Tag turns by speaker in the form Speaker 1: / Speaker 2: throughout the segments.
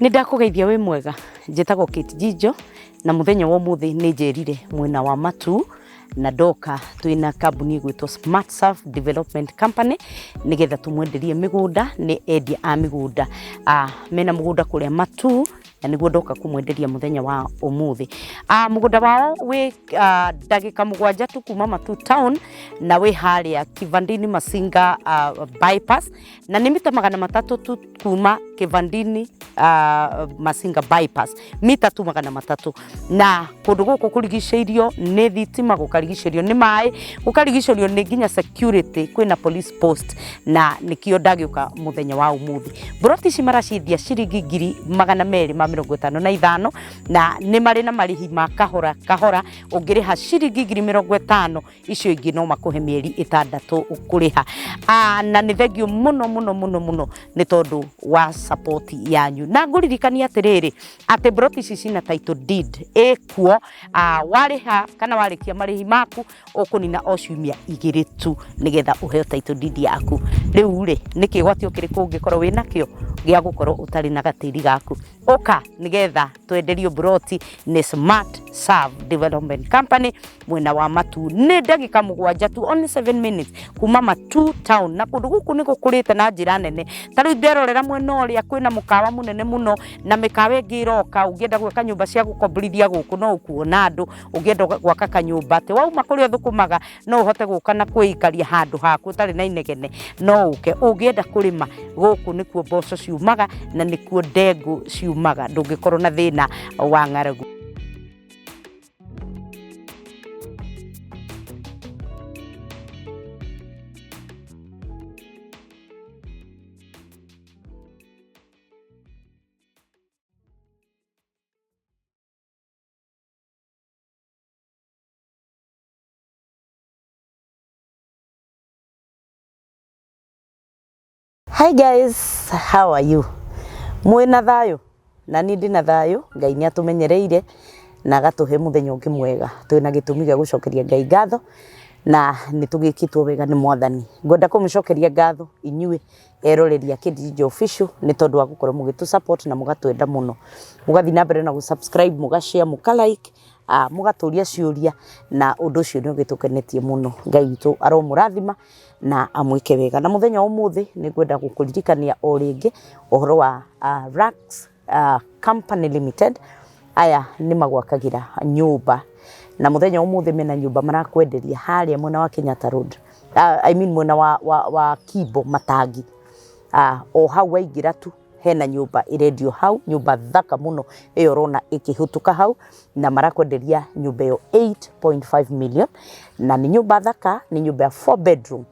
Speaker 1: Nĩ ndakũgeithia wĩ mwega, njĩtagwo Kate Njijo na mũthenya wa ũmũthĩ nĩ njerire mwena wa Matuu na ndoka twĩna kambuni ĩgwĩtwo Smart Surf Development Company nĩgetha tũmwenderie mĩgũnda. Nĩ endia a mĩgũnda, mena mũgũnda kũrĩa Matuu na nĩguo ndoka kũmwenderia mũthenya wa ũmũthĩ. Mũgũnda wao wĩ ndagĩka 7 tu kuma Matuu town na wĩ harĩa Kivandini Masinga bypass, na nĩ mita 300 tu kuma Kivandini Masinga bypass, mita tu 300. Na kũndũ gũkũ kũrigicĩirio nĩ thitima, gũkarigicĩrio nĩ maĩ, gũkarigicĩrio nĩ nginya security, kwĩna police post, na nĩkĩo ndagĩũka mũthenya wa ũmũthĩ. Mburoti ici maraciendia ciringi 255,000, na nĩ marĩ na marĩhi ma kahora kahora. Ũngĩrĩha ciringi 50,000, icio ingĩ no makũhe mĩeri 6 kũrĩha. Na nĩ thengio mũno mũno mũno mũno nĩ tondũ wa support yanyu, na ngũririkania atĩrĩrĩ atĩ mburoti ici cina title deed ĩkuo. Warĩha kana warĩkia marĩhi maku, ũkũnina o ciumia 2 tu nĩgetha ũheo title deed yaku. Rĩu rĩ, nĩ kĩgwatio kĩrĩkũ ũngĩkorwo wĩnakĩo gĩa gũkorwo ũtarĩ na gatĩri gaku? Ũka nĩgetha twenderio mburoti nĩ Smart Serve Development Company mwena wa Matuu. Nĩ ndagĩka 7 tu, only 7 minutes kuma Matuu town, na kũndũ gũkũ nĩ gũkũrĩte na njĩra nene. Ta rĩu nderorera mwena ũrĩa kwĩna mũkawa mũnene mũno na mĩkawa ĩngĩ ĩroka. Ũngĩenda gwaka nyũmba cia gũkomborithia gũkũ, no ũkuona andũ. Ũngĩenda gwaka kanyũmba atĩ wauma kũrĩa ũthũkũmaga no ũhote gũka na kwĩikaria handũ haku ũtarĩ na inegene, no ũke. Ũngĩenda kũrĩma, gũkũ nĩkuo mboco ciumaga na nĩkuo ndengũ ciumaga, ndũngĩkorwo na thĩna wa ng'aragu. Hi guys, how are you? Mwĩna thayũ? Na niĩ ndĩna thayũ. Ngai nĩ atũmenyereire na agatũhe mũthenya ũngĩ mwega. Twĩna gĩtũmi gĩa gũcokeria Ngai ngatho na nĩ tũgĩkĩtwo wega nĩ Mwathani. Ngwenda kũmũcokeria ngatho inyuĩ eroreri a Kate Official nĩ tondũ wa gũkorwo mũgĩtũ support na mũgatwenda mũno. Mũgathiĩ na mbere na gũ subscribe, mũga share, mũka like, mũgatũria ciũria, na ũndũ ũcio nĩ ũgĩtũkenetie mũno. Ngai witũ aromũrathima na amwĩke wega. Na mũthenya wa ũmũthĩ nĩ ngwenda gũkũririkania o rĩngĩ ũhoro wa Rax Company Limited. Aya nĩ magwakagĩra nyũmba, na mũthenya wa ũmũthĩ mena nyũmba marakwenderia harĩa mwena wa Kenyatta Road, I mean mwena wa Kimbo Matangi. O hau waingĩra tu hena nyũmba ĩrendio hau, nyũmba thaka mũno ĩyo ũrona ĩkĩhĩtũka hau, na marakwenderia nyũmba ĩyo 8.5 million, na nĩ nyũmba thaka, nĩ nyũmba ya 4 bedroom,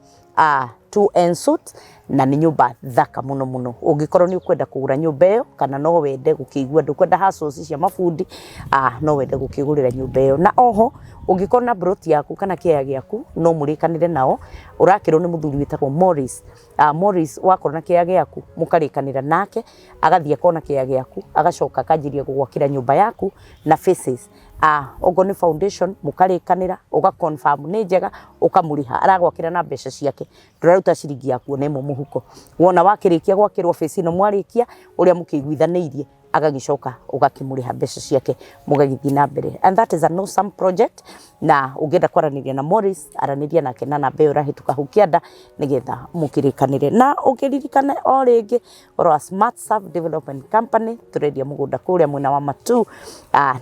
Speaker 1: two en suite, na nĩ nyũmba thaka mũno mũno. Ũngĩkorwo nĩ ũkwenda kũgũra nyũmba ĩyo kana no wende gũkĩigua ndũkwenda hassles cia mabundi, no wende gũkĩgũrĩra nyũmba ĩyo. Na oho ũngĩkorwo na mburoti yaku kana kĩaya gĩaku, no mũrĩkanĩre nao. Ũrakĩrwo nĩ mũthuri wĩtagwo Morris. Morris, wakorwo na kĩaya gĩaku mũkarĩkanĩra nake, agathiĩ akona kĩaya gĩaku, agacoka akanjĩria gũgwakĩra nyũmba yaku na phases. Okorwo nĩ foundation mũkarĩkanĩra, ũga confirm nĩ njega, ũkamũrĩha, aragwakĩra na mbeca ciake, ndũraruta ciringi yaku ona ĩmwe mũhuko. Wona wakĩrĩkia gwakĩrwo phase ĩno, mwarĩkia ũrĩa mũkĩiguithanĩirie, agagĩcoka ũgakĩmũrĩha mbeca ciake, mũgagĩthiĩ na mbere. And that is an awesome project. Na ũngĩenda kwaranĩria na Morris, aranĩria nake na namba ĩyo ĩrahĩtũka hau kĩanda nĩgetha mũkĩrĩkanĩre. Na ũkĩririkane o rĩngĩ ũhoro wa Smart Serve Development Company, tũrendia mũgũnda kũrĩa mwena wa Matuu,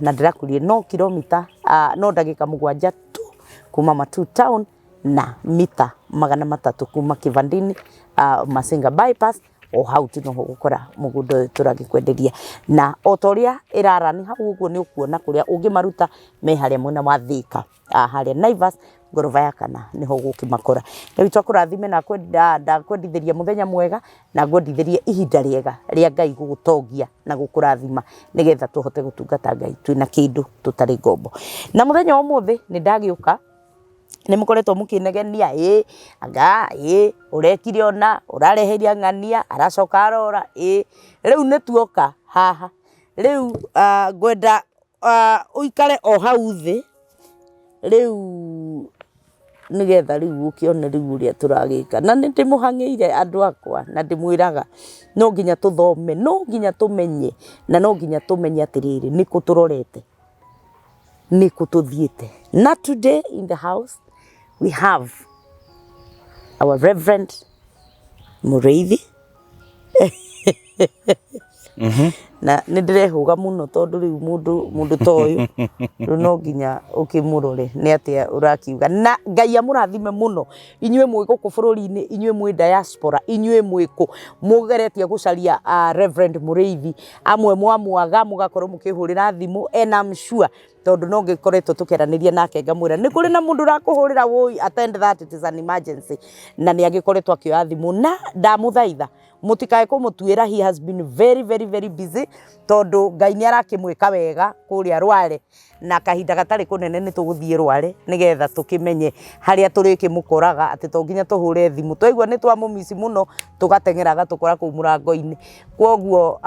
Speaker 1: na ndĩrakwĩrire no kilomita, no ndagĩka 7 tu kuma Matuu town na mita 300 kuma Kivandini Masinga bypass. O hau tu noho ũgũkora mũgũnda ũyũ tũragĩkwenderia, na o ta ũrĩa ĩrarani hau ũguo nĩ ũkuona kũrĩa ũngĩmaruta me harĩa mwena wa Thika, harĩa Naivas ngoroba ya kana nĩho ũgũkĩmakora. Rĩu twakũrathime na ndakwendithĩria mũthenya mwega na ngwendithĩrie ihinda rĩega rĩa Ngai gũgũtongia na gũkũrathima nĩgetha tũhote gũtungata Ngai twĩna kĩndũ tũtarĩ ngombo. Na mũthenya wa ũmũthĩ nĩ ndagĩũka, nĩ mũkoretwo mũkĩnegenia, ĩ anga ĩ ũrekire ũna, ũrareheire ng'ania, aracoka arora ĩ. Rĩu nĩ tuoka haha, rĩu ngwenda ũikare o hau thĩ, rĩu. Nĩgetha rĩu ũkĩone rĩu ũrĩa tũragĩka. Na nĩ ndĩmũhang'ĩire andũ akwa na ndĩmwĩraga no nginya tũthome, no nginya tũmenye na no nginya tũmenye atĩrĩrĩ, nĩkũ tũrorete, nĩkũ tũthiĩte. Na today in the house we have our Reverend Mũrĩithi. Na nĩ ndĩrehũga mũno tondũ rĩu mũndũ mũndũ ta ũyũ rĩu no nginya ũkĩmũrore nĩ atĩa ũrakiuga. Na Ngai amũrathime mũno inyuĩ mwĩ gũkũ bũrũri-inĩ, inyuĩ mwĩ diaspora, inyuĩ mwĩ kũ mũgeretie gũcaria Reverend Mũrĩithi, amwe mwamwaga mũgakorwo mũkĩhũrĩra thimũ and I'm sure tondũ no ngĩkoretwo tũkĩaranĩria nake ngamwĩra nĩ kũrĩ na mũndũ ũrakũhũrĩra wũi attend that it is an emergency na nĩ agĩkoretwo akĩoya thimũ na ndamũthaitha mũtikae kũmũtuĩra he has been very very very busy tondũ Ngai nĩ arakĩmwĩka wega kũrĩa Rware na kahinda gatarĩ kũnene nĩ tũgũthiĩ Rware nĩgetha tũkĩmenye harĩa tũrĩkĩmũkoraga atĩ to nginya tũhũre thimũ twaigua nĩ twamũmici mũno tũgateng'era agatũkora kũu mũrango-inĩ Kwoguo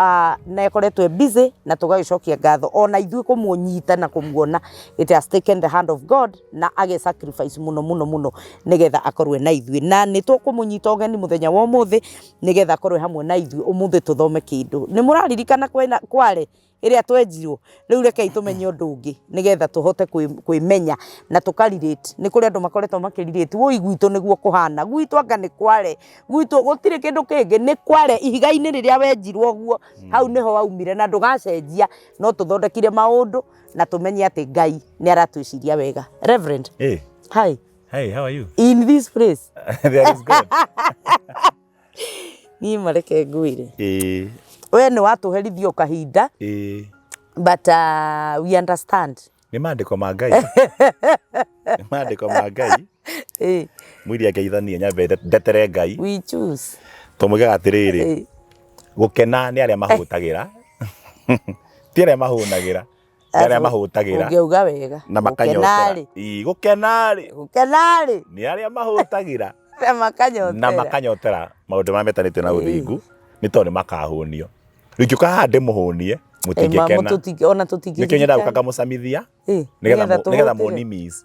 Speaker 1: nĩ akoretwo e busy na tũgagĩcokia ngatho ona ithuĩ kũmũnyita na kũmuona it has taken the hand of God na age sacrifice mũno mũno mũno nĩgetha akorwo na ithuĩ na nĩ tũkũmũnyita ũgeni mũthenya wa ũmũthĩ nĩgetha akorwo hamwe na ithuĩ ũmũthĩ tũthome kĩndũ. Nĩ mũraririkana kware ĩrĩa twenjirwo rĩu rekei tũmenye ũndũ ũngĩ nĩgetha tũhote kwĩmenya na tũka relate. Nĩ kũrĩ andũ makoretwo makĩ relate wũi gwitũ nĩguo kũhana, gwitũ anga nĩ kware, gwitũ gũtirĩ kĩndũ kĩngĩ nĩ kware ihiga-inĩ rĩrĩa wenjirwo ũguo hau nĩho waumire na ndũgacenjia no tũthondekire maũndũ na tũmenye atĩ Ngai nĩ aratwĩciria wega. Reverend,
Speaker 2: Hey,
Speaker 1: hi,
Speaker 2: hey, how are you?
Speaker 1: In this place.
Speaker 2: There is God.
Speaker 1: Niĩ mareke ngwĩre.
Speaker 2: Ĩĩ.
Speaker 1: We nĩ watũherithia o kahinda.
Speaker 2: Ĩĩ.
Speaker 1: But we understand.
Speaker 2: Nĩ maandĩko ma Ngai. Nĩ maandĩko ma Ngai.
Speaker 1: Ĩĩ.
Speaker 2: Mwĩrĩ angeithanie nyambe ndetere Ngai.
Speaker 1: We choose.
Speaker 2: Tũmwĩgaga atĩrĩrĩ. Ĩĩ. Gũkena nĩ arĩa mahũtagĩra. Ti arĩa mahũnagĩra. Nĩ arĩa mahũtagĩra.
Speaker 1: Ũngĩauga wega.
Speaker 2: Na makanyotera. Ĩĩ, gũkena-rĩ.
Speaker 1: Gũkena-rĩ.
Speaker 2: Nĩ arĩa mahũtagĩra.
Speaker 1: Na makanyotera.
Speaker 2: Na makanyotera maũndũ marĩa metanĩtio na ũthingu, nĩ tondũ nĩ makahũnio. Rĩu ingĩũka haha ndĩmũhũnie, mũtingĩkena.
Speaker 1: Ona tũtingĩririkana.
Speaker 2: Nĩkĩo nyendaga gũka ngamũcamithia,
Speaker 1: nĩgetha
Speaker 2: nĩgetha mũni miss.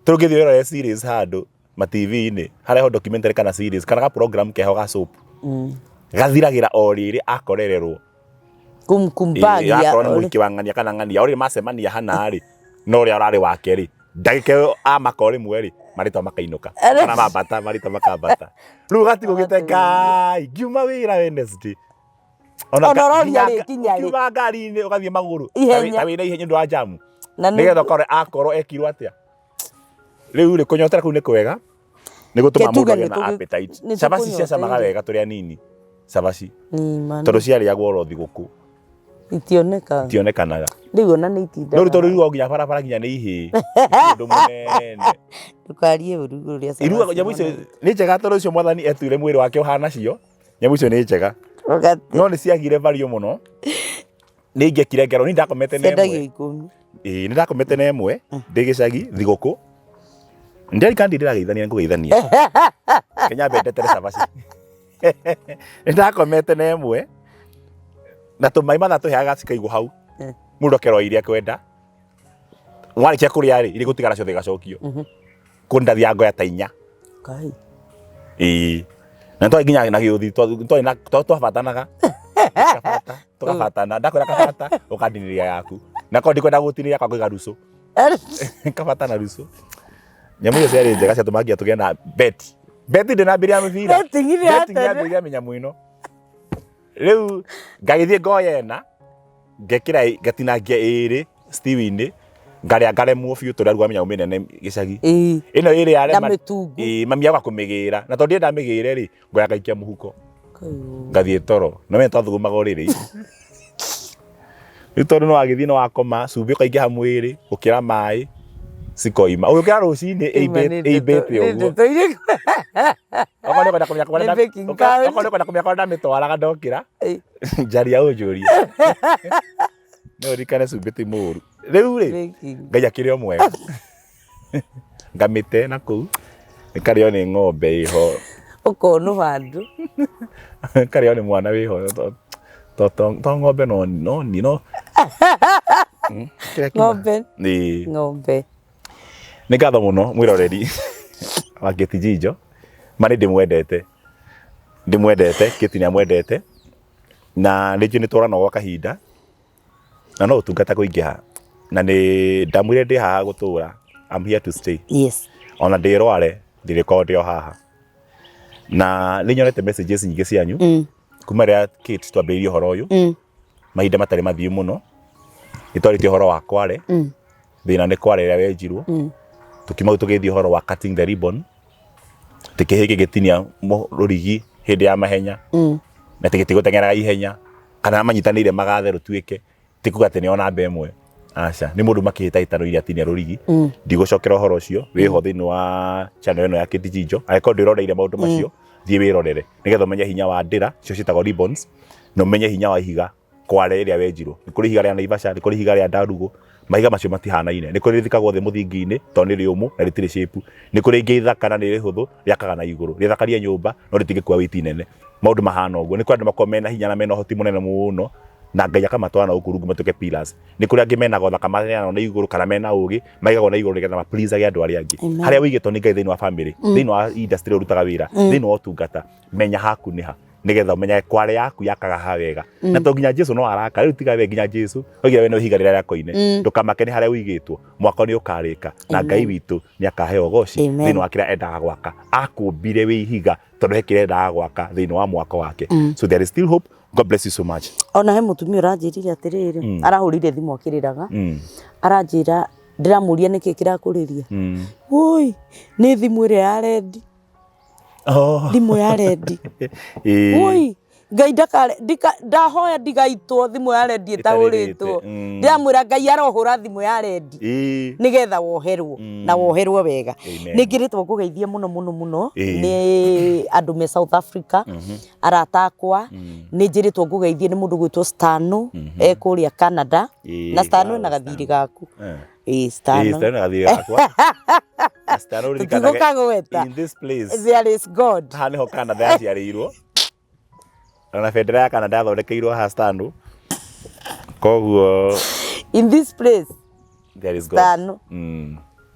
Speaker 2: Tũngĩthiĩ wĩrore series handũ ma TV-inĩ, harehwo documentary kana series kana ga program keho ga soap. Gathiragĩra o rĩrĩ akorererwo.
Speaker 1: Kumbagia.
Speaker 2: Akorwo nĩ mũhiki wa ng'ania kana ng'ania, o rĩrĩ macemania hana rĩ, na ũrĩa ũrarĩ wake rĩ, ndagĩka ĩyo amaka o rĩmwe rĩ, marĩtwa makainũka. Kana mambata, marĩtwa makambata. Rĩu ũgatigwo ũgĩte Ngai, ngiuma wĩra Wednesday.
Speaker 1: Ona ũroria rĩkinya rĩ.
Speaker 2: Ũkiuma ngari-inĩ ũgathiĩ magũrũ.
Speaker 1: Ihenya.
Speaker 2: Ta wĩna ihenya nĩ ũndũ wa njamu. Nĩgetha ũkore akorwo ekirwo atĩa. Rĩu rĩ, kũnyotera kũu nĩ kwega. Nĩ gũtũma
Speaker 1: Ke
Speaker 2: mũndũ
Speaker 1: tuge
Speaker 2: agĩe
Speaker 1: nĩ
Speaker 2: na appetite.
Speaker 1: nĩ
Speaker 2: Cabaci
Speaker 1: tũkũnyota
Speaker 2: ciacamaga
Speaker 1: irio.
Speaker 2: wega tũrĩ anini. Cabaci.
Speaker 1: Nĩ
Speaker 2: Tondũ ciarĩagwo oro thigũkũ.
Speaker 1: Itionekaga.
Speaker 2: Itionekanaga.
Speaker 1: Rĩu ona nĩ itindaga.
Speaker 2: No rĩu tondũ irugagwo nginya barabara nginya nĩ ihĩĩ. Nĩ ũndũ mũnene.
Speaker 1: Ndũkarie ũru igũrũ rĩa cabaci.
Speaker 2: Irugagwo nyamũ icio nĩ njega tondũ ũcio mwathani etuire mwĩrĩ wake ũhana cio. Nyamũ icio nĩ njega. No nĩ ciagire value mũno. Nĩ ingĩekire ngero, niĩ ndakomete na ĩmwe.
Speaker 1: Ciendagio 10.
Speaker 2: Ĩĩ nĩ ndakomete na ĩmwe ndĩ gĩcagi thigũkũ. Ndirikana ndĩ ndĩrageithania ngũgeithania. Reke nyambe ndetere cabaci. Nĩ ndakomete na ĩmwe na tũmaĩ mathaa tũheaga cikaigwo hau. Mũndũ akerwo iria akwenda. Warĩkia kũrĩa rĩ, iria igũtigara ciothe igacokio. Kũu ndathiaga ngoya ta inya.
Speaker 1: Ngai.
Speaker 2: Ĩĩ. Na twarĩ nginya na gĩũthi twarĩ na twabatanaga. Kabata, tũkabatana. Ndakwĩra kabata, ũkandinĩria yaku. Na korwo ndikwenda gũtinĩria yakwa ngoiga rucu. Kabata na rucu. Nyamũ icio ciarĩ njega ciatũmaga nginya tũgĩe na bet. Bet ndĩnambĩrĩria mĩbira.
Speaker 1: Betting ĩrĩa ya
Speaker 2: Betting
Speaker 1: tene.
Speaker 2: yambĩrĩria mĩnyamũ ĩno. Rĩu ngagĩthiĩ ngoya ĩna. Ngekĩra ngatinangia ĩrĩ stew-inĩ, ngarĩa ngaremwo biũ tondũ ndarugaga mĩnyamũ mĩnene gĩcagi. Ĩno ĩrĩ
Speaker 1: Na
Speaker 2: yarema,
Speaker 1: mĩtungu.
Speaker 2: ĩĩ mami agoka kũmĩgĩra, na tondũ ndienda amĩgĩre rĩ, ngoya ngaikia mũhuko, ngathiĩ toro. Na ũmenye twathugumaga ũrĩrĩ. Rĩu tondũ nĩ wagĩthiĩ nĩ wakoma, cumbĩ ũkaingĩha mwĩrĩ, gũkĩra maĩ, cikoima. Ũgĩũkĩra rũcinĩ ĩimbĩte ũguo. Okorwo nĩ ũkwenda kũmenya kũrĩa
Speaker 1: Nĩ baking powder.
Speaker 2: okorwo nĩ ũkwenda kũmenya kũrĩa ndamĩtwaraga ndokĩra, njaria ũnjũrie. No ũririkane cumbĩ ti mũru. Rĩu rĩ, Ngai akĩrĩ o mwega. Ngamĩte na kũu, ĩkarĩo nĩ ng'ombe ĩho.
Speaker 1: Ũkonũha andũ.
Speaker 2: Ĩkarĩo nĩ mwana wĩho. To to to ng'ombe no no ni no.
Speaker 1: Kĩrĩa kiuma- Ng'ombe.
Speaker 2: Ĩĩ.
Speaker 1: Ng'ombe.
Speaker 2: Nĩ ngatho mũno mwĩroreri wa Kate Jinjo. Ma nĩ ndĩmwendete. Ndĩmwendete, Kate nĩ amwendete. Na nĩ njũĩ nĩ twarana gwa kahinda. Na no ũtungata kũingĩha. Na nĩ ndamwĩrire ndĩ haha gũtũra. I'm here to stay. Ona ndĩrware ndĩrĩkorwo ndĩ o haha. Na nĩ nyonete messages nyingĩ cianyu. Kuma rĩrĩa Kate twambĩrĩirie ũhoro ũyũ. Mahinda matarĩ mathiu mũno. Nĩ twarĩtie ũhoro wa kware. Thĩna nĩ kware ĩrĩa wenjirwo. Tũkiuma hau tũgĩthiĩ ũhoro wa cutting the ribbon. Atĩ kĩhĩĩ gĩgĩtinia rũrigi hĩndĩ ya mahenya. Na atĩ gĩtigũteng'eraga ihenya. Kana manyitanĩire magathe rũtuĩke. Ti kuga atĩ nĩo namba ĩmwe. Aca, nĩ mũndũ makĩhĩtahĩtano iria atinia rũrigi. Ndigũcokera ũhoro ũcio, wĩho thĩinĩ wa channel ĩno ya Kate Jinjo. Angĩkorwo ndwĩroreire maũndũ macio, thiĩ wĩrorere. Nĩgetha ũmenye hinya wa ndĩra, icio ciĩtagwo ribbons, na ũmenye hinya wa ihiga kware ĩrĩa wenjirwo. Nĩ kũrĩ ihiga rĩa Naivasha, nĩ kũrĩ ihiga rĩa Ndarugũ, mahiga macio matihanaine. Nĩ kũrĩ rĩthikagwo thĩ mũthingi-inĩ tondũ nĩ rĩũmũ na rĩtirĩ shape. Nĩ kũrĩ ingĩ ithaka na nĩ rĩhũthũ, rĩakaga na igũrũ. Rĩthakaria nyũmba no rĩtingĩkua weight nene. Maũndũ mahana ũguo. Nĩ kũrĩ andũ makoragwo mena hinya na mena ũhoti mũnene mũno na Ngai akamatwara na gũkũ rungu matuĩke pillars. Nĩ kũrĩ angĩ mena gothaka maheanagwo na igũrũ kana mena ũgĩ maigagwo na igũrũ nĩgetha ma please age andũ arĩa angĩ. Harĩa ũigĩtwo nĩ Ngai thĩinĩ wa family, thĩinĩ wa industry ũrutaga wĩra, thĩinĩ wa ũtungata, menya haku nĩ ha nĩgetha ũmenyage kware yaku yakaga ha wega. Na to nginya Jesu no araka, rĩu tiga we nginya Jesu oigire we no ihiga rĩrĩa rĩa koine. Ndũkamake nĩ harĩa ũigĩtwo, mwako nĩ ũkarĩka na Ngai witũ nĩ akaheo ũgoci thĩinĩ wa kĩrĩa endaga gwaka. Akũmbire wĩ ihiga tondũ he kĩrĩa endaga gwaka thĩinĩ wa mwako wake. So there is still hope. God bless you so much.
Speaker 1: Ona he mũtumia ũranjĩrire atĩrĩrĩ, arahũrire thimũ akĩrĩraga, aranjĩra ndĩramũria nĩkĩ kĩrakũrĩria. Woi, nĩ thimũ ĩrĩa ya rendi.
Speaker 2: Oh.
Speaker 1: Thimũ ya rendi. Woi, Ngai ndakare ndika ndahoya ndigaitwo thimũ ya rendi ĩtahũrĩtwo. Ndĩramwĩra Ngai arohũra thimũ ya rendi. Nĩgetha woherwo na woherwo wega. Nĩ ngĩrĩtwo ngũgeithie mũno mũno mũno nĩ andũ me South Africa. Arata akwa nĩ njĩrĩtwo ngũgeithie nĩ mũndũ gwĩtwo Stano e kũrĩa Canada. Na Stano ena gathirĩ gaku. Ĩĩ Stano.
Speaker 2: Stano na gathirĩ gakwa. Stano ũririkanage
Speaker 1: Tũtigũkagweta.
Speaker 2: in this place.
Speaker 1: There is God.
Speaker 2: Haha nĩho Canada yaciarĩirwo. Ona bendera ya Canada yathondekeirwo haha Stano. Koguo
Speaker 1: In this place
Speaker 2: there is God.
Speaker 1: Stano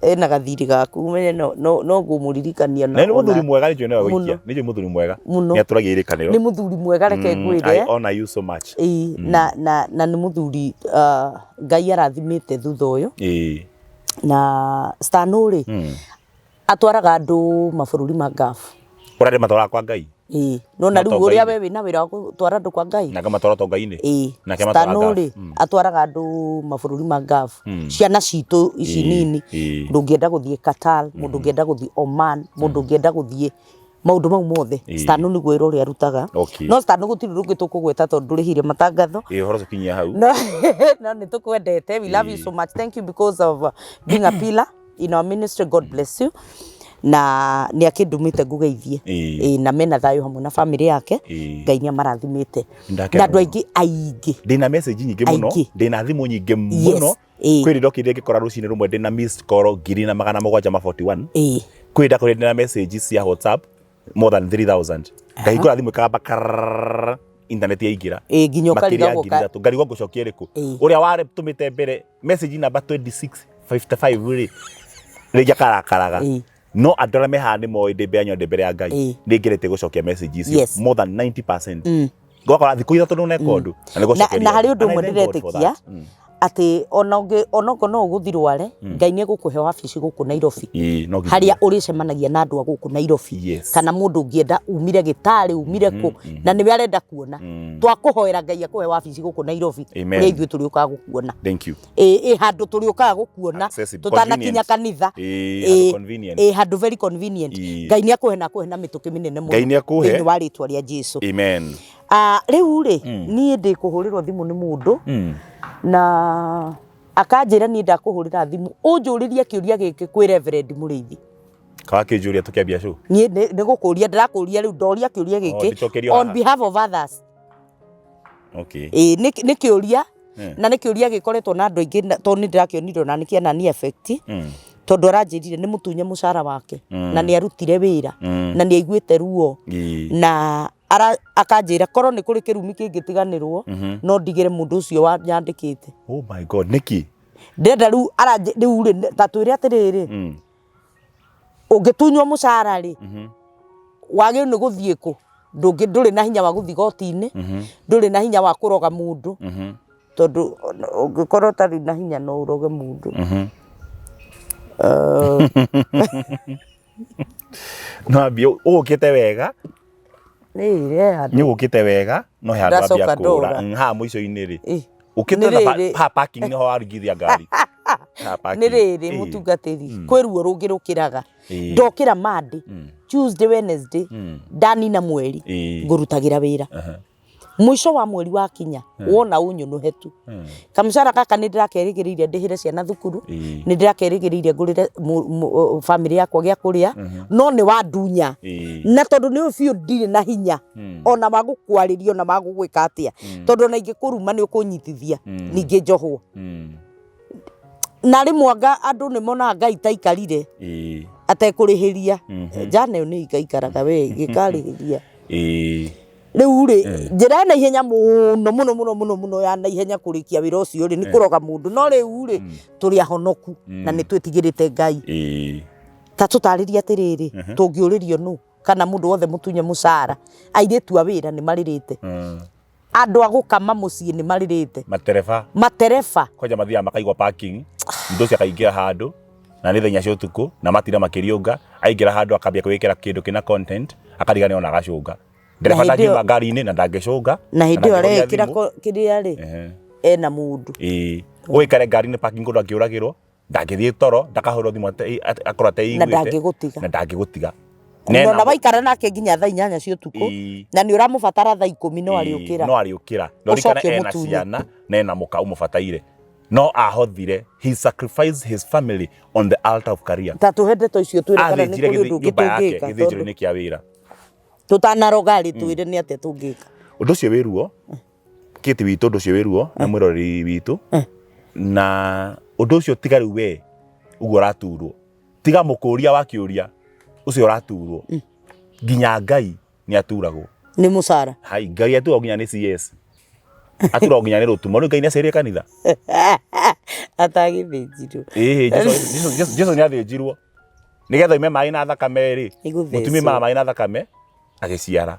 Speaker 1: ena gathirĩ gaku ũmenye no no no ngũmũririkania
Speaker 2: Na nĩ mũthuri mwega nĩ njũĩ nĩwe gũikia. Nĩ njũĩ mũthuri mwega.
Speaker 1: Mũno.
Speaker 2: Nĩ atũragia irĩkanĩro.
Speaker 1: Nĩ mũthuri mwega reke ngwĩre.
Speaker 2: I honor you so much.
Speaker 1: Ĩĩ na na na nĩ mũthuri Ngai arathimĩte thutha ũyũ.
Speaker 2: Ĩĩ.
Speaker 1: Na Stano rĩ atwaraga andũ mabũrũri ma Gulf.
Speaker 2: Kũrĩa andũ matwaraga kwa Ngai.
Speaker 1: Ĩĩ nona rĩu ũrĩa we wĩna wĩra wa gũtwara andũ kwa Ngai.
Speaker 2: Na ngamatwara ũtonga-inĩ.
Speaker 1: Ĩĩ.
Speaker 2: Nake amatwara
Speaker 1: Stano
Speaker 2: Gulf.
Speaker 1: rĩ atwaraga andũ mabũrũri ma Gulf. Ciana citũ ici nini mũndũ ũngĩenda gũthiĩ Qatar, mũndũ ũngĩenda gũthiĩ Oman, mũndũ ũngĩenda gũthiĩ maũndũ mau mothe Stano nĩguo wĩra ũrĩa arutaga. No Stano gũtirĩ ũndũ ũngĩ tũkũgweta tondũ ndũrĩhire matangatho.
Speaker 2: Ĩĩ ũhoro ũcio kinyia hau.
Speaker 1: No no nĩ tũkwendete. We love you so much. Thank you because of being a pillar in our ministry. God bless you. Na nĩ akĩndũmĩte ngũgeithie. Ĩĩ na mena thayũ hamwe na family yake. Ngai nĩ amarathimĩte. Na andũ aingĩ aingĩ.
Speaker 2: Ndĩna message nyingĩ mũno, ndĩna thimũ nyingĩ mũno. Kwĩ ndokire ngĩkora rũcinĩ rũmwe ndĩna missed call 1741. Kwĩ ndakorire ndĩna message cia WhatsApp more than 3000. Ngahingũra thimũ ĩkagamba karrrr, internet yaingĩra.
Speaker 1: Ĩĩ nginya
Speaker 2: Makĩria ya
Speaker 1: ũkarigagwo
Speaker 2: ngiri ithatũ. Ngarigwo ngũcokia ĩrĩkũ. Ũrĩa watũmĩte mbere message number 2655 rĩ, rĩngĩ akarakaraga. No andũ arĩa me haha nĩ moĩ ndĩ mbere yanyu na ndĩ mbere ya Ngai. Nĩ ngeretie gũcokia message icio more than 90%. Ngakora thikũ ithatũ ndũneka ũndũ na nĩ gũcokeria
Speaker 1: Na harĩ
Speaker 2: andũ.
Speaker 1: ũndũ
Speaker 2: And I
Speaker 1: ũmwe
Speaker 2: thank God for
Speaker 1: ndĩretĩkia
Speaker 2: that.
Speaker 1: atĩ ona ũngĩ onokorwo no ũgũthiĩ rware Ngai nĩ egũkũhe wabici gũkũ Nairobi.
Speaker 2: Ĩĩ, no nginya.
Speaker 1: Harĩa ũrĩcemanagia na andũ a gũkũ Nairobi. Kana mũndũ ũngĩenda umire Gĩtarĩ, umire kũ, na nĩwe arenda kuona. Twakũhoera Ngai akũhe wabici gũkũ Nairobi,
Speaker 2: Amen.
Speaker 1: kũrĩa ithuĩ tũrĩũkaga gũkuona.
Speaker 2: Thank you.
Speaker 1: Ĩĩ ĩ handũ tũrĩũkaga gũkuona
Speaker 2: Accessible,
Speaker 1: tũtanakinya
Speaker 2: convenient.
Speaker 1: kanitha.
Speaker 2: Ĩĩ,
Speaker 1: Ĩĩ,
Speaker 2: handũ convenient.
Speaker 1: ĩĩ handũ very convenient.
Speaker 2: Ĩĩ.
Speaker 1: Ngai nĩ akũhe na akũhe na mĩtũkĩ mĩnene mũno.
Speaker 2: Ngai nĩ akũhe.
Speaker 1: Thĩinĩ wa rĩtwa rĩa Jesu.
Speaker 2: Amen.
Speaker 1: Rĩu rĩ, niĩ ndĩ kũhũrĩrwo thimũ nĩ mũndũ na akanjĩra niĩ ndakũhũrĩra thimũ ũnjũrĩrie kĩũria gĩkĩ kwĩ Reverend Mũrĩithi.
Speaker 2: Kawa kĩnjũria tũkĩambia show.
Speaker 1: Niĩ nĩ gũkũria ndĩrakũria rĩu ndoria kĩũria gĩkĩ
Speaker 2: ndĩcokerio
Speaker 1: on
Speaker 2: haha.
Speaker 1: behalf of others.
Speaker 2: Okay.
Speaker 1: Ĩĩ nĩ kĩũria na nĩ kĩũria gĩkoretwo na andũ aingĩ tondũ nĩ ndĩrakĩonire ona nĩ kĩanani affect tondũ aranjĩrire nĩ mũtunye mũcara wake na nĩ arutire wĩra na nĩ aiguĩte ruo na akanjĩra korwo nĩ kũrĩ kĩrumi kĩngĩtiganĩrwo no ndigĩre mũndũ ũcio wanyandĩkĩte.
Speaker 2: Oh my God, nĩkĩ?
Speaker 1: Ndĩrenda rĩu aranjĩ rĩu rĩ ta twĩre atĩrĩrĩ, ũngĩtunywo mũcara rĩ, wagĩrĩirwo nĩ gũthiĩ kũ? Ndũngĩ ndũrĩ na hinya wa gũthiĩ igoti-inĩ, ndũrĩ na hinya wa kũroga mũndũ, tondũ ũngĩkorwo ũtarĩ na hinya no ũroge mũndũ.
Speaker 2: No ambie ũgũkĩte wega.
Speaker 1: Nĩ he handũ.
Speaker 2: Nĩ ũgũkĩte wega no he handũ ambia
Speaker 1: Ndacoka
Speaker 2: kũra.
Speaker 1: ndora.
Speaker 2: Haha mũico-inĩ rĩ,
Speaker 1: Ĩ,
Speaker 2: ũkĩte
Speaker 1: nĩ
Speaker 2: na
Speaker 1: rĩrĩ.
Speaker 2: haha parking nĩho waringithia ngari. Haha parking.
Speaker 1: Nĩ rĩrĩ mũtungatĩri, kwĩ ruo rũngĩ rũkĩraga. Ndokĩra Monday, Tuesday, Wednesday, ndanina mweri, ngũrutagĩra wĩra. Mũico wa mweri wakinya, wona ũnyũnũhe tu. Kamũcara gaka nĩ ndĩrakerĩgĩrĩire ndĩhĩre ciana thukuru, nĩ ndĩrakerĩgĩrĩire ngũrĩre bamĩrĩ yakwa gĩa kũrĩa, no nĩ wandunya. Na tondũ nĩ ũĩ biũ ndirĩ na hinya, ona wa gũkwarĩria ona wa gũgwĩka atĩa, tondũ ona ingĩkũruma nĩ ũkũnyitithia, ningĩ njohwo. Na rĩmwe anga andũ nĩ monaga Ngai ta aikarire atekũrĩhĩria. Njana ĩyo nĩ ĩikaikaraga we ĩgĩkarĩhĩria. Rĩu rĩ, njĩra ya naihenya mũno mũno mũno mũno mũno ya naihenya kũrĩkia wĩra ũcio rĩ, nĩ kũroga mũndũ. No rĩu rĩ, tũrĩ ahonoku na nĩ twĩtigĩrĩte Ngai. Ta tũtarĩrie atĩrĩrĩ, tũngĩũrĩrio nũ kana mũndũ wothe mũtunye mũcara, airĩtu a wĩra nĩ marĩrĩte, andũ a gũkama mũciĩ nĩ marĩrĩte,
Speaker 2: Matereba.
Speaker 1: Matereba.
Speaker 2: Kwanja mathiaga makaigwo parking, mũndũ ũcio akaingĩra handũ na nĩ thaa 4 cia ũtukũ na matinda makĩriũnga, aingĩra handũ akambia kwĩĩkĩra kĩndũ kĩna content, akariganĩrwo na agacũnga. Ndereba
Speaker 1: Na hĩndĩ ĩyo-
Speaker 2: ndangiuma ngari-inĩ na ndangĩcũnga.
Speaker 1: Na hĩndĩ ĩyo
Speaker 2: ndangĩhoria
Speaker 1: areĩkĩra
Speaker 2: thimũ.
Speaker 1: kĩrĩa rĩ, ena mũndũ.
Speaker 2: Ĩĩ. Ũikare ngari-inĩ parking kũndũ angĩũragĩrwo, ndangĩthiĩ toro, ndakahũrwo thimũ akorwo ateiguĩte.
Speaker 1: Na ndangĩgũtiga.
Speaker 2: Na ndangĩgũtiga.
Speaker 1: Na ona waikara nake nginya thaa 8 cia ũtukũ, na nĩ ũramũbatara thaa 10 no arĩũkĩra.
Speaker 2: No arĩũkĩra. Na ũririkane
Speaker 1: Ũcoke
Speaker 2: ena
Speaker 1: ũmũtunye.
Speaker 2: ciana na ena mũka ũmũbataire. No ahothire, he sacrificed his family on the altar of career.
Speaker 1: Ta tũhe ndeto icio twĩre kana nĩ
Speaker 2: Athĩnjire
Speaker 1: kũrĩ ũndũ ũngĩ
Speaker 2: nyũmba yake
Speaker 1: tũngĩka.
Speaker 2: gĩthĩnjĩro-inĩ kĩa wĩra.
Speaker 1: Tũtanaroga rĩ, twĩre nĩ atĩa tũngĩka.
Speaker 2: Ũndũ ũcio wĩ ruo, Kate witũ, ũndũ ũcio wĩ ruo na mwĩroreri witũ, na ũndũ ũcio tiga rĩu we ũguo ũraturwo, tiga mũkũria wa kĩũria ũcio ũraturwo, nginya Ngai nĩ aturagwo.
Speaker 1: Nĩ mũcara.
Speaker 2: Hai, Ngai aturagwo nginya nĩ CS, aturagwo nginya nĩ rũtumo. Rĩu Ngai nĩ acerire kanitha?
Speaker 1: Atagĩthĩnjirwo.
Speaker 2: Ĩĩ, Jesu nĩ athĩnjirwo nĩgetha oime maĩ na thakame rĩ,
Speaker 1: Nĩgũthecwo.
Speaker 2: mũtumia oimaga maĩ na thakame agĩciara.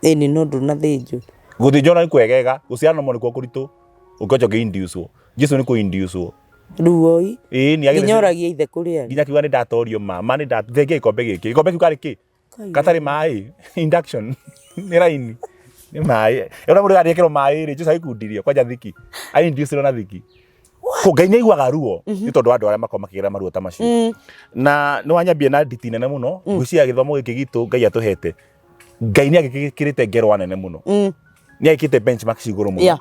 Speaker 1: Ĩni no ndũnathĩnjwo.
Speaker 2: Gũthĩnjwo nĩ kwegega, gũciara no nĩkuo kũritũ, ũngĩonja ũngĩ induce-wo. Jesu nĩ kũ induce-wo.
Speaker 1: Ruoi.
Speaker 2: Ĩĩ nĩ
Speaker 1: Nginya ũragia ithe kũrĩa arĩ.
Speaker 2: Nginya akiuga nĩ ndatorio ma, ma nĩ ndathengia gĩkombe gĩkĩ. Gĩkombe kĩu karĩ kĩ? Gatarĩ maĩ. Induction. Nĩ raini. Nĩ maĩ. Ũrĩa mũndũ arĩkĩrwo maĩ rĩ, Jesu agĩkundirio kwanja thiki. A induce-irwo na thiki. Ko Ngai nĩ aiguaga ruo nĩ tondũ wa andũ arĩa makoragwo makĩgerera maruo ta macio. Na nĩ wanyambia na nditi nene mũno, ngwĩciria gĩthomo gĩkĩ gitũ Ngai atũhete. Ngai nĩ agĩkĩrĩte ngerwa nene mũno. Nĩ agĩkĩrĩte benchmark ci igũrũ mũno.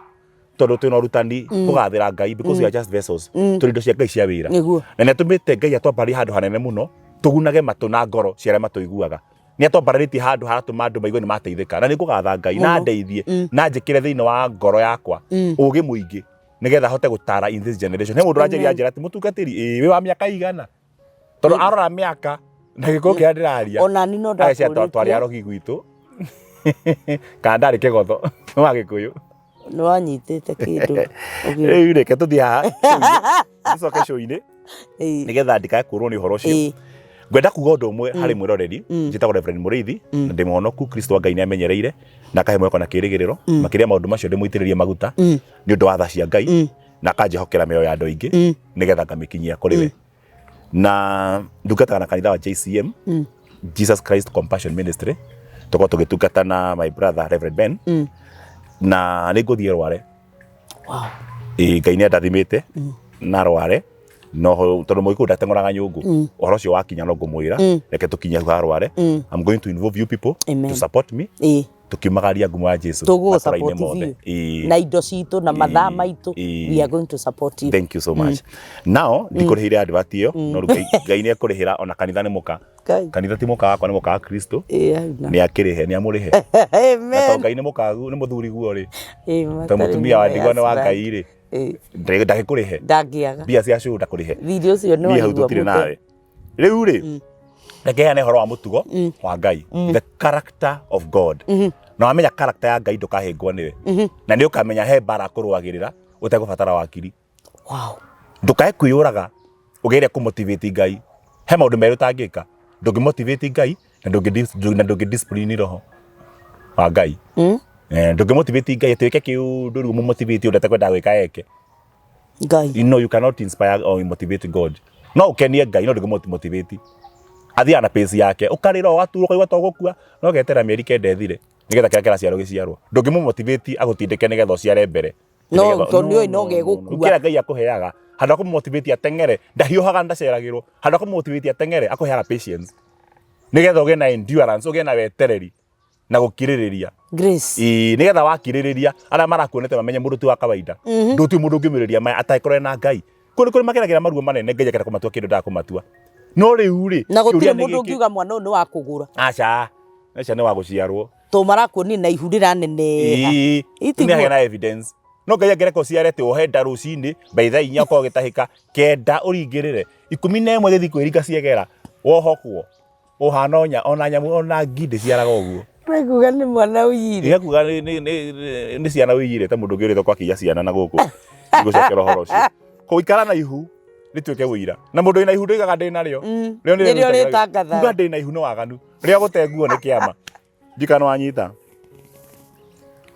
Speaker 2: Tondũ twĩna ũrutani tũgathĩra Ngai because we are just vessels. Tũrĩ indo cia Ngai cia wĩra. Na nĩ atũmĩte Ngai atwambarĩrie handũ hanene mũno, tũgunage matũ na ngoro cia arĩa matũiguaga. Nĩ atwambararĩtie handũ haratũma andũ maigue nĩ mateithĩka. Na nĩ ngũgatha Ngai na andeithie na anjĩkĩre thĩinĩ wa ngoro yakwa ũgĩ mũingĩ nĩgetha hote gũtara in this generation. He mũndũ ũranjĩria njĩra atĩ mũtungatĩri ĩĩ wĩ wa mĩaka igana? Tondũ arora mĩaka na gĩkũyũ kĩrĩa ndĩraria.
Speaker 1: Ona niĩ no
Speaker 2: Ageciria twarĩ
Speaker 1: ndakũrĩtie.
Speaker 2: arogi gwitũ. Kana ndarĩ kĩgotho wa gĩkũyũ.
Speaker 1: Nĩ wanyitĩte kĩndũ.
Speaker 2: Rĩu reke tũthiĩ haha tũcoke show-inĩ nĩgetha ndikae kũrwo nĩ ũhoro ũcio. Ngwenda kuga ũndũ ũmwe harĩ mwĩroreri, njĩtagwo Reverend Mũrĩithi na ndĩ mũhonoku, Kristo wa Ngai nĩ amenyereire na akahe mwĩhoko na kĩĩrĩgĩrĩro. Makĩria maũndũ macio ndĩmũitĩrĩrie maguta nĩ ũndũ wa tha cia Ngai na akanjĩhokera mĩoyo ya andũ aingĩ nĩgetha ngamĩkinyia kũrĩ we. Na ndungataga na kanitha wa JCM, Jesus Christ Compassion Ministry, tũkorwo tũgĩtungata na my brother Reverend Ben, na nĩ ngũthiĩ Rware. Ĩĩ, Ngai nĩ andathimĩte na Rware no tondũ mũgĩkũyũ ndateng'ũraga nyũngũ, ũhoro ũcio wakinya no ngũmwĩra reke tũkinye hau ha Rware. I'm going to involve you people
Speaker 1: Amen.
Speaker 2: to support me tukiumagaria ngumo ya Jesu
Speaker 1: Tũgũgũ
Speaker 2: matũra-inĩ
Speaker 1: support
Speaker 2: mothe.
Speaker 1: biũ.
Speaker 2: Ĩĩ.
Speaker 1: Na indo citũ na mathaa maitũ, we are going to support you.
Speaker 2: Thank you so much. Now ndikũrĩhĩire advert ĩyo, no rĩu Ngai nĩ ekũrĩhĩra ona kanitha nĩ mũka.
Speaker 1: Ngai.
Speaker 2: Kanitha ti mũka wakwa, nĩ mũka wa Kristo.
Speaker 1: Ĩĩ, hau na.
Speaker 2: Nĩ akĩrĩhe, nĩ amũrĩhe. Na
Speaker 1: Amen.
Speaker 2: tondũ Ngai nĩ mũkagu, nĩ mũthuri guo rĩ.
Speaker 1: Ĩĩ,
Speaker 2: Tondũ
Speaker 1: matarĩ
Speaker 2: mũtumia wa
Speaker 1: my
Speaker 2: ndigwa nĩ wa
Speaker 1: husband.
Speaker 2: Ngai rĩ.
Speaker 1: Ĩĩ.
Speaker 2: Ndagĩkũrĩhe.
Speaker 1: Ndangĩaga.
Speaker 2: Mbia cia show ndakũrĩhe.
Speaker 1: Thirĩ ũcio nĩ
Speaker 2: Niĩ hau
Speaker 1: waigua
Speaker 2: tũtirĩ
Speaker 1: mũtwe.
Speaker 2: nawe. Rĩu rĩ, reke heane ũhoro wa mũtugo wa Ngai, the character of God. Na wamenya character ya Ngai ndũkahĩngwo nĩwe. Na nĩ ũkamenya he mbara akũrũagĩrĩra ũtegũbatara wakiri.
Speaker 1: Wow.
Speaker 2: Ndũkae kwĩyũraga ũgeria kũ motivate Ngai. He maũndũ merĩ ũtangĩka. Ndũngĩ motivate Ngai na ndũngĩ na ndũngĩ discipline roho wa Ngai. Eh, ndũngĩ motivate Ngai atĩ wĩke kĩũndũ rĩu ũmũ-motivate ũndũ atekwendaga gwĩka eke.
Speaker 1: Ngai.
Speaker 2: You know you cannot inspire or motivate God. No ũkenie Ngai no ndũngĩ motivate. Athiaga na pace yake. Ũkarĩra ũgaturwo ũkaigua ta ũgũkua no ũgeterera mĩeri kenda ĩthire nĩgetha kĩrĩa kĩraciarwo gĩciarwo. Ndũngĩmũ motivate agũtindĩke nĩgetha ũciare mbere.
Speaker 1: No,
Speaker 2: Nĩgetha-
Speaker 1: tondũ nĩũĩ no gegũkua.
Speaker 2: Kĩrĩa Ngai akũheaga handũ ha kũmũ-motivate ateng'ere ndahiũhaga ndaceragĩrwo handũ ha kũmũ-motivate ateng'ere akũheaga patience nĩgetha ũgĩe na endurance ũgĩe na wetereri na gũkirĩrĩria.
Speaker 1: Grace.
Speaker 2: Ĩĩ, nĩgetha wakirĩrĩria arĩa marakuonete mamenye mũndũ ti wa kawaida. Ndũtuĩ mũndũ ũngĩmĩrĩria maya atangĩkorwo na Ngai. Kũrĩ kũrĩ mageragĩra maruo manene Ngai akenda kũmatua kĩndũ ndaga kũmatua. No rĩu rĩ,
Speaker 1: Na gũtirĩ
Speaker 2: kĩũria nĩ
Speaker 1: mũndũ
Speaker 2: gĩkĩ.
Speaker 1: ũngiuga mwana ũyũ nĩ wa kũgũra.
Speaker 2: Aca, aca nĩ wa gũciarwo.
Speaker 1: Tondũ marakuonia na ihu rĩraneneha.
Speaker 2: Ĩĩ,
Speaker 1: Itiguo.
Speaker 2: nĩ agĩa na evidence. No Ngai angĩreka ũciare atĩ wohe nda rũcinĩ, by thaa inya ũkorwo ũgĩtahĩka, kenda ũringĩrĩre, 11 gĩthiĩ kwĩringa ciegera, wohokwo. Ũhana ona nyamũ ona ngi ndĩciaraga ũguo.
Speaker 1: Mekuga nĩ mwana ũiyire.
Speaker 2: Ĩgakuga nĩ ciana ũiyire ta mũndũ ũngĩ ũrĩte kwakĩiya ciana na gũkũ. Ndigũcokera ũhoro ũcio. Gũikara na ihu rĩtuĩke ũira. Na mũndũ wĩna ihu ndoigaga ndĩ narĩo. Rĩo
Speaker 1: Nĩrĩo
Speaker 2: rĩtangathaga.
Speaker 1: rĩtangathaga.
Speaker 2: Kuga ndĩ na ihu nĩ waganu. Rĩrĩa gũte nguo nĩ kĩama. Ndikana nĩ wanyita.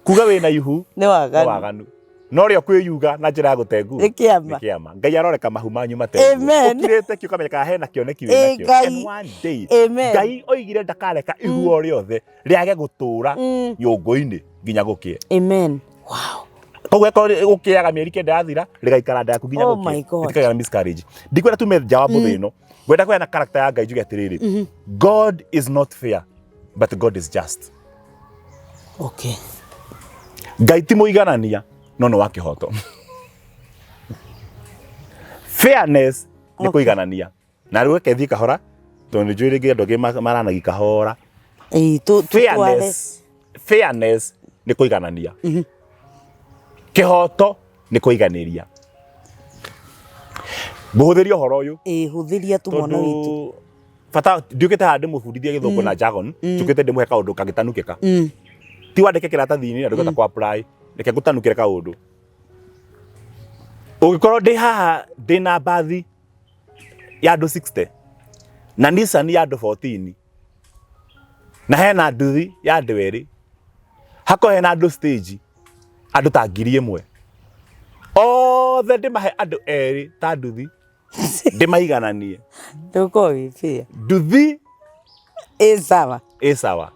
Speaker 2: Kuga wĩna ihu
Speaker 1: Nĩ
Speaker 2: nĩ
Speaker 1: waganu.
Speaker 2: waganu. No rĩo kwĩyuga na njĩra ya gũte nguo
Speaker 1: Nĩ kĩama.
Speaker 2: nĩ kĩama. Ngai aroreka mahu manyu mate nguo.
Speaker 1: Amen.
Speaker 2: Ũkirĩte kĩ ũkamenya kana hena kĩoneki
Speaker 1: Ĩ,
Speaker 2: wĩnakĩo.
Speaker 1: Ngai.
Speaker 2: And one day
Speaker 1: Amen.
Speaker 2: Ngai oigire ndakareka ihu o rĩothe rĩage gũtũra nyũngũ-inĩ nginya gũkĩe.
Speaker 1: Amen. Wow.
Speaker 2: Koguo eko gũkĩaga mĩeri kenda yathira rĩgaikara nda yaku nginya
Speaker 1: Oh
Speaker 2: gũkĩe.
Speaker 1: my God.
Speaker 2: Rĩtikagĩa na miscarriage. Ndikwenda tume nja wa mbũthũ ĩno. Ngwenda kũheana character ya Ngai njuge atĩrĩrĩ. God is not fair but God is just.
Speaker 1: Okay.
Speaker 2: Ngai ti mũiganania no nĩ wa kĩhoto. Fairness nĩ kũiganania. Na rĩu reke thiĩ kahora tondũ nĩ njũĩ rĩngĩ andũ angĩ maranagi kahora.
Speaker 1: Ĩĩ, tũtware.
Speaker 2: Fairness, fairness nĩ kũiganania. Kĩhoto nĩ kũiganĩria. Ngũhũthĩria ũhoro ũyũ
Speaker 1: Ĩĩ, hũthĩria tu mwana witũ.
Speaker 2: tondũ bata ndiũkĩte haha ndĩmũbundithie gĩthũngũ na jargon, njũkĩte ndĩmũhe kaũndũ kangĩtanukĩka. Ti wandĩke kĩratathi-inĩ na ndũngĩhota kũ apply, reke ngũtanukĩre kaũndũ. Ũngĩkorwo ndĩ haha ndĩna mbathi ya andũ 60 na Nissan ya andũ 14 na hena nduthi ya andũ erĩ, hakorwo hena andũ stage andũ ta 1000, othe ndĩmahe andũ erĩ ta nduthi ndĩmaigananie.
Speaker 1: Ndũkorwo wĩ fair.
Speaker 2: Nduthi
Speaker 1: Ĩ sawa.
Speaker 2: Ĩ sawa.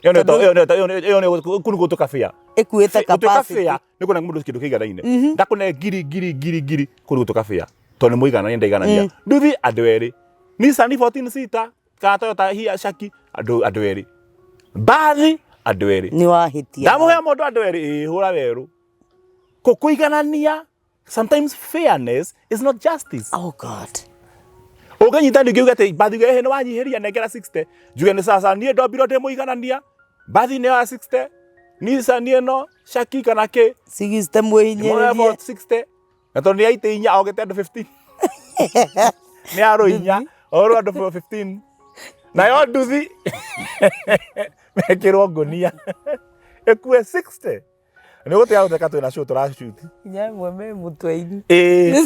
Speaker 2: Ĩyo nĩyo
Speaker 1: Tondũ-
Speaker 2: ĩyo nĩyo ĩyo nĩyo ĩyo nĩyo kũu nĩ gũtuĩka fair.
Speaker 1: Ĩkuĩte
Speaker 2: Gũtuĩka
Speaker 1: capacity.
Speaker 2: fair nĩ kuona mũndũ kĩndũ kĩiganaine. Ndakũne ngiri ngiri ngiri ngiri kũu nĩ gũtuĩka fair. Tondũ nĩ mũiganania ndaiganania. Nduthi andũ erĩ. Nissan 14 seater kana Toyota Hiace Shaki andũ andũ erĩ. Mbathi andũ erĩ.
Speaker 1: Nĩ wahĩtia.
Speaker 2: Ndamũhe mũndũ andũ erĩ ĩĩ hũra werũ. Kũiganania sometimes fairness is not justice.
Speaker 1: Oh God.
Speaker 2: Ũngĩnyita ningĩ uge atĩ mbathi uge nĩ wanyihĩria nengera 60 njuge nĩ sawa sawa niĩ ndombirwo ndĩ mũiganania mbathi nĩ ya 60 Nissan ĩno Shaki kana kĩ
Speaker 1: 60 mwĩhinyĩrĩrie.
Speaker 2: 60 na tondũ nĩ ya itĩ inya ogete andũ 15 nĩ ya rũ inya orwo andũ 15 nayo nduthi mekĩrwo ngũnia ĩkue 60 nĩ gũtiga gũteka twĩna show tũrashoot.
Speaker 1: Nginya amwe me mũtwe-inĩ.
Speaker 2: Ĩĩ.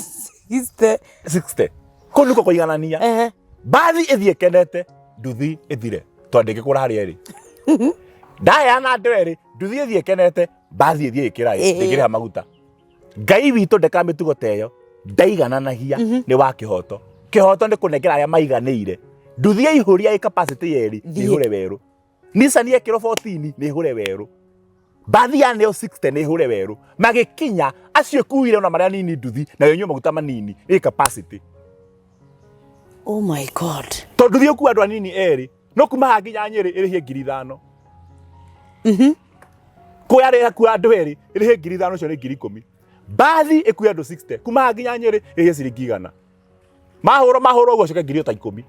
Speaker 1: 60.
Speaker 2: 60 kũu nĩkuo kũiganania. Mbathi ĩthiĩ ĩkenete, nduthi ĩthire tondũ ndĩngĩkũra harĩa ĩrĩ. Ndaheana andũ erĩ, nduthi ĩthiĩ ĩkenete, mbathi ĩthiĩ ĩkĩraĩ, ndĩngĩrĩha maguta. Ngai witũ ndekaga mĩtugo ta ĩyo, ndaigananagia, nĩ wa kĩhoto. Kĩhoto nĩ kũnengera arĩa maiganĩire. Nduthi yaihũria ĩ capacity ya erĩ,
Speaker 1: Thiĩ.
Speaker 2: ĩihũre werũ. Nissan yekĩrwo 14 nĩ ĩhũre werũ. Mbathi ya neo 60 nĩ ĩhũre werũ. Magĩkinya acio ĩkuire ona marĩa nini nduthi nayo ĩnyue maguta manini ĩ capacity.
Speaker 1: Oh my God.
Speaker 2: Tondũ nduthi ĩkua andũ anini erĩ no kuma haha nginya Nyĩrĩ ĩrĩhie 5,000. Kũrĩa ĩrakua andũ erĩ ĩrĩhie 5,000 ũcio nĩ 10,000. Mbathi ĩkue andũ 60 kuma haha nginya Nyĩrĩ ĩrĩhie ciringi 100. Mahũrwo mahũrwo ũguo coke ngiri o ta ikũmi.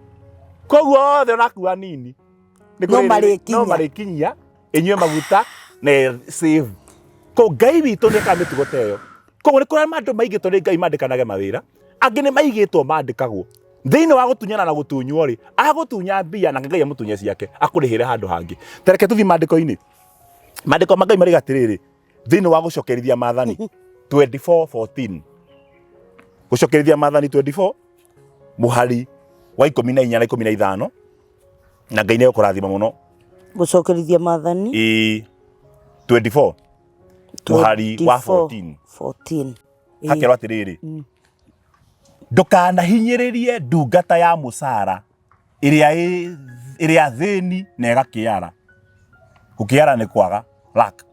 Speaker 2: Koguo othe ona akua nini. Nĩ
Speaker 1: No
Speaker 2: kũrĩ-
Speaker 1: marĩkinyia.
Speaker 2: No marĩkinyia ĩnyue maguta na ĩ- save. Koguo Ngai witũ nĩ ekaga mĩtugo ta ĩyo. Koguo nĩ kũrĩ andũ maigĩtwo nĩ Ngai mandĩkanage mawĩra, angĩ nĩ maigĩtwo mandĩkagwo. Thĩinĩ wa gũtunyana na gũtunywo rĩ, agũtunya mbia nake Ngai amũtunye ciake, akũrĩhĩre handũ hangĩ. Ta reke tũthiĩ maandĩko-inĩ. Maandĩko ma Ngai marauga atĩrĩrĩ, thĩinĩ wa gũcokerithia maathani 24:14. Gũcokerithia Maathani 24 mũhari wa 14 na 15, na Ngai nĩ egũkũrathima mũno.
Speaker 1: Gũcokerithia Maathani.
Speaker 2: Ĩĩ, 24 mũhari wa 14.
Speaker 1: 14.
Speaker 2: Hakerwo atĩrĩrĩ, ndũkanahinyĩrĩrie ndungata ya mũcara ĩrĩa ĩrĩa thĩni na ĩgakĩara. Gũkĩara nĩ kwaga lack.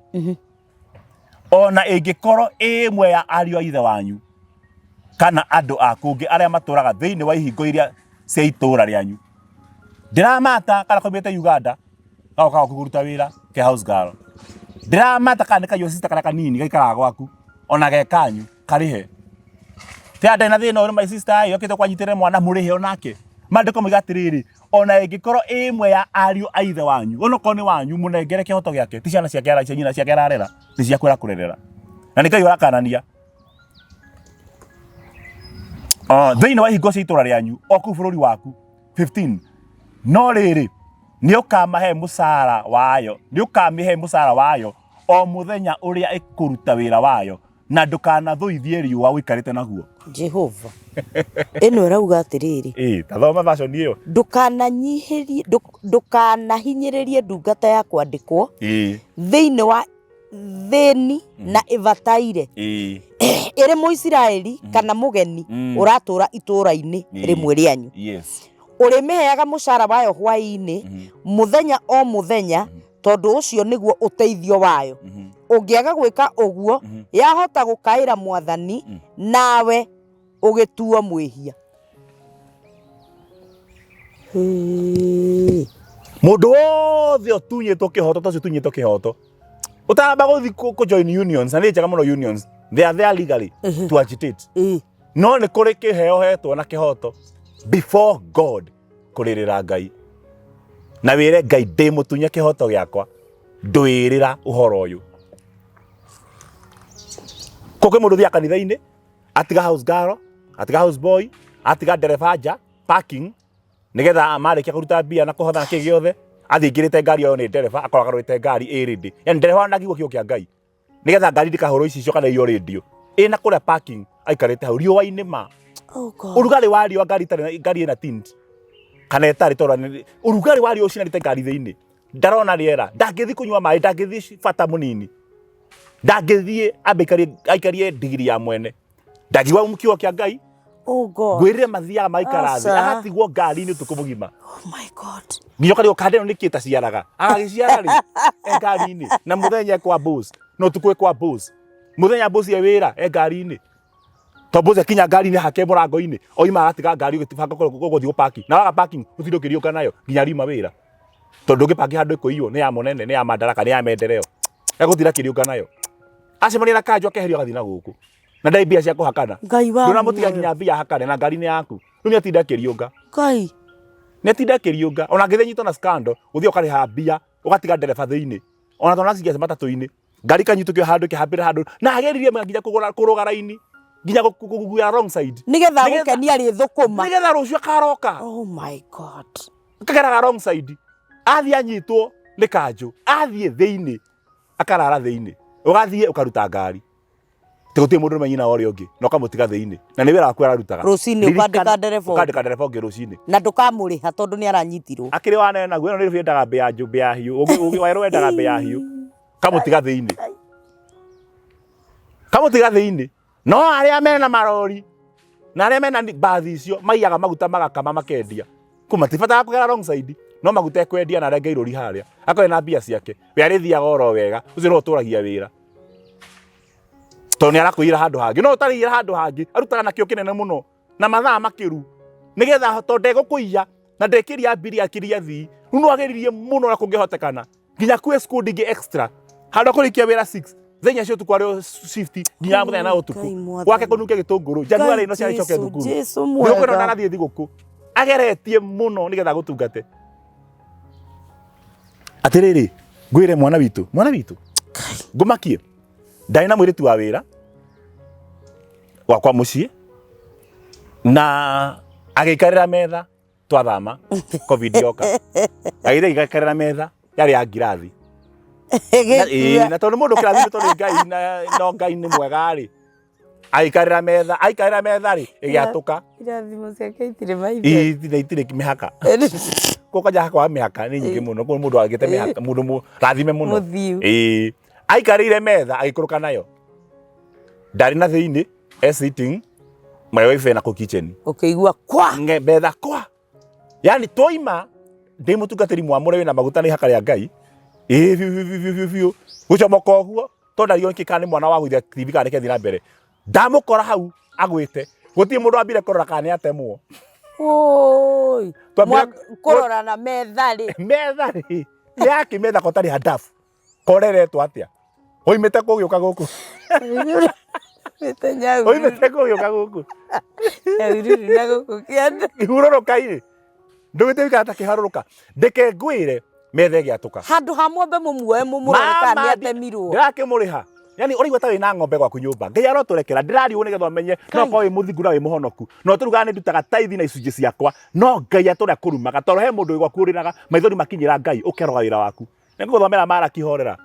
Speaker 2: Ona ĩngĩkorwo ĩ ĩmwe ya ariũ a ithe wanyu kana andũ a kũngĩ arĩa matũraga thĩinĩ wa ihingo iria cia itũũra rĩanyu. Ndĩramata kana koimĩte Uganda gagoka gwaku kũruta wĩra ke house girl. Ndĩramata kana nĩ kaiyũ sister karĩa kanini gaikaraga gwaku ona ge kanyu karĩhe. Tia ndarĩ na thĩna ũyũ my sister ĩ okĩte kwanyitĩrĩre mwana mũrĩhe onake. Maandĩko moiga atĩrĩrĩ, ona ĩngĩkorwo ĩ ĩmwe ya ariũ a ithe wanyu, onokorwo nĩ wanyu, mũnengere kĩhoto gĩake, ti ciana ciake ara cia nyina ciake ararera, nĩ ciaku arakũrerera. Na nĩ Ngai ũrakanania. Oh, thĩinĩ wa ihingo cia itũũra rĩanyu o kũu bũrũri waku. 15 No rĩrĩ, nĩ ũkamahe mũcara wayo, nĩ ũkamĩhe mũcara wayo o mũthenya ũrĩa ĩkũruta wĩra wayo, na ndũkanathũithie riũa ũikarĩte naguo.
Speaker 1: Jehova ĩno ĩrauga atĩrĩrĩ.
Speaker 2: Ĩĩ, ta thoma version ĩyo.
Speaker 1: Ndũkananyihĩrie, ndũkanahinyĩrĩrie ndungata ya kwandĩkwo thĩinĩ wa thĩni na ĩbataire, ĩrĩ Mũisiraeli kana mũgeni ũratũũra itũũra-inĩ rĩmwe rĩanyu. Ũrĩmĩheaga mũcara wayo hwaĩ-inĩ, mũthenya o mũthenya, tondũ ũcio nĩguo ũteithio wayo. Ũngĩaga gwĩka ũguo, yahota gũkaĩra Mwathani, nawe ũgĩtuo mwĩhia. Hĩĩ.
Speaker 2: Mũndũ wothe ũtunyĩtwo kĩhoto ta ũcio ũtunyĩtwo kĩhoto, ũtaramba gũthiĩ kũ join unions, na nĩ njega mũno unions, they are there legally to agitate. No nĩ kũrĩ kĩheo hetwo na kĩhoto before God, kũrĩrĩra Ngai na wĩre Ngai, ndĩ mũtunye kĩhoto gĩakwa, ndwĩrĩra ũhoro ũyũ. Kũkĩ mũndũ thiaga kanitha-inĩ, atiga house girl, atiga house boy, atiga ndereba nja parking, nigetha marĩkia kũruta mbia na kũhotha na kĩ gĩothe, athiĩ aingĩrĩte ngari oyo nĩ ndereba, akorwo agarũrĩte ngari ĩ ready. Yani ndereba ona kiugo kĩa Ngai, nigetha ngari ndĩkahũrwo icicio kana iywo radio ĩna kũrĩa parking, aikarĩte hau riũa-inĩ ma.
Speaker 1: Oh God.
Speaker 2: Ũrugarĩ wa riũa, ngari itarĩ ngari ĩna tint kana ĩtarĩ, tondũ ũrugarĩ wa riũa ũcinanĩte ngari thĩinĩ, ndarona rĩera, ndangĩthiĩ kũnyua maĩ, ndangĩthiĩ bata mũnini, ndangĩthiĩ ambe aikarie ndigiri ya mwene, ndangĩigua kiugo kĩa Ngai.
Speaker 1: Oh God.
Speaker 2: Ngwĩrire mathiaga maikara thĩ,
Speaker 1: Aca.
Speaker 2: agatigwo ngari-inĩ ũtukũ mũgima.
Speaker 1: Oh my God.
Speaker 2: Nginya ũkarigwo kanda ĩno nĩkĩ ĩtaciaraga, agagĩciara rĩ e ngari-inĩ, na mũthenya e kwa boss na ũtukũ e kwa boss, mũthenya boss e wĩra e ngari-inĩ, tondũ boss akinya ngari-inĩ hake mũrango-inĩ oima agatiga ngari ũgĩbanga gũthiĩ gũpaki, na waga parking ũtinde ũkĩriũka nayo nginya riuma wĩra, tondũ ndũngĩpaki handũ ĩkũiywo, nĩ ya mũnene, nĩ ya madaraka, nĩ ya maendeleo, egũtinda akĩriũka nayo. Acemania na kanjũ akeherio agathiĩ na gũkũ na ndarĩ mbia cia kũhakana.
Speaker 1: Ngai wa
Speaker 2: Ndũnamũtiga
Speaker 1: muoyo.
Speaker 2: nginya mbia hakane na ngari nĩ yaku, rĩu nĩ atinda akĩriũnga.
Speaker 1: Ngai.
Speaker 2: Nĩ atinda akĩriũnga, ona angĩthiĩ nyitwo na scandal, ũthiĩ ũkarĩha mbia ũgatiga ndereba thĩinĩ, ona tondũ nacingia matatũ-inĩ, ngari ikanyitũkio handũ ĩkĩhambĩra handũ, na ageririe nginya kũgũra kũrũga raini, nginya kũguguya wrong side.
Speaker 1: Nĩgetha gũkenia rĩthũkũma.
Speaker 2: Nĩgetha rũciũ akaroka.
Speaker 1: Oh my God.
Speaker 2: Akageraga wrong side, athiĩ anyitwo nĩ kanjũ, athiĩ thĩinĩ akarara thĩinĩ, ũgathiĩ ũkaruta ngari. Ti gũtirĩ mũndũ ũrũme nyina wa ũrĩa ũngĩ, na ũkamũtiga thĩinĩ, na nĩ wĩra waku ararutaga.
Speaker 1: Rũcinĩ ũkandĩka ndereba ũngĩ.
Speaker 2: Ũkandĩka ndereba ũngĩ rũcinĩ.
Speaker 1: Na ndũkamũrĩha tondũ nĩ aranyitirwo.
Speaker 2: Akĩrĩ wanene naguo, ĩno nĩ yendaga mbĩa njũ, mbĩa hiũ. Ũngĩ werũ wendaga mbĩa hiũ. Kamũtiga thĩinĩ. Kamũtiga thĩinĩ. No arĩa mena marori na arĩa mena mbathi icio maiyaga maguta magakama makendia. Kũ matibataraga kũgera wrong side, no maguta ekwendia na arenge irũri harĩa. Akorwo ena mbia ciake, we arĩthiaga oro wega, ũcio nĩwe ũtũragia wĩra. Tondũ nĩ arakũiyĩra handũ hangĩ. No ũtarĩiyĩra handũ hangĩ, arutaga na kĩo kĩnene mũno na mathaa makĩru, nĩgetha tondũ ndegũkũiya na ndekĩria abiria akĩria athii. Rĩu no ageririe mũno ũrĩa kũngĩhotekana nginya kwĩ squad ingĩ extra, handũ ha kũrĩkia wĩra 6 thaa 4 cia ũtukũ arĩ shift nginya mũthenya na ũtukũ.
Speaker 1: Ngai mwathani.
Speaker 2: Gwake kũnungia gĩtũngũrũ January ĩno ciana icoke
Speaker 1: Jesu,
Speaker 2: thukuru.
Speaker 1: Jesu
Speaker 2: Thigũkũ ĩno
Speaker 1: mwega.
Speaker 2: ndarathiĩ thigũkũ ageretie mũno nĩgetha agũtungate. Atĩrĩrĩ, ngwĩre mwana witũ, mwana witũ ngũmakie, ndarĩ na mũirĩtu wa wĩra gwakwa mũciĩ, na agĩikarĩra metha twathama COVID yoka, agĩthiĩ agĩikarĩra metha yarĩ ya ngirathi. Na, ĩĩ, na tondũ mũndũ kĩrathi tondũ Ngai na no Ngai nĩ mwega rĩ. Aikarĩra metha, aikarĩra metha rĩ, ĩgĩatũka.
Speaker 1: Irathimo ciake itirĩ maithe.
Speaker 2: Itirĩ mĩhaka. Kũ kwanja hakwa mĩhaka nĩ nyingĩ mũno, kũrĩ mũndũ agĩte mĩhaka, mũndũ mũrathime mũno.
Speaker 1: Mũthiu.
Speaker 2: Ĩĩ. Aikarĩire metha agĩikũrũka nayo. Ndarĩ na thĩinĩ, e sitting, my wife ena kũ kitchen.
Speaker 1: Ũkĩigua kwa.
Speaker 2: Nge metha kwa. Yani twaima ndĩ mũtungatĩri mwamũre wĩna maguta nĩ ihaka rĩa Ngai. Ĩĩ biũ biũ biũ biũ biũ. Gũcomoka ũguo tondũ ndario nĩkĩ kana nĩ mwana wa gũithia TV kana nĩkĩ na mbere. Ndamũkora hau agwĩte. Gũtirĩ mũndũ wambire kũrora kana nĩ atemwo.
Speaker 1: Oi.
Speaker 2: Twambire
Speaker 1: Kũrora na metha rĩ.
Speaker 2: Metha rĩ. Nĩ yakĩ metha ko tarĩ hadafu. Koreretwo atĩa? Oimĩte kũ ũgĩũka gũkũ?
Speaker 1: Oimĩte Nyahururu.
Speaker 2: Oimĩte kũ ũgĩũka gũkũ?
Speaker 1: Nyahururu na gũkũ kĩanda.
Speaker 2: Ihurũrũka-inĩ. Ndũgĩte wĩikara ta kĩharũrũka. Ndeke ngwĩre metha ĩgĩatũka.
Speaker 1: Handũ ha mwambe mũmuoe mũmũrore kana
Speaker 2: Mama,
Speaker 1: nĩ atemirwo.
Speaker 2: Ndĩrakĩmũrĩha. Yani ũraigua ta wĩna ng'ombe gwaku nyũmba. Ngai arotũrekera. Ndĩrariũgwo nĩgetha ũmenye no ũkorwo wĩ mũthingu na wĩ mũhonoku. No tũrugaga nĩ ndutaga taithi na icunjĩ ciakwa. No Ngai atũrĩa kũrumaga. Tondũ he mũndũ wĩ gwaku ũrĩraga maithori makinyĩra Ngai ũkeroga wĩra waku. Nĩngũgũthomera Maraki horera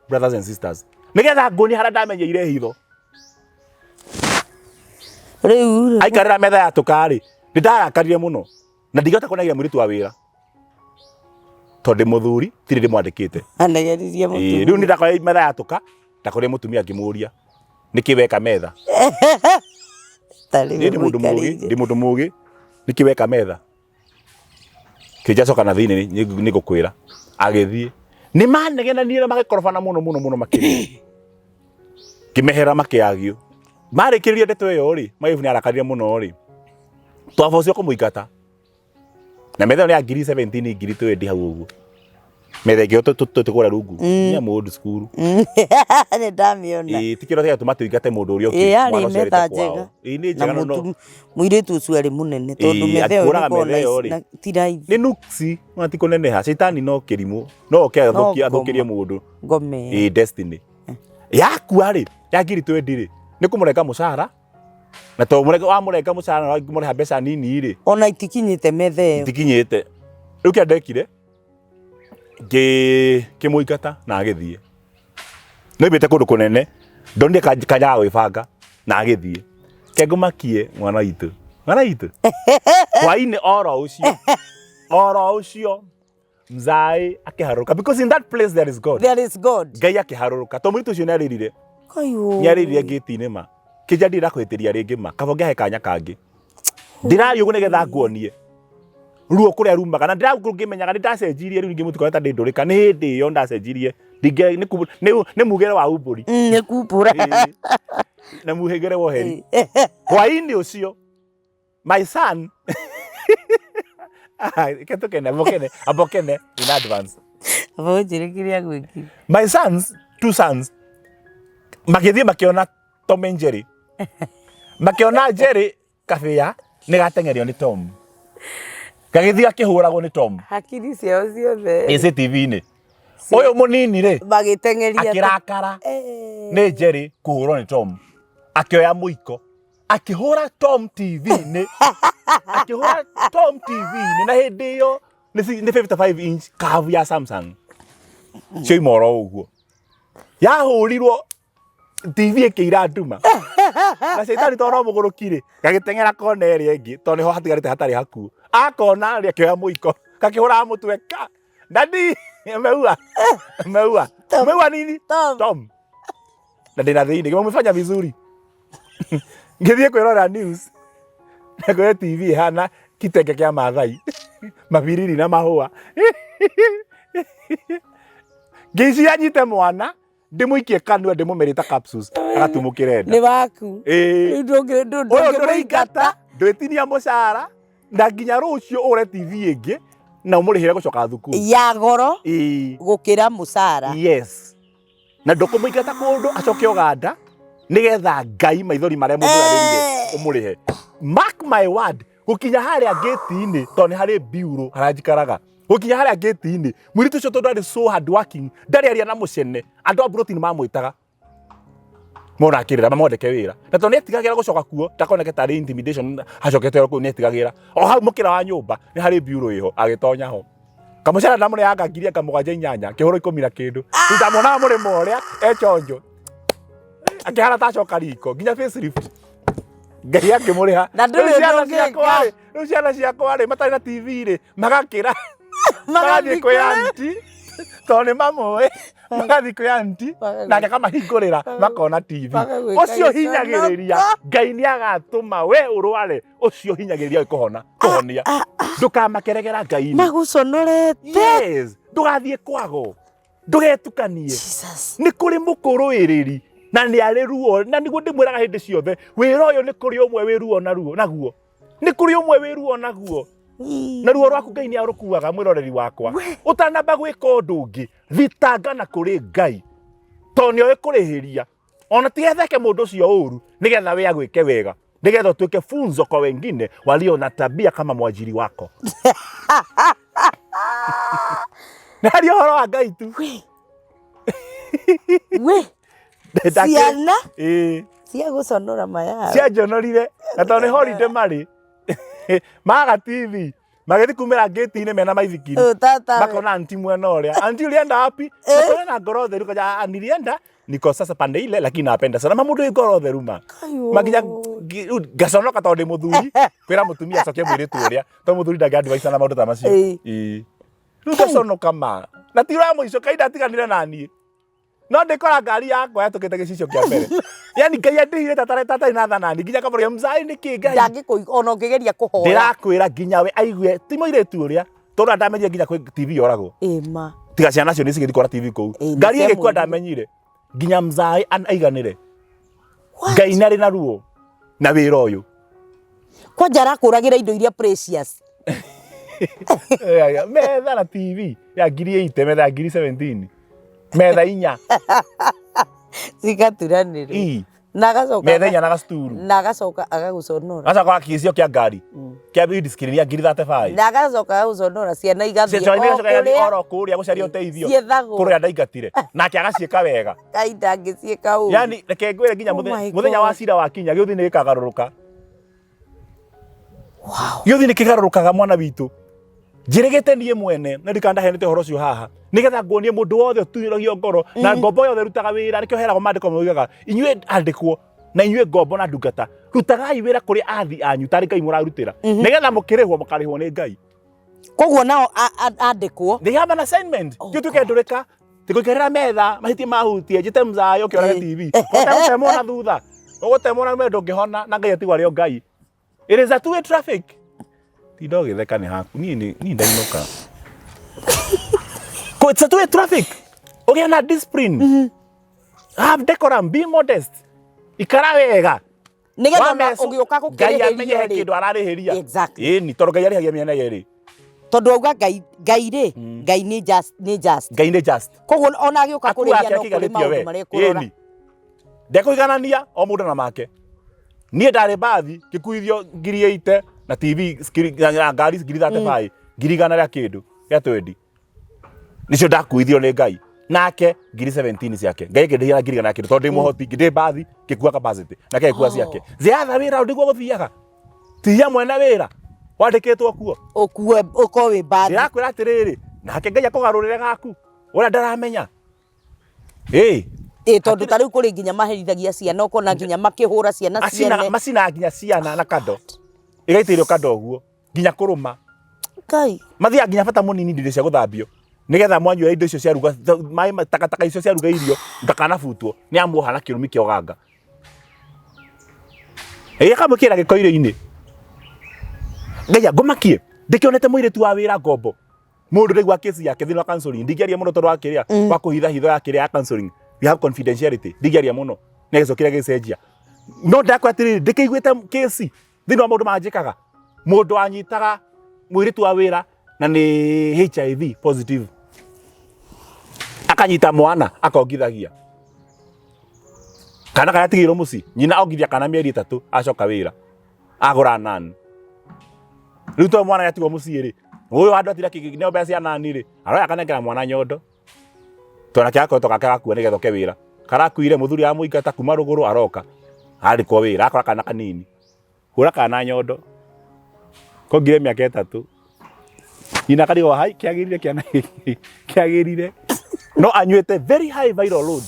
Speaker 2: brothers and sisters. Nĩgetha nguonie harĩa ndamenyeire hitho.
Speaker 1: Rĩu rĩ.
Speaker 2: Aikarĩra metha yatũka rĩ, nĩndarakarire mũno na ndingĩhota kũnegeria mũirĩtu wa wĩra tondũ ndĩ mũthuri tirĩ ndĩmwandĩkĩte.
Speaker 1: Anegeririe
Speaker 2: Ĩĩ,
Speaker 1: mũtumia.
Speaker 2: Rĩu nĩ metha yatũka ndakorire mũtumia ngĩmũria nĩkĩ weka metha.
Speaker 1: Tarĩ
Speaker 2: Niĩ ndĩ mũndũ mũgĩ,
Speaker 1: mũikarĩire.
Speaker 2: ndĩ mũndũ mũgĩ nĩkĩ weka metha. Kĩnja coka na thĩinĩ nĩ ngũkwĩra. Agĩthiĩ. Nĩ manegenanire na magĩkorobana mũno mũno mũno makĩria. Ngĩmehera makĩagio. Marĩkĩrĩria ndeto ĩyo rĩ, Mayibu nĩ arakarire mũno rĩ. Twabocio kũmũingata. Na metha ĩyo nĩ ya ngiri 17 ngiri 20 hau ũguo. Metha ĩngĩ tũkũra rungu. Nĩ mũndũ cukuru.
Speaker 1: Nĩ ndamĩona.
Speaker 2: Ĩĩ ti kĩrĩa gĩatũma tũingate mũndũ ũrĩa
Speaker 1: Ĩĩ
Speaker 2: ũngĩ.
Speaker 1: yarĩ
Speaker 2: mwana ũcio
Speaker 1: metha
Speaker 2: arĩte kwao.
Speaker 1: njega.
Speaker 2: Ĩĩ nĩ
Speaker 1: Na
Speaker 2: njega no
Speaker 1: mũirĩtu ũcio arĩ mũnene tondũ
Speaker 2: Ĩĩ,
Speaker 1: metha ĩyo
Speaker 2: akĩhũraga
Speaker 1: ĩkoragwo
Speaker 2: metha ĩyo rĩ.
Speaker 1: na ti raithi.
Speaker 2: Nĩ nuksi, ona ti kũneneha. Caitani no kĩrimũ. No oke
Speaker 1: No
Speaker 2: athũkie athũkĩrie
Speaker 1: ngoma.
Speaker 2: mũndũ.
Speaker 1: Ngome.
Speaker 2: Ĩĩ destiny. Yakua rĩ, ya ngiri 20 rĩ, nĩ kũmũrenga mũcara. Na to mũrenga wamũrenga mũcara na wamũrĩha mbeca nini rĩ,
Speaker 1: Ona itikinyĩte metha ĩyo.
Speaker 2: itikinyĩte. Rĩu kĩrĩa ndekire, ngĩkĩmũingata na agĩthiĩ. Noimĩte kũndũ kũnene, ndonire kanya ga gwĩbanga na agĩthiĩ. Ke ngũmakie mwana witũ. Mwana witũ. Hwainĩ oro ũcio. Oro ũcio. Mzai akĩharũrũka because in that place there is God.
Speaker 1: There is God.
Speaker 2: Ngai akĩharũrũka. To mũirĩtu ũcio nĩarĩrire.
Speaker 1: Kaiũ.
Speaker 2: Nĩarĩrire ngĩti-inĩ ma. Kĩnja ndirĩ ndakũhĩtĩria rĩngĩ ma. Kaba ũngĩahe kanya kangĩ. Ndĩraria ũguo nĩgetha nguonie ruo kũrĩa rumaga na ndĩragũkorwo ngĩmenyaga nĩ ndacenjirie rĩu ningĩ mũtikone ta ndĩ ndũrĩka nĩ hĩndĩ ĩyo ndacenjirie ndingĩ nĩ ku- nĩ nĩ mugĩre wa umbũri
Speaker 1: Nĩ kumbũra.
Speaker 2: Ĩĩ. Na muhĩgĩre wa ũheri hwainĩ ũcio my son reke tũkene ambokene ambokene in advance.
Speaker 1: Aba ũnjĩre kĩrĩa gwĩkire.
Speaker 2: My sons, two sons, magĩthiĩ makĩona Tom and Jerry, makĩona Jerry kabĩa nĩ gateng'erio nĩ Tom, gagĩthiĩ gakĩhũragwo nĩ Tom.
Speaker 1: Hakiri ciao ciothe.
Speaker 2: CCTV-inĩ. Ũyũ mũnini rĩ
Speaker 1: magĩteng'eria
Speaker 2: akĩrakara
Speaker 1: Eh.
Speaker 2: nĩ Jerry kũhũrwo nĩ Tom, akĩoya mũiko akĩhũra Tom TV-inĩ, akĩhũra Tom TV-inĩ na hĩndĩ ĩyo nĩ 55 inch curve ya Samsung cioima oro ũguo yahũrirwo TV ĩkĩira nduma na caitani tondũ no mũgũrũki rĩ gagĩteng'era kona ĩrĩa ĩngĩ tondũ nĩho hatigarĩte hatarĩ hakuo akona rĩ akĩoya mũiko gakĩhũraga mũtwe ka dadi ameua ameua
Speaker 1: Tom.
Speaker 2: ameua nini
Speaker 1: Tom.
Speaker 2: Tom na ndĩna thĩinĩ ngĩmwĩfanya vizuri ngĩthiĩ kwĩrora news na kwĩre TV ĩhana kitenge kĩa Maathai mabiriri na mahũa ngĩciria nyite mwana ndĩmũikie kanua ndĩmũmerĩta capsules agatumũkĩre nda.
Speaker 1: Nĩ waku.
Speaker 2: Ĩĩ.
Speaker 1: Rĩu ndũngĩ-
Speaker 2: Ũyũ
Speaker 1: ndũngĩmũingata.
Speaker 2: ndũrĩingata ndwĩtinia mũcara na nginya rũciũ ũgũre TV ĩngĩ na ũmũrĩhĩre gũcoka thukuru.
Speaker 1: Ya goro
Speaker 2: Ĩĩ.
Speaker 1: gũkĩra mũcara.
Speaker 2: Yes. Na ndũkũmũingata kũndũ acoke Uganda nĩgetha Ngai maithori marĩa mũndũ arĩrire ũmũrĩhe. Mark my word, gũkinya harĩa gate-inĩ tondũ nĩ harĩ biurũ harĩa njikaraga. Gũkinya harĩa gate-inĩ, mũirĩtu ũcio tondũ arĩ so hard working, ndarĩ aria na mũcene, andũ a mburoti nĩ mamwĩtaga. Mona akĩrĩra mamwandĩke wĩra. Na tondũ nĩetigagĩra gũcoka kuo, ndakoneke tarĩ intimidation acokete kũu nĩetigagĩra. O hau mũkĩra wa nyũmba nĩ harĩ biurũ ĩho, agĩtonya ho. Kamũcara ndamũneaga ngiri anga mũgwanja inyanya, kĩhũrwo ikũmi na kĩndũ. Rĩu ndamuonaga mũrĩmo ũrĩa e chonjo. Akĩhana ta acoka riko, nginya facelift. Ngai akĩmũrĩha.
Speaker 1: Na ndũrĩ
Speaker 2: Rĩu ciana
Speaker 1: ũndũ ũngĩka.
Speaker 2: ciakwa rĩ, rĩu ciana ciakwa rĩ, matarĩ na TV rĩ, magakĩra magathiĩ kwĩ anti tondũ nĩ mamũĩ, magathiĩ kwĩ anti nake akamahingũrĩra makona TV.
Speaker 1: Magagwĩka
Speaker 2: Ũcio hinyagĩrĩria Ngai nĩ agatũma we ũrware, ũcio hinyagĩrĩria kũhona, kũhonia. Ndũkamakeregera Ngai-inĩ.
Speaker 1: Magũconorete.
Speaker 2: Yes, ndũgathiĩ kwago, ndũgetukanie.
Speaker 1: Jesus.
Speaker 2: Nĩ kũrĩ mũkũrũĩrĩri na nĩ arĩ ruo, na nĩguo ndĩmwĩraga hĩndĩ ciothe, wĩra ũyũ nĩ kũrĩ ũmwe wĩ ruo na ruo naguo, nĩ kũrĩ ũmwe wĩ ruo naguo, na ruo rwaku Ngai nĩ arũkuaga, mwĩroreri wakwa. Ũtanamba gwĩka ũndũ ũngĩ, thitanga na kũrĩ Ngai, tondũ nĩ oĩ kũrĩhĩria. Ona ti etheke mũndũ ũcio ũru, nĩgetha we agwĩke wega, nĩgetha ũtuĩke funzo kwa wengine walio na tabia kama mwajiri wako. Nĩ harĩ ũhoro wa Ngai tu.
Speaker 1: We. We. Ciana
Speaker 2: Ĩĩ.
Speaker 1: cia gũconora maya.
Speaker 2: Cianjonorire na tondũ nĩ holiday marĩ maga TV magĩthiĩ kumĩra ngĩti-inĩ mena maithikiri
Speaker 1: Ũyũ tata we.
Speaker 2: makona anti mwena ũrĩa anti ulienda wapi Nakona na ngoro theru kaja "Ah, nilienda niko sasa pande ile lakini napenda sana ma mũndũ wĩ ngoro theru ma
Speaker 1: Kayũ.
Speaker 2: makinya rĩu ngaconoka tondũ ndĩ mũthuri kwĩra mũtumia acokie mũirĩtu ũrĩa tondũ mũthuri ndangĩ-advise na maũndũ ta macio.
Speaker 1: Ĩĩ.
Speaker 2: Ĩĩ. Rĩu ngaconoka ma na ti wa mũico Ngai ndatiganire na niĩ no ndĩkora ngari yakwa yatũkĩte gĩcicio kĩa mbere, yani Ngai andĩhire tatarĩ na thanani nginya kamũria mzai nĩkĩ Ngai
Speaker 1: Ndangĩkũigua ona ũngĩgeria kũhoya.
Speaker 2: Ndĩrakwĩra nginya we aigue ti mũirĩtu ũrĩa tondũ ndamenyire nginya kwĩ TV yoragwo.
Speaker 1: Ĩma.
Speaker 2: Tiga ciana cio nĩ cigĩthiĩ kuona TV kũu.
Speaker 1: Ĩĩ, nĩ
Speaker 2: Ngari ĩgĩkua
Speaker 1: ciamwĩrire.
Speaker 2: ndamenyire nginya mzai aiganĩre.
Speaker 1: What?
Speaker 2: Ngai nĩ arĩ na ruo na wĩra ũyũ.
Speaker 1: Kwanja arakũragĩra indo iria precious.
Speaker 2: Eh, metha na TV ya ngiri 80, metha ya ngiri 17, metha inya.
Speaker 1: Cigaturanĩrwo.
Speaker 2: Ii.
Speaker 1: Na agacoka
Speaker 2: Metha inya na gacuturu.
Speaker 1: Na agacoka agagũconora.
Speaker 2: Gacoka gĩcicio kĩa ngari kĩa windscreen ya ngiri 35.
Speaker 1: Na agacoka agagũconora ciana igathiĩ
Speaker 2: Ciana
Speaker 1: o
Speaker 2: igacoka igathiĩ
Speaker 1: kũrĩa
Speaker 2: oro kũrĩa gũcaria ũteithio
Speaker 1: ciethagwo.
Speaker 2: kũrĩa ndaingatire nake agaciĩka wega.
Speaker 1: Ngai ndangĩciĩka ũru.
Speaker 2: Yani reke ngwĩre nginya
Speaker 1: Oh my
Speaker 2: mũthenya wa
Speaker 1: God.
Speaker 2: cira wakinya gĩũthi nĩ gĩkagarũrũka.
Speaker 1: Wow.
Speaker 2: Gĩũthi nĩ kĩgarũrũkaga mwana witũ. Njĩrĩgĩte niĩ mwene na ndikana ndaheanĩte ũhoro ũcio haha nĩgetha nguonie mũndũ wothe ũtunyũragio ngoro na ngombo yothe ĩrutaga wĩra. Nĩkĩo heragwo maandĩko moigaga inyuĩ andĩkwo na inyuĩ ngombo na ndungata, rutagai wĩra kũrĩ athi anyu tarĩ Ngai mũrarutĩra, nĩgetha mũkĩrĩhwo mũkarĩhwo nĩ Ngai.
Speaker 1: Koguo nao andĩkwo
Speaker 2: They have an assignment.
Speaker 1: Oh
Speaker 2: Ti ũtuĩke ndũrĩka ti gũikarĩra metha mahĩtie mahutie njĩte mzayo ũkĩorage TV ũtegũtemwo na thutha, ũgũtemwo na mwendo ndũngĩhona na Ngai atigwo arĩ o Ngai. It is a two-way traffic. Tinda ũgĩtheka nĩ haku niĩ niĩ ndainũka. It's a two-way traffic. Ũgĩe na discipline. Have decorum, be modest. Ikara wega.
Speaker 1: Nĩgetha ona
Speaker 2: Wamecu-
Speaker 1: ũgĩũka
Speaker 2: Ngai amenye he
Speaker 1: gũkĩrĩhĩrio rĩ.
Speaker 2: kĩndũ ararĩhĩria.
Speaker 1: Exactly.
Speaker 2: Ĩni tondũ Ngai arĩhagia mĩena yerĩ.
Speaker 1: Tondũ auga Ngai Ngai rĩ, Ngai nĩ just, nĩ just.
Speaker 2: Ngai nĩ just.
Speaker 1: Koguo ona agĩũka
Speaker 2: Akuaga
Speaker 1: kũrĩhia
Speaker 2: kĩrĩa
Speaker 1: no kũrĩ
Speaker 2: kĩiganĩtie
Speaker 1: maũndũ
Speaker 2: we.
Speaker 1: marĩa ekũrora.
Speaker 2: Ĩni. Ndekũiganania o mũndũ na make. Niĩ ndarĩ mbathi ngĩkuithio ngiri 80 na TV na ngari ngiri 35, ngiri igana rĩa kĩndũ gĩa 20 nicio ndakuithio nĩ Ngai, nake ngiri 17 ciake Ngai akĩndĩhia na ngiri igana rĩa kĩndũ tondũ ndĩ mũhoti, ndĩ mbathi ngĩkua capacity nake agĩkua ciake. Ziatha wĩra nĩguo gũthiaga tihia mwene wĩra wandĩkĩtwo kuo.
Speaker 1: Ũkue ũkorwo wĩ mbathi.
Speaker 2: Ndĩrakwĩra atĩrĩrĩ, nake Ngai akũgarũrĩre gaku ũrĩa ndaramenya. Ĩĩ.
Speaker 1: Ĩ tondũ ta rĩu kũrĩ nginya maherithagia ciana, ũkona nginya makĩhũra ciana ciene.
Speaker 2: Macinaga nginya ciana na kando, igaitĩrĩrio kando ũguo nginya kũrũma.
Speaker 1: Ngai.
Speaker 2: Mathiaga nginya bata mũnini indo cia gũthambio nĩgetha mwanyua indo icio ciaruga maĩ takataka icio ciaruga irio ndakanabutwo nĩ amuoha na kĩrumi kĩa ũganga. Ĩ akamwĩkĩra gĩko irio-inĩ. Ngai angũmakie ndĩkĩonete mũirĩtu wa wĩra ngombo mundu ndaigua kesi yake thĩinĩ wa counseling, ndingĩaria mũno tondũ wa kĩrĩa wa kũhitha hitho ya kĩrĩa ya counseling, we have confidentiality, ndingĩaria mũno nĩ gĩcokire gĩcenjia, no ndakwĩra atĩrĩrĩ, ndĩkĩiguĩte kesi thĩinĩ wa maũndũ manjĩkaga mũndũ wanyitaga mũirĩtu wa wĩra na nĩ HIV positive, akanyita mwana akongithagia kana karĩa atigĩirwo mũciĩ, nyina ongithia kana mĩeri 3 acoka wĩra agũra nani. Rĩu to mwana yatigwo mũciĩ rĩ, ũyũ andũ atira kĩneo mbeca cia nani rĩ, aroya akanengera mwana nyondo tondũ nake gakoretwo gake gakua nĩgetha oke wĩra, karakuire mũthuri amũingata kuma rũgũrũ, aroka arĩkwo wĩra akora kana kanini, hũra kana nyondo kongire mĩaka 3, nyina akarigwo hai kĩagĩrire kĩana gĩkĩ kĩagĩrire, no anyuĩte very high viral load,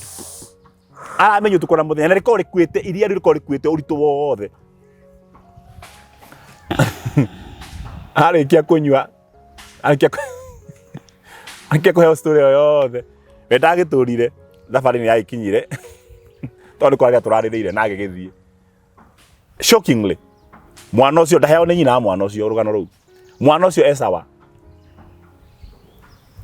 Speaker 2: aramenya ũtukũ na mũthenya na rĩkorwo rĩkuĩte iria rĩu rĩkorwo rĩkuĩte ũritũ wothe. Arĩkia kũnyua, arĩkia kũheo story ĩyo yothe, we ndagĩtũrire, thabarĩ nĩ yagĩkinyire, tondũ nĩ kwarĩra tũrarĩrĩire na agĩgĩthiĩ. Shockingly, mwana ũcio ndaheo nĩ nyina wa mwana ũcio rũgano rũu. Mwana ũcio e sawa.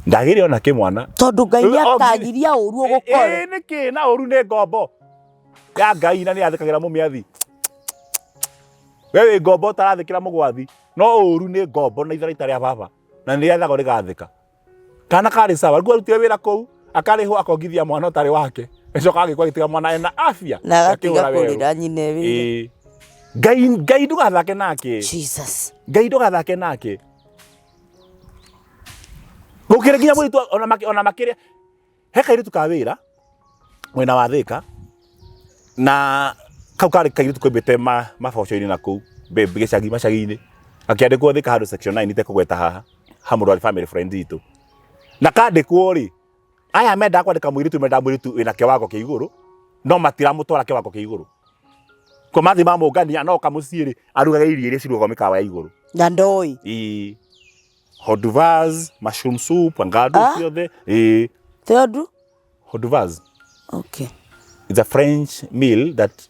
Speaker 2: Ndagĩrĩ ona kĩ mwana.
Speaker 1: Tondũ Ngai nĩ akagiria ũru ũgũkore.
Speaker 2: Ĩĩ nĩkĩ na ũru nĩ ngombo ya Ngai na nĩ yathĩkagĩra mũmĩathi. We wĩ ngombo ũtarathĩkĩra mũgwathi, no ũru nĩ ngombo na itharaita rĩa baba na nĩ rĩathagwo rĩgathĩka. Kana karĩ sawa, rĩu arutire wĩra kũu akarĩhwo akongithia mwana ũtarĩ wake, acoka agĩkua agĩtiga mwana ena afya
Speaker 1: Na agatiga
Speaker 2: akĩhũra werũ.
Speaker 1: kũrĩra nyina wĩra.
Speaker 2: Ĩĩ. Ngai Ngai ndũgathake nake.
Speaker 1: Jesus.
Speaker 2: Ngai ndũgathake nake. Gũkĩrĩ nginya mũirĩtu ona ona makĩria he kairĩtu ka wĩra mwena wa Thĩka na kau karĩ kairĩtu koimĩte maboco-inĩ na kũu gĩcagi macagi-inĩ gakĩandĩkwo Thĩka handũ section 9 itekũgweta haha ha mũndũ warĩ family friend itũ na kandĩkwo rĩ aya mendaga kwandĩka mũirĩtu mendaga mũirĩtu wĩna kĩwango kĩa igũrũ no matiramũtwara kĩwango kĩa igũrũ ko mathiĩ mamũngania no kamũciĩ rĩ arugage irio iria cirugagwo mĩkawa ya igũrũ.
Speaker 1: Na ndoĩ.
Speaker 2: Ĩĩ. Hot mushroom soup, ngado
Speaker 1: Ah?
Speaker 2: ciothe. Ĩĩ.
Speaker 1: Tondu?
Speaker 2: Hot duvas.
Speaker 1: Okay.
Speaker 2: It's a French meal that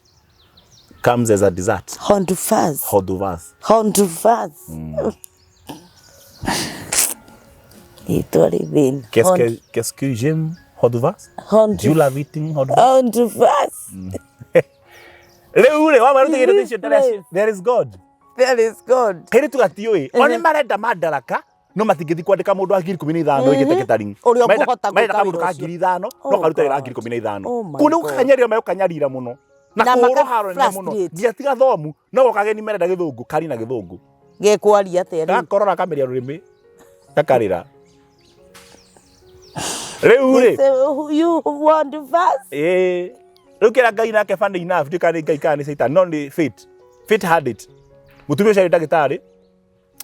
Speaker 2: comes as a dessert.
Speaker 1: Hondufaz.
Speaker 2: Hot duvas.
Speaker 1: Hondufaz. Rĩtwa rĩ thĩna.
Speaker 2: Qu'est-ce que qu'est-ce que j'aime hot duvas? Do you love eating hot duvas?
Speaker 1: Hondufaz.
Speaker 2: Rĩu rĩ, wamwĩra rutĩgĩrĩte icio ndĩreci- There is God.
Speaker 1: There is God.
Speaker 2: Kairĩtu gatiũĩ. O nĩ marenda madaraka no matingĩthiĩ kwandĩka mũndũ wa 15,000 oigĩte catering.
Speaker 1: Ũrĩa
Speaker 2: Marenda-
Speaker 1: ũkũhota
Speaker 2: marenda
Speaker 1: gwĩka
Speaker 2: kamũndũ
Speaker 1: wĩra
Speaker 2: ka
Speaker 1: ũcio.
Speaker 2: 5,000
Speaker 1: Oh
Speaker 2: no karuta wĩra wa
Speaker 1: God.
Speaker 2: 15,000.
Speaker 1: Oh my
Speaker 2: Kũu nĩ
Speaker 1: God.
Speaker 2: gũkanyarira megũkanyarira mũno. Na
Speaker 1: Na
Speaker 2: kũhũrwo
Speaker 1: maka
Speaker 2: haro nene mũno.
Speaker 1: frustrate.
Speaker 2: Nginya tiga thomu no goka ageni marenda gĩthũngũ kari na gĩthũngũ.
Speaker 1: Gekwaria atĩa rĩu?
Speaker 2: Gakorora kameria rũrĩmĩ gakarĩra. Rĩu rĩ
Speaker 1: Say, You want fast?
Speaker 2: ĩĩ rĩu kĩrĩa Ngai nake funny enough ndiũĩ kana nĩ Ngai kana nĩ Satan no nĩ fate. Fate had it. Mũtumia ũcio arĩ ndagĩtarĩ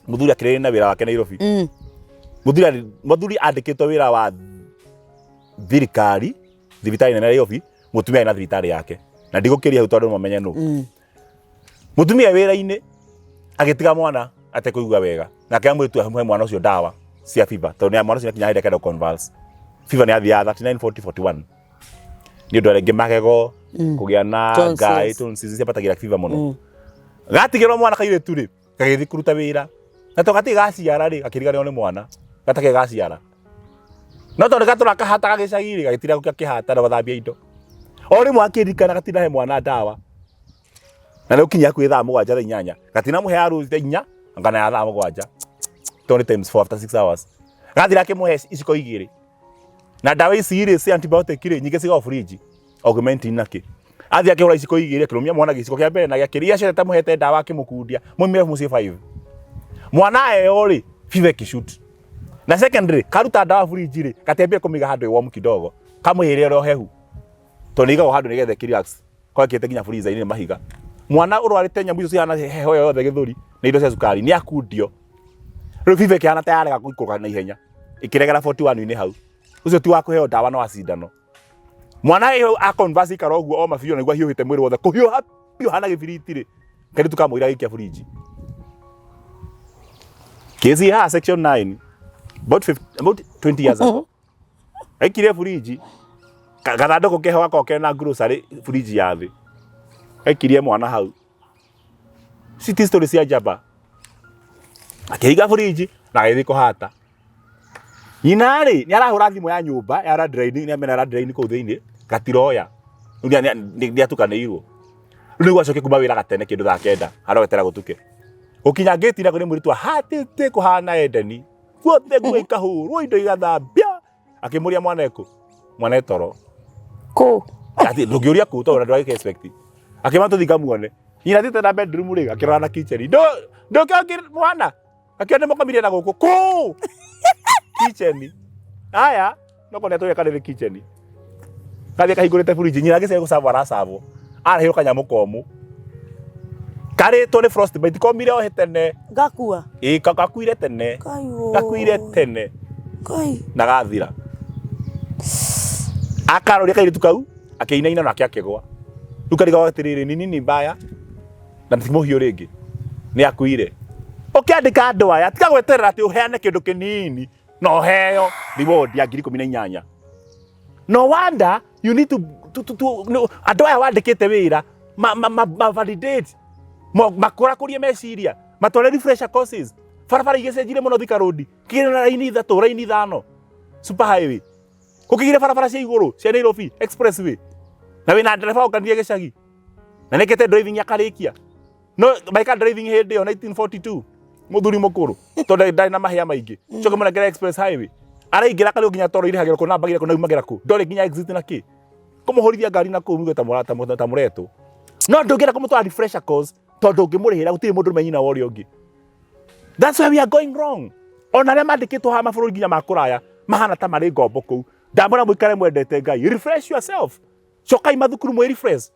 Speaker 2: mũthuri akĩrĩ na wĩra wake Nairobi. Mũthuri mũthuri andĩkĩtwo wĩra wa thirikari thibitarĩ nene ya Nairobi mũtumia arĩ na thibitarĩ yake na ndigũkĩria hau tondũ mamenye nũ. Mũtumia wĩra-inĩ agĩtiga mwana atekũigua wega na akĩra mũirĩtu amũhe mwana ũcio ndawa cia fever tondũ mwana ũcio nĩakinya hĩndĩ akenda convulse. Fever nĩ yathiaga 39 40 41 nĩ ũndũ rĩngĩ magego kũgĩa na
Speaker 1: Tonsils.
Speaker 2: ngaĩ tonsils ciambatagĩra fever mũno. Gatigĩrwo mwana kairĩtu rĩ gagĩthiĩ kũruta wĩra na to gatirĩ gaciara rĩ gakĩriganĩrwo nĩ mwana gatakĩrĩ gaciara no tondũ gatũra kahataga gĩcagi rĩ gagĩtira gakĩhata na gũthambia indo o rĩmwe akĩririkana gatina he mwana ndawa na rĩu kinya hakuhĩ thaa 7 thaa 8 gatina mũhe ya rũci thaa 4 kana ya thaa 7 tondũ nĩ times 4 after 6 hours gathira akĩmũhe iciko 2 na ndawa ici rĩ cia antibiotic rĩ nyingĩ cigagwo fridge Augmentin na kĩ athiĩ akĩgũra iciko 2 akĩrũmia mwana gĩciko kĩa mbere na gĩa kerĩ iria ciothe tamũhete ndawa akĩmũkundia mumire mũciĩ 5 mwana eo rĩ fever ĩkĩshoot na secondary karuta ndawa fridge rĩ gatiambia kũmĩiga handũ ĩ warm kidogo kamũhĩre ũrĩa ũhehu tondũ nĩ igagwo handũ nĩgetha ĩkĩ-relax kwakĩte nginya freezer-inĩ nĩ mahiga mwana ũrwarĩte nyamũ icio cihana heho ĩyo yothe gĩthũri na indo cia cukari nĩ akundio rĩu fever ĩkĩhana ta yarega gũikũrũka na ihenya ĩkĩregera 41-inĩ hau ũcio ti wa kũheo ndawa no wa cindano mwana ĩyo a converse ikara ũguo oma biũ na nĩguo ahiũhĩte mwĩrĩ wothe kũhiũha biũ hana gĩbiriti rĩ kairĩtu kamũira gaikia fridge kesi haha section 9 about 50, about 20 years ago aikirie fridge gathandũkũ keho gakoragwo kena grocery fridge ya thĩ aikirie mwana hau city story cia njamba akĩhinga fridge na agĩthiĩ kũhata nyina rĩ nĩ arahũra thimũ ya nyũmba ya landline nĩ amena landline kũu thĩinĩ gatiroya rĩu nĩ atukanĩirwo rĩu nĩguo acoke kuma wĩra gatene kĩndũ thaa 9 arogetera gũtuke gũkinya ngĩti nako nĩ mũirĩtu ahatĩte kũhana Edeni guothe nguo ikahũrwo indo igathambia akĩmũria mwana ekũ mwana etoro
Speaker 1: Kũ?
Speaker 2: Ati ndũngĩũria kũ tondũ ndũragĩka expect akĩma tũthiĩ ngamuone nyina thiĩte na bedroom rĩ akĩrora na kitchen ndũkĩongĩ mwana akĩona nĩmũkomire na gũkũ kũ kitchen aya no kona tũrĩa karĩ kitchen gathiĩ kahingũrĩte fridge nyina agĩcaria gũcabwo aracabwo arehirwo kanyamũ komũ karĩtwo nĩ frostbite komire ohe tene.
Speaker 1: Gakua.
Speaker 2: Ĩĩ gakuire tene.
Speaker 1: Kai woi.
Speaker 2: Gakuire tene.
Speaker 1: Kai.
Speaker 2: Na gathira. Akaroria kairĩtu kau akĩinaina nake akĩgwa. Rĩu karigagwo atĩrĩrĩ ni nini mbaya na ti mũhiũ rĩngĩ nĩ akuire. Ũkĩandĩka andũ aya, tiga gweterera atĩ ũheane kĩndũ kĩnini na ũheo reward ya 18,000. No wonder you need to no, andũ aya wandĩkĩte wĩra ma, ma, ma, ma validate makũrakũrie meciria, matware refresher courses. Barabara igĩcenjire mũno, Thika Road kĩgĩre na raini ithatũ, raini ithano, super highway, gũkĩgire barabara cia igũrũ cia Nairobi expressway, na wĩna ndereba ũkanie gĩcagi na nĩkĩte driving akarĩkia no maika driving hĩndĩ ĩyo 1942, mũthuri mũkũrũ tondũ ndarĩ na mahĩa maingĩ, coke mũnengere express highway, araingĩra karĩ nginya toro irĩhagĩrwo kũ nambagĩra kũ na umagĩra kũ, ndorĩ nginya exit na kĩ kũmũhũrithia ngari na kũu muge ta mũretwo, no ndũngĩenda kũmũtwara refresher course tondũ ũngĩmũrĩhĩra gũtirĩ mũndũ ũrũme nyina wa ũrĩa ũngĩ. That's why we are going wrong. Ona arĩa mandĩkĩtwo haha mabũrũri nginya ma kũraya mahana ta marĩ ngombo kũu. Ndamwĩra mũikare mwendete Ngai, refresh yourself, cokai mathukuru mwĩ refresh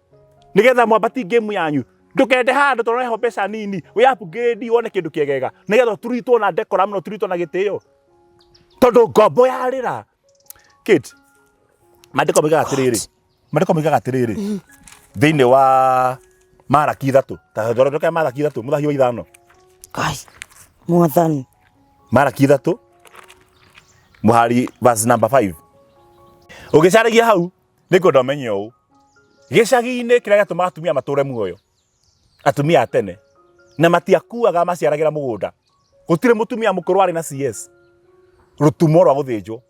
Speaker 2: nigetha mwambati game yanyu. Ndũkende handũ tondũ ũreho mbeca nini, wĩ upgrade wone kĩndũ kĩegega nigetha ũturitwo na decorum na ũturitwo na gĩtĩo, tondũ ngombo yarĩra. Kate, maandĩko moigaga atĩrĩrĩ, maandĩko moigaga atĩrĩrĩ thĩinĩ wa Maraki 3, ta thondeka Maraki 3 mũthahio wa 5.
Speaker 1: Ngai mwathani.
Speaker 2: Maraki 3 mũhari verse number 5. Ũgĩcaragia hau, nĩngwenda ũmenye ũũ: gĩcagi-inĩ kĩrĩa gĩatũmaga atumia matũre muoyo, atumia a tene na matiakuaga, maciaragĩra mũgũnda. Gũtirĩ mũtumia mũkũrũ warĩ na CS rũtumo rwa gũthĩnjwo.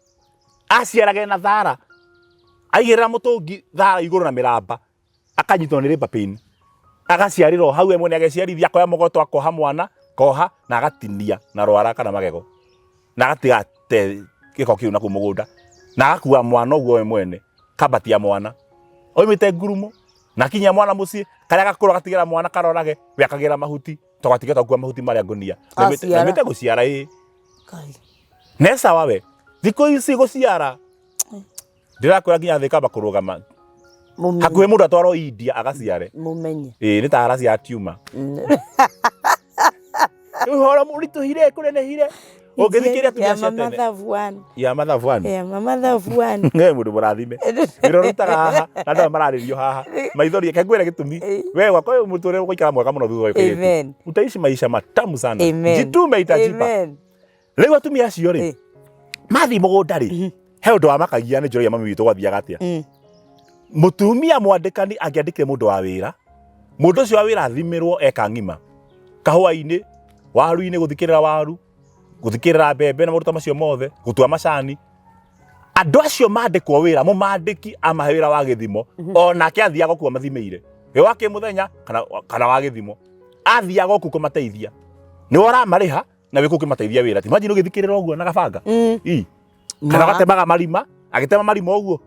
Speaker 2: Aciarage na thara, aigĩrĩra mũtũngi thara igũrũ na mĩramba, akanyitwo nĩ labour pain, agaciarĩra o hau we mwene, ageciarithia, akoya mũgoto, akoha mwana koha na agatinia na rwara kana magego na agatiga te gĩko kĩu na kũu mũgũnda, na agakua mwana ũguo we mwene, kambatia mwana oimĩte ngurumo na akinyia mwana mũciĩ, karĩa gakũrũ agatigĩra mwana karorage, we akagĩra mahuti tondũ atigĩte gũkua mahuti marĩa ngũnia.
Speaker 1: Aciara.
Speaker 2: Oimĩte gũciara ĩ.
Speaker 1: Ngai.
Speaker 2: Ne sawa we, thikũ ici gũciara ndĩrakwĩra nginya thĩ kamba kũrũgama.
Speaker 1: Mũmenye.
Speaker 2: Hakuhĩ mũndũ atwarwo India agaciare.
Speaker 1: Mũmenye.
Speaker 2: Ĩĩ, nĩ ta araciara tiuma. Ũhoro mũritũhire kũnenehire ũngĩthikĩrĩria atumia
Speaker 1: Ya
Speaker 2: cia
Speaker 1: mama
Speaker 2: tene.
Speaker 1: thabuani.
Speaker 2: Ya mathabuani.
Speaker 1: Ya mama thabuani.
Speaker 2: Nge mũndũ mũrathime wĩra ũrutaga haha na andũ aya mararĩrio haha maithori, reke ngwĩre gĩtũmi we gwakwa ũyũ mũtũrĩre ũgũikara mwega mũno thutha ũyũ.
Speaker 1: Amen.
Speaker 2: Utaishi maisha matamu sana.
Speaker 1: Amen.
Speaker 2: Jitume, itajipa.
Speaker 1: Amen.
Speaker 2: Rĩu atumia acio rĩ, mathiĩ mũgũnda rĩ, he ũndũ wamakagia nĩ njũragia mami witũ gwathiaga atĩa. Mũtumia mwandĩkani angĩandĩkire mũndũ wa wĩra, mũndũ ũcio wa wĩra athimĩrwo eka ng'ima kahũa-inĩ, waru-inĩ, gũthikĩrĩra waru, gũthikĩrĩra mbembe na maũndũ ta macio mothe, gũtua macani. Andũ acio mandĩkwo wĩra, mũmandĩki amahe wĩra wa gĩthimo, onake athiaga kuo mathimĩire wĩ wa kĩmũthenya kana wa gĩthimo, athiaga okuo kũmateithia, nĩwe ũramarĩha na wĩ kũu ũkĩmateithia wĩra. Ti imagine ũgĩthikĩrĩra ũguo na gabanga ii kana ũgatemaga marima, agĩtema marima ũguo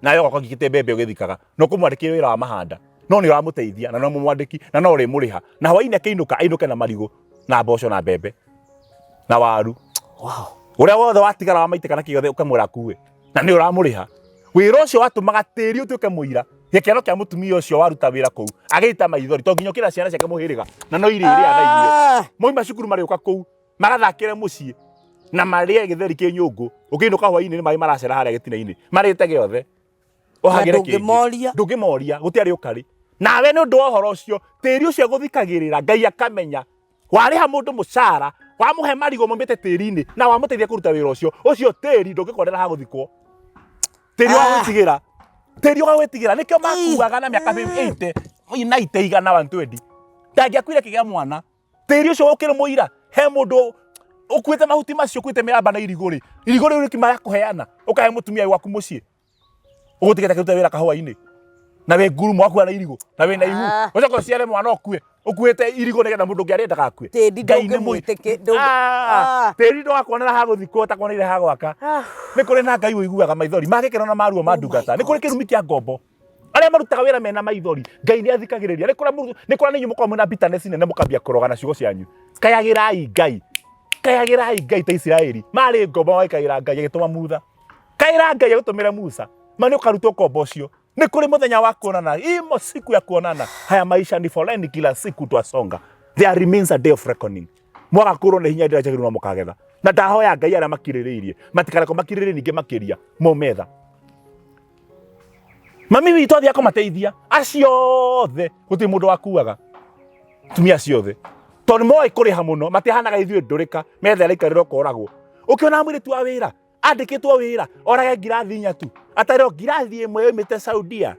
Speaker 2: nawe ũgoka ũgĩkĩte mbembe ũgĩthikaga, no kũmwandĩkĩra wĩra wa mahanda, no nĩ ũramũteithia na no mũmwandĩki na no ũrĩmũrĩha, na hwainĩ akĩinũka ainũke na marigũ na mboco na mbembe na waru. Ũrĩa wothe watigara wa maitĩka na kĩothe ũkamwĩra akue na nĩ ũramũrĩha. Wĩra ũcio watũmaga tĩri ũtuĩke mũira. Gĩkeno kĩa mũtumia ũcio waruta wĩra kũu agĩita maithori, to nginya ũkĩra ciana ciake mũhĩrĩga na no irĩrĩa na inyuĩ. Moima cukuru marĩũka kũu magathakĩre mũciĩ na marĩe gĩtheri kĩ nyũngũ. Ũkĩinũka hwainĩ nĩ maĩ maracera harĩa gĩtina-inĩ marĩte gĩothe, ũhagĩre kĩngĩ.
Speaker 1: Ndũngĩmoria.
Speaker 2: Ndũngĩmoria, gũtiarĩ ũkarĩ nawe. Nĩ ũndũ wa ũhoro ũcio, tĩri ũcio gũthikagĩrĩra Ngai akamenya warĩha mũndũ mũcara, wamũhe marigũ maumĩte tĩri-inĩ na wamũteithia kũruta wĩra ũcio, ũcio tĩri ndũngĩkonera ha gũthikwo, tĩri wa gwĩtigĩra, tĩri wa gwĩtigĩra. Nĩkĩo makuaga na mĩaka 80, 90, 100, 120, ndangĩakuire kĩgĩa mwana. Tĩri ũcio ũkĩrĩ mũira. He mũndũ ũkuĩte mahuti macio, ũkuĩte mĩramba na irigũ rĩ, irigũ rĩu rĩkiuma rĩa kũheana, ũkahe mũtumia waku mũciĩ ũgũtigĩte akĩruta wĩra kahũa-inĩ na wĩ ngurumo wakua na irigũ na wĩ na ihu. Ũcoke ũciare mwana ũkue ũkuĩte irigũ nĩgetha mũndũ ũngĩ arĩe ndagakue.
Speaker 1: Tĩri
Speaker 2: Ngai nĩ mũi-
Speaker 1: Ah.
Speaker 2: Tĩri ndũgakuonera ha gũthikwo ũtakuoneire ha gwaka. Nĩ kũrĩ na Ngai ũiguaga maithori ma gĩkeno na maruo ma ndungata. Nĩ kũrĩ kĩrumi kĩa ngombo arĩa marutaga wĩra mena maithori, Ngai nĩ athikagĩrĩria. Nĩ kũrĩa nĩ kũrĩa nĩ inyuĩ mũkoragwo mwĩna bitterness nene, mũkambia kũroga na ciugo cianyu. Kayagĩrai Ngai, kayagĩrai Ngai ta Isiraeli marĩ ngombo magĩkaĩra Ngai agĩtũma Mutha. Kaĩra Ngai agũtũmĩre Musa ma nĩ ũkarutwo ngombo ũcio. Nĩ kũrĩ mũthenya wa kuonana, imo siku ya kuonana. Haya maisha ni foleni, kila siku twasonga, there remains a day of reckoning. Mwaga kũrwo nĩ hinya, ndĩra njagĩrĩirwo no mũkagetha. Na ndahoya Ngai arĩa makirĩrĩirie matikareko makirĩrĩrie ningĩ makĩria maume tha. Mami witũ athiaga kũmateithia acio othe, gũtirĩ mũndũ wakuaga, atumia acio othe. Tondũ moĩ kũrĩha mũno, matihanaga ithuĩ ndũrĩka, metha ĩraikarĩra ũkoragwo. Ũkĩona mũirĩtu wa wĩra, andĩkĩtwo wĩra, orage ngirathi inya tu. Atarĩo ngirathi ĩmwe yoimĩte Saudia,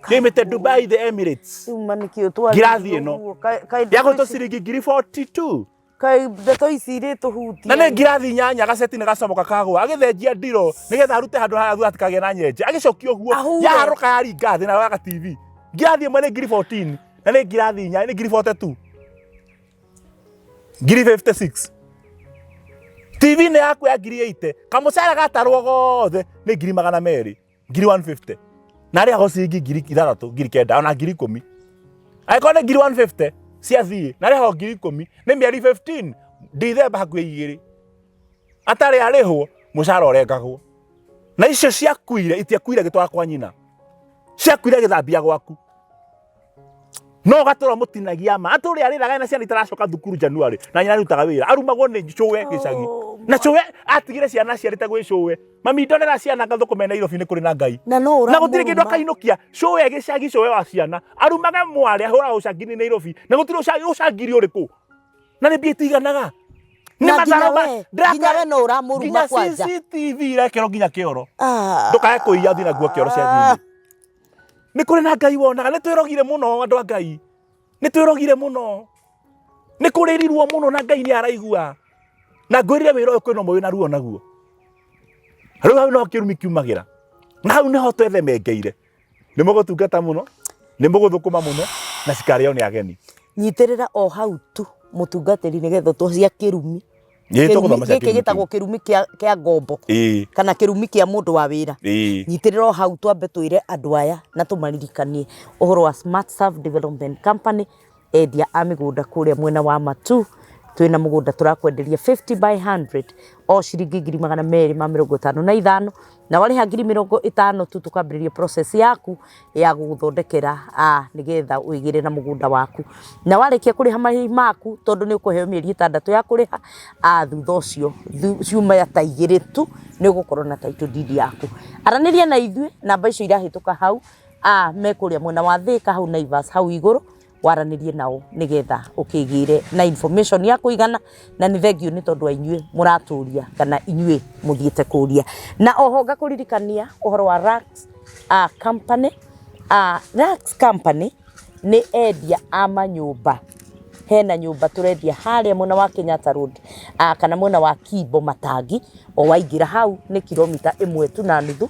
Speaker 2: yoimĩte Dubai the Emirates.
Speaker 1: Rĩu ma nĩkĩ ũtwarĩirie
Speaker 2: Ngirathi ĩno.
Speaker 1: ũguo? Kaĩ ndeto
Speaker 2: Yagũrĩtwo
Speaker 1: ici-
Speaker 2: ciringi ngiri 42.
Speaker 1: kaĩ ndeto ici irĩtũhutia
Speaker 2: Na nĩ ngirathi inyanya, gaceti nĩ gacomoka kagwa, agĩthenjia ndiro nĩgetha arute handũ harĩa thutha atikagĩe na nyenje, agĩcokia ũguo,
Speaker 1: Ahure.
Speaker 2: yaharũka yaringa thĩ na yaga TV. Ngirathi ĩmwe nĩ ngiri 14 na nĩ ngirathi inya nĩ ngiri 42. Ngiri 56. TV nĩ yaku ya ngiri 80, kamũcara gatarwo gothe nĩ ngiri 200, ngiri 150. Na arĩhagwo ciringi ngiri ithathatũ, ngiri kenda, ona ngiri ikũmi. Angĩkorwo nĩ ngiri 150 ciathiĩ, na arĩhagwo ngiri ikũmi, nĩ mĩeri 15, Ndithemba hakuhĩ igĩrĩ. Atarĩ arĩhwo, mũcara ũrengagwo. Na icio ciakuire, itiakuire agĩtwara kwa nyina. Ciakuire agĩthambia gwaku. No ũgatũra mũtinagia ma. Atũrĩ arĩraga na ciana itaracoka thukuru January, na nyina arutaga wĩra. Arumagwo nĩ cũwe gĩcagi.
Speaker 1: Oh,
Speaker 2: Na cũwe atigire ciana aciarĩte gwĩ cũwe. Mami ndonera ciana ngathũkũme Nairobi nĩ kũrĩ na Ngai.
Speaker 1: Na no
Speaker 2: Na gũtirĩ kĩndũ
Speaker 1: ũramũruma.
Speaker 2: akainũkia. Cũwe gĩcagi cũwe wa ciana. Arumaga mwarĩ ahũraga ũcangiri Nairobi. Na gũtirĩ ũcangiri ũrĩkũ. Na nĩ mbia itiganaga. Nĩ
Speaker 1: Na nginya
Speaker 2: mataro ma-
Speaker 1: we,
Speaker 2: ndĩraka-
Speaker 1: nginya we no ũramũruma
Speaker 2: nginya
Speaker 1: kwanja.
Speaker 2: CCTV irekĩrwo nginya kĩoro.
Speaker 1: Ah.
Speaker 2: Ndũkae kũiya ũthiĩ na nguo kĩoro cia thiĩ. Nĩ kũrĩ na Ngai wonaga. Nĩ twĩrogire mũno andũ a Ngai. Nĩ twĩrogire mũno. Nĩ kũrĩrirwo mũno na Ngai nĩ araigua. Na ngwĩrire wĩra ũyũ kwĩna ũmwe wĩna ruo naguo. Rĩu hau nĩho kĩrumi kiumagĩra. Na hau nĩho twethemengeire. Nĩ mũgũtungata mũno, nĩ mũgũthũkũma mũno, na cikarĩo nĩ ageni.
Speaker 1: Nyitĩrĩra o hau tu mũtungatĩri nĩgetha tũcia kĩrumi.
Speaker 2: Ĩĩ, tũgũthoma cia
Speaker 1: Gĩkĩ
Speaker 2: kĩrumi
Speaker 1: gĩtagwo kĩrumi kĩa ngombo
Speaker 2: Ĩĩ,
Speaker 1: kana kĩrumi kĩa mũndũ wa wĩra.
Speaker 2: ĩĩ.
Speaker 1: Nyitĩrĩra o hau twambe twĩre andũ aya na tũmaririkanie ũhoro wa Smart Serve Development Company, endia a mĩgũnda kũrĩa mwena wa Matu. Twĩna mũgũnda tũrakwenderia 50 by 100 o ciringi ngiri magana merĩ ma mĩrongo ĩtano na ithano, na warĩha ngiri mĩrongo ĩtano tu tũkambĩrĩria process yaku ya gũgũthondekera nĩgetha wĩgĩre na mũgũnda waku. Na warĩkia kũrĩha marĩhi maku, tondũ nĩ ũkũheo mĩeri ĩtandatũ ya kũrĩha, thutha ũcio ciumia ta igĩrĩ tu nĩ ũgũkorwo na title deed yaku. Aranĩria na ithuĩ, namba icio irahĩtũka hau, me kũrĩa mwena wa Thĩka hau Naivas hau igũrũ, waranĩrie nao nĩgetha ũkĩgĩre na information ya kũigana. Na nĩ thengiũ nĩ tondũ wa inyuĩ mũratũria kana inyuĩ mũthiĩte kũria. Na oho ngakũririkania ũhoro wa Rax Company. Rax Company nĩ endia a manyũmba. Hena nyũmba tũrendia harĩa mwena wa Kenyatta Road, kana mwena wa Kimbo Matangi. O waingĩra hau nĩ kilomita ĩmwe tu na nuthu,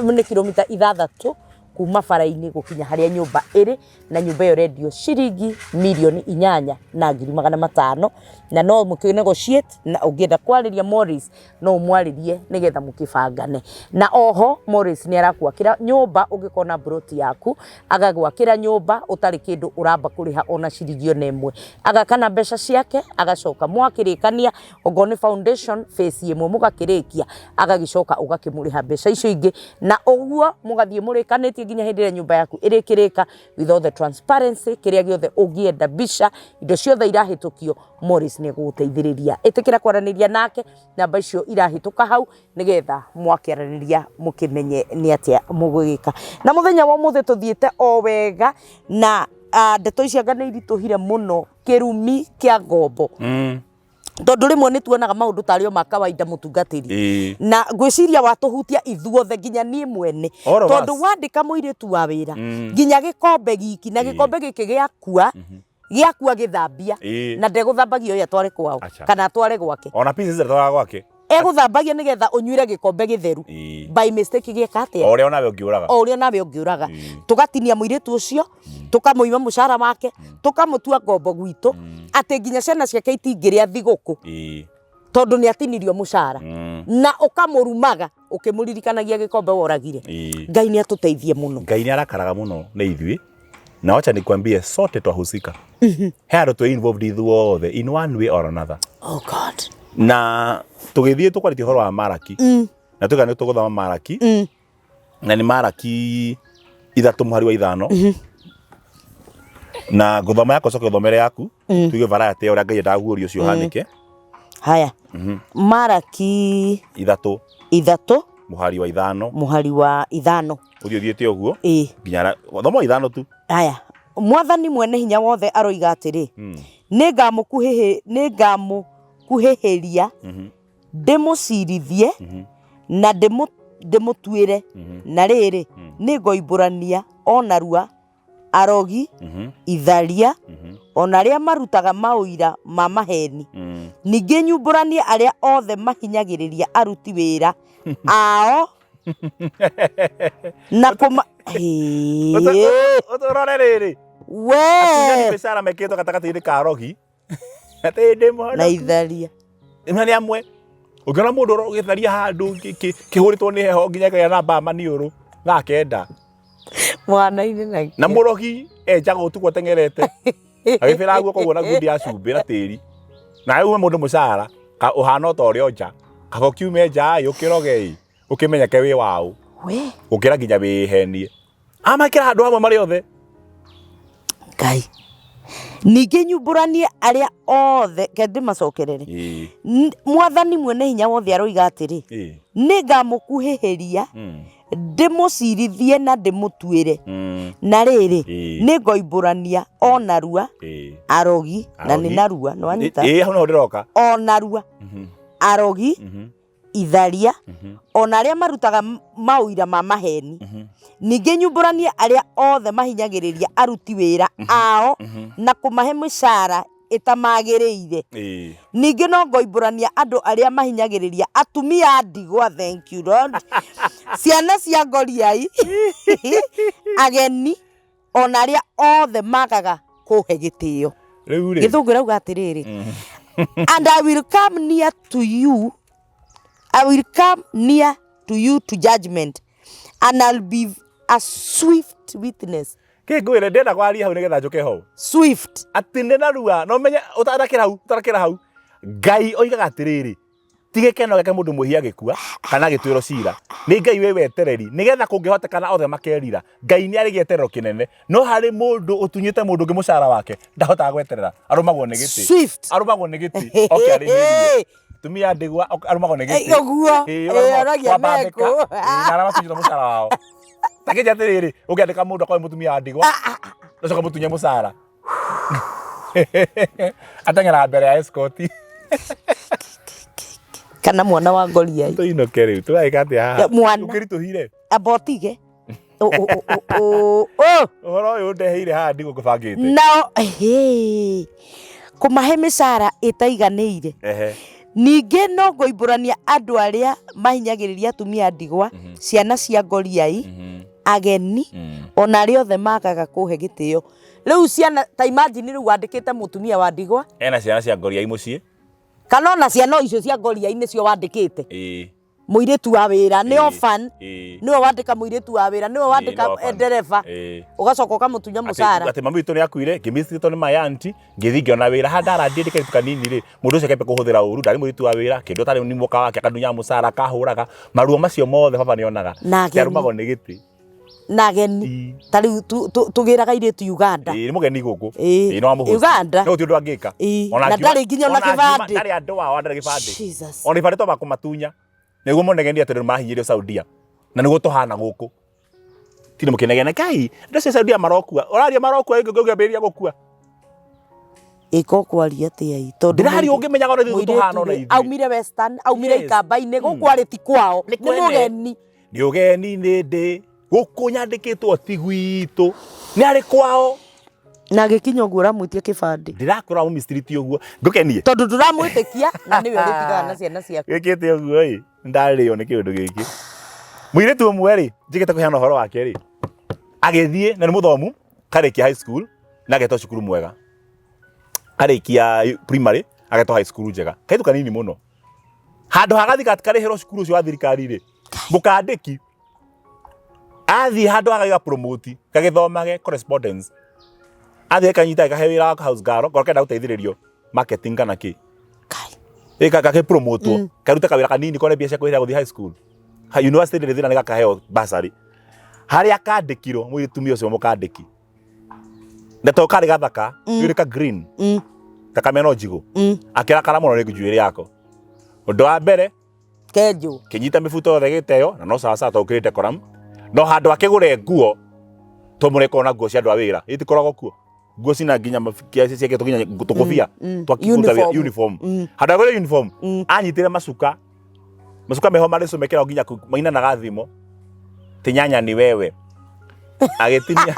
Speaker 1: nĩ kilomita ithathatũ kuma bara-inĩ gũkinya harĩa nyũmba ĩrĩ. Na nyũmba ĩyo ĩrendio ciringi mirioni inyanya na ngiri magana matano. Na no mũkĩ negotiate, na ũngĩenda kwarĩria Morris no ũmwarĩrie nĩgetha mũkĩbangane. Na oho Morris nĩ aragwakĩra nyũmba ũngĩkorwo na plot yaku, agagwakĩra nyũmba ũtarĩ kĩndũ ũramba kũrĩha ona ciringi ona ĩmwe. Agaka na mbeca ciake, agacoka mwakĩrĩkania, okorwo nĩ foundation phase ĩmwe mũgakĩrĩkia, agagĩcoka ũgakĩmũrĩha mbeca icio ingĩ, na ũguo mũgathiĩ mũrĩkanĩtie nginya hĩndĩ ĩrĩa nyũmba yaku ĩrĩkĩrĩka with all the transparency, kĩrĩa gĩothe ũngĩenda, mbica, indo ciothe irahĩtũkio, Morris nĩ egũgũteithĩrĩria. Ĩtĩkĩra kwaranĩria nake, namba icio irahĩtũka hau nĩgetha mwakĩaranĩria mũkĩmenye nĩ atĩa mũgũgĩka. Na mũthenya wa ũmũthĩ tũthiĩte o wega na ndeto ici anga nĩ iritũhire mũno, kĩrumi kĩa ngombo. Tondũ rĩmwe nĩ tuonaga maũndũ tarĩ o ma kawaida mũtungatĩri. Na ngwĩciria watũhutia ithuothe nginya niĩ mwene.
Speaker 2: All of
Speaker 1: Tondũ
Speaker 2: us.
Speaker 1: wandĩka mũirĩtu wa wĩra, nginya gĩkombe giki, na gĩkombe gĩkĩ gĩakua, gĩakua gĩthambia, na ndegũthambagia ũyũ atware kwao, kana atware gwake.
Speaker 2: Ona pieces ndatwaraga gwake.
Speaker 1: Egũthambagia nĩgetha ũnyuire gĩkombe gĩtheru. By mistake gĩeka atĩa?
Speaker 2: O ũrĩa onawe ũngĩũraga.
Speaker 1: O ũrĩa onawe ũngĩũraga. Tũgatinia mũirĩtu ũcio, tũkamũima mũcara wake, tũkamũtua ngombo gwitũ, atĩ nginya ciana ciake itingĩrĩa thigũkũ. Tondũ nĩ atinirio mũcara. Na ũkamũrumaga ũkĩmũririkanagia gĩkombe woragire. Ngai nĩ atũteithie mũno.
Speaker 2: Ngai nĩ arakaraga mũno nĩ ithuĩ. Na wacha nikwambie sote twahusika. He andũ twĩ involved ithuothe in one way or another.
Speaker 1: Oh God.
Speaker 2: Na tũgĩthiĩ tũkwarĩtie ũhoro wa Maraki. Na tuga nĩ tũgũthoma Maraki. Na nĩ Maraki 3 mũhari wa 5. Na ngũthoma yakwa coke ũthomere yaku. Tuge variety ya ũrĩa Ngai endaga guũria ũcio ũhanĩke.
Speaker 1: Haya. Maraki
Speaker 2: 3.
Speaker 1: 3.
Speaker 2: Mũhari wa 5.
Speaker 1: Mũhari wa 5.
Speaker 2: Ũthiĩ ũthiĩte ũguo.
Speaker 1: Ĩĩ.
Speaker 2: Nginya thoma 5 tu.
Speaker 1: Haya. Mwathani mwene hinya wothe aroiga atĩrĩ, nĩngamũkuhĩhĩria ndĩmũcirithie na ndĩmũtuĩre, na rĩrĩ, nĩngoimbũrania o narua arogi, itharia, o na arĩa marutaga maũira ma maheni, ningĩ nyumbũranie arĩa othe mahinyagĩrĩria aruti wĩra ao na kũma Hĩĩ.
Speaker 2: Ũrore rĩrĩ
Speaker 1: we
Speaker 2: atunyani mĩcara mekĩtwo gatagatĩ-inĩ ka arogi atĩ ndĩ
Speaker 1: na
Speaker 2: mũhonoku
Speaker 1: itharia
Speaker 2: na nĩ amwe ũngĩona mũndũ ũgĩtharia handũ kĩhũrĩtwo nĩ heho nginya ĩkagĩa na mbaa maniũrũ thaa kenda
Speaker 1: mwana-inĩ na
Speaker 2: na mũrogi enjaga ũtukũ ateng'erete agĩbĩra guoko ũguo na ngundi ya cumbĩ na tĩri nawe ume mũndũ mũcara ũhana o ta ũrĩa nja kaba ũkiume nja ĩ ũkĩroge ĩ ũkĩmenyeke wĩ waũ
Speaker 1: we
Speaker 2: gũkĩra nginya wĩhenie amakĩra handũ hamwe marĩ othe.
Speaker 1: Ngai, ningĩ nyumbũranie arĩa othe ke ndĩmacokerere. Mwathani mwene hinya wothe aroiga atĩrĩ, nĩngamũkuhĩhĩria ndĩmũcirithie na ndĩmũtuĩre, na rĩrĩ, nĩngoimbũrania o narua arogi na nĩ
Speaker 2: Arogi.
Speaker 1: narua nĩwanyita
Speaker 2: Ĩĩ, hau noho ndĩroka.
Speaker 1: O narua arogi, itharia, ona arĩa marutaga maũira ma maheni, ningĩ nyumbũranie arĩa othe mahinyagĩrĩria aruti wĩra ao na kũmahe mĩcara ĩtamagĩrĩire, ningĩ no ngoimbũrania andũ arĩa mahinyagĩrĩria atumia a ndigwa, thank you Lord, ciana cia ngoriai, ageni, ona arĩa othe magaga kũhe gĩtĩo.
Speaker 2: Rĩu rĩ
Speaker 1: Gĩthũngũ ĩrauga atĩrĩrĩ, "And I will come near to you, I will come near to you to judgment, and I'll be a swift witness."
Speaker 2: Kĩ ngwĩre, ndĩrenda kwaria hau nĩgetha njũke ho.
Speaker 1: Swift.
Speaker 2: Atĩ nĩ narua no menye ũtanakĩra hau, ũtanakĩra hau, Ngai oigaga atĩrĩrĩ, ti gĩkeno gĩake mũndũ mwĩhia agĩkua kana agĩtuĩrwo cira. Nĩ Ngai wĩ wetereri nĩgetha kũngĩhotekana othe makerira. Ngai nĩ arĩ gĩeterero kĩnene, no harĩ mũndũ ũtunyĩte mũndũ ũngĩ mũcara wake ndahotaga gweterera, arũmagwo nĩ gĩtĩ.
Speaker 1: Swift.
Speaker 2: Arũmagwo nĩ gĩtĩ oke arĩhĩrie. Atumia a ndigwa arũmagwo nĩ gĩtĩ.
Speaker 1: Ũguo. Ĩĩ, oragia
Speaker 2: kwambambĩka.
Speaker 1: mekũ.
Speaker 2: Ĩĩ, na arĩa matunyĩtwo mũcara wao. Ta kĩnjĩre atĩrĩrĩ, ũngĩandĩka mũndũ akorwo nĩ mũtumia wa ndigwa, ũcoke mũtunye mũcara. Ateng'eraga mbere ya escort.
Speaker 1: Kana mwana wa ngoriai.
Speaker 2: Tũinũke rĩu, tũragĩka atĩa haha?
Speaker 1: Ya, mwana.
Speaker 2: Ũkĩritũhire.
Speaker 1: Amba ũtige. Ũ, ũ, ũ, ũ, ũ.
Speaker 2: Ũhoro ũyũ ũndeheire haha ndigũkũbangĩte.
Speaker 1: Nao hĩ, kũmahe mĩcara ĩtaiganĩire. Ningĩ no ngũimbũrania andũ arĩa mahinyagĩrĩria atumia a ndigwa, ciana cia ngoriai, ageni, ona arĩa othe magaga kũhe gĩtĩo. Rĩu ciana, ta imagine rĩu wandĩkĩte mũtumia wa ndigwa.
Speaker 2: Ena ciana cia ngoriai mũciĩ.
Speaker 1: Kana ona ciana o icio cia ngoriai nĩcio wandĩkĩte. Mũirĩtu wa wĩra nĩ orphan, nĩwe wandĩka mũirĩtu wa wĩra, nĩwe wandĩka
Speaker 2: Nĩ orphan.
Speaker 1: ndereba, ũgacoka ũkamũtunya mũcara.
Speaker 2: Atĩ mami witũ nĩ akuire, ngĩmicitwo nĩ my auntie, ngĩthiĩ ngĩona wĩra. Haha ndarandiĩ ndĩ kairĩtu kanini rĩ, mũndũ ũcio akĩambia kũhũthĩra ũru, ndarĩ mũirĩtu wa wĩra, kĩndũ atarĩ nĩ mũka wake, akandunya mũcara, akahũraga. Maruo macio mothe baba nĩ onaga.
Speaker 1: Na ageni.
Speaker 2: Arũmagwo nĩ gĩtĩ.
Speaker 1: Na ageni. Ta rĩu tũgĩraga airĩtu Uganda.
Speaker 2: Ĩĩ, nĩ mũgeni gũkũ.
Speaker 1: Ĩĩ.
Speaker 2: Ĩĩ, no amũhũti.
Speaker 1: Uganda.
Speaker 2: No gũtirĩ ũndũ angĩka.
Speaker 1: Ĩĩ,
Speaker 2: Ona
Speaker 1: na
Speaker 2: angiuma-
Speaker 1: ndarĩ nginya ona
Speaker 2: ona angiuma-
Speaker 1: kĩbandĩ.
Speaker 2: Ndarĩ andũ ao, ndarĩ gĩbandĩ.
Speaker 1: Jesus.
Speaker 2: Ona ibandĩ to makũmatunya. Nĩguo monegenia atĩ nĩmahinyĩrĩrio Saudia. Na nĩguo tũhana gũkũ. Ti nĩ mũkĩnegene kai, andũ acio a Saudia marokua. Ũraria marokua ũngĩambĩrĩria gũkua.
Speaker 1: Ĩka ũkwaria atĩa ĩ? Tondũ
Speaker 2: Ndĩraria ũngĩmenyaga ona ithuĩ
Speaker 1: mũirĩtu
Speaker 2: tũhana ona
Speaker 1: rĩ,
Speaker 2: ithuĩ.
Speaker 1: aumire Western, aumire ikamba-inĩ, gũkũ arĩ ti kwao,
Speaker 2: Nĩ
Speaker 1: nĩ
Speaker 2: kwene.
Speaker 1: mũgeni.
Speaker 2: Nĩ ũgeni nĩ ndĩ gũkũ nyandĩkĩtwo ti gwitũ, nĩ arĩ kwao.
Speaker 1: Na agĩkinya ũguo ũramwĩtia kĩbandĩ.
Speaker 2: Ndĩrakũra mũmiciriti ũguo ngũkenie.
Speaker 1: Tondũ ndũramwĩtĩkia na nĩwe ũrĩtigana na ciana ciaku.
Speaker 2: Wĩkĩte ũguo ĩ, ndarĩo nĩ kĩũndũ gĩkĩ. Mũirĩtu ũmwe rĩ, njĩkĩte kũheana ũhoro wake rĩ, agĩthiĩ na nĩ mũthomu, karĩkia high school na agetwo cukuru mwega. Karĩkia primary agetwo high school njega. Kairĩtu kanini mũno. Handũ ha gathi karĩhĩrwo cukuru ũcio wa thirikari rĩ, mũkandĩki athiĩ handũ ha promote gagĩthomage correspondence, athiĩ kanyita kahe wĩra wa house girl ngoro kenda gũteithĩrĩrio marketing kana kĩ.
Speaker 1: Kai.
Speaker 2: Ĩ gakĩ promotwo karute kawĩra kanini kone mbia cia kwĩrĩra gũthiĩ high school. Ha university ndĩrĩ thĩna nĩ gakaheo bursary. Harĩa kandĩkirwo mũtumia ũcio mũkandĩki na to karĩ gathaka, nĩ ka green gakamena njigũ, akĩrakara mũno nĩ njuĩrĩ yako. Ũndũ wa mbere,
Speaker 1: Kenjwo.
Speaker 2: Kĩnyita mĩbuto yothe gĩteo na no sawa sawa tondũ kĩrĩ decorum, no handũ akĩgũre nguo. To mũreka na nguo cia andũ a wĩra itikoragwo kuo nguo cina nginya mabikia ciĩkĩtwo nginya tũkũbia twakĩruta wĩra
Speaker 1: Uniform.
Speaker 2: uniform handũ ha gwĩrwo uniform anyitire macuka macuka meho marĩ comekera nginya mainanaga thimo ti nyanya ni wewe agĩtinia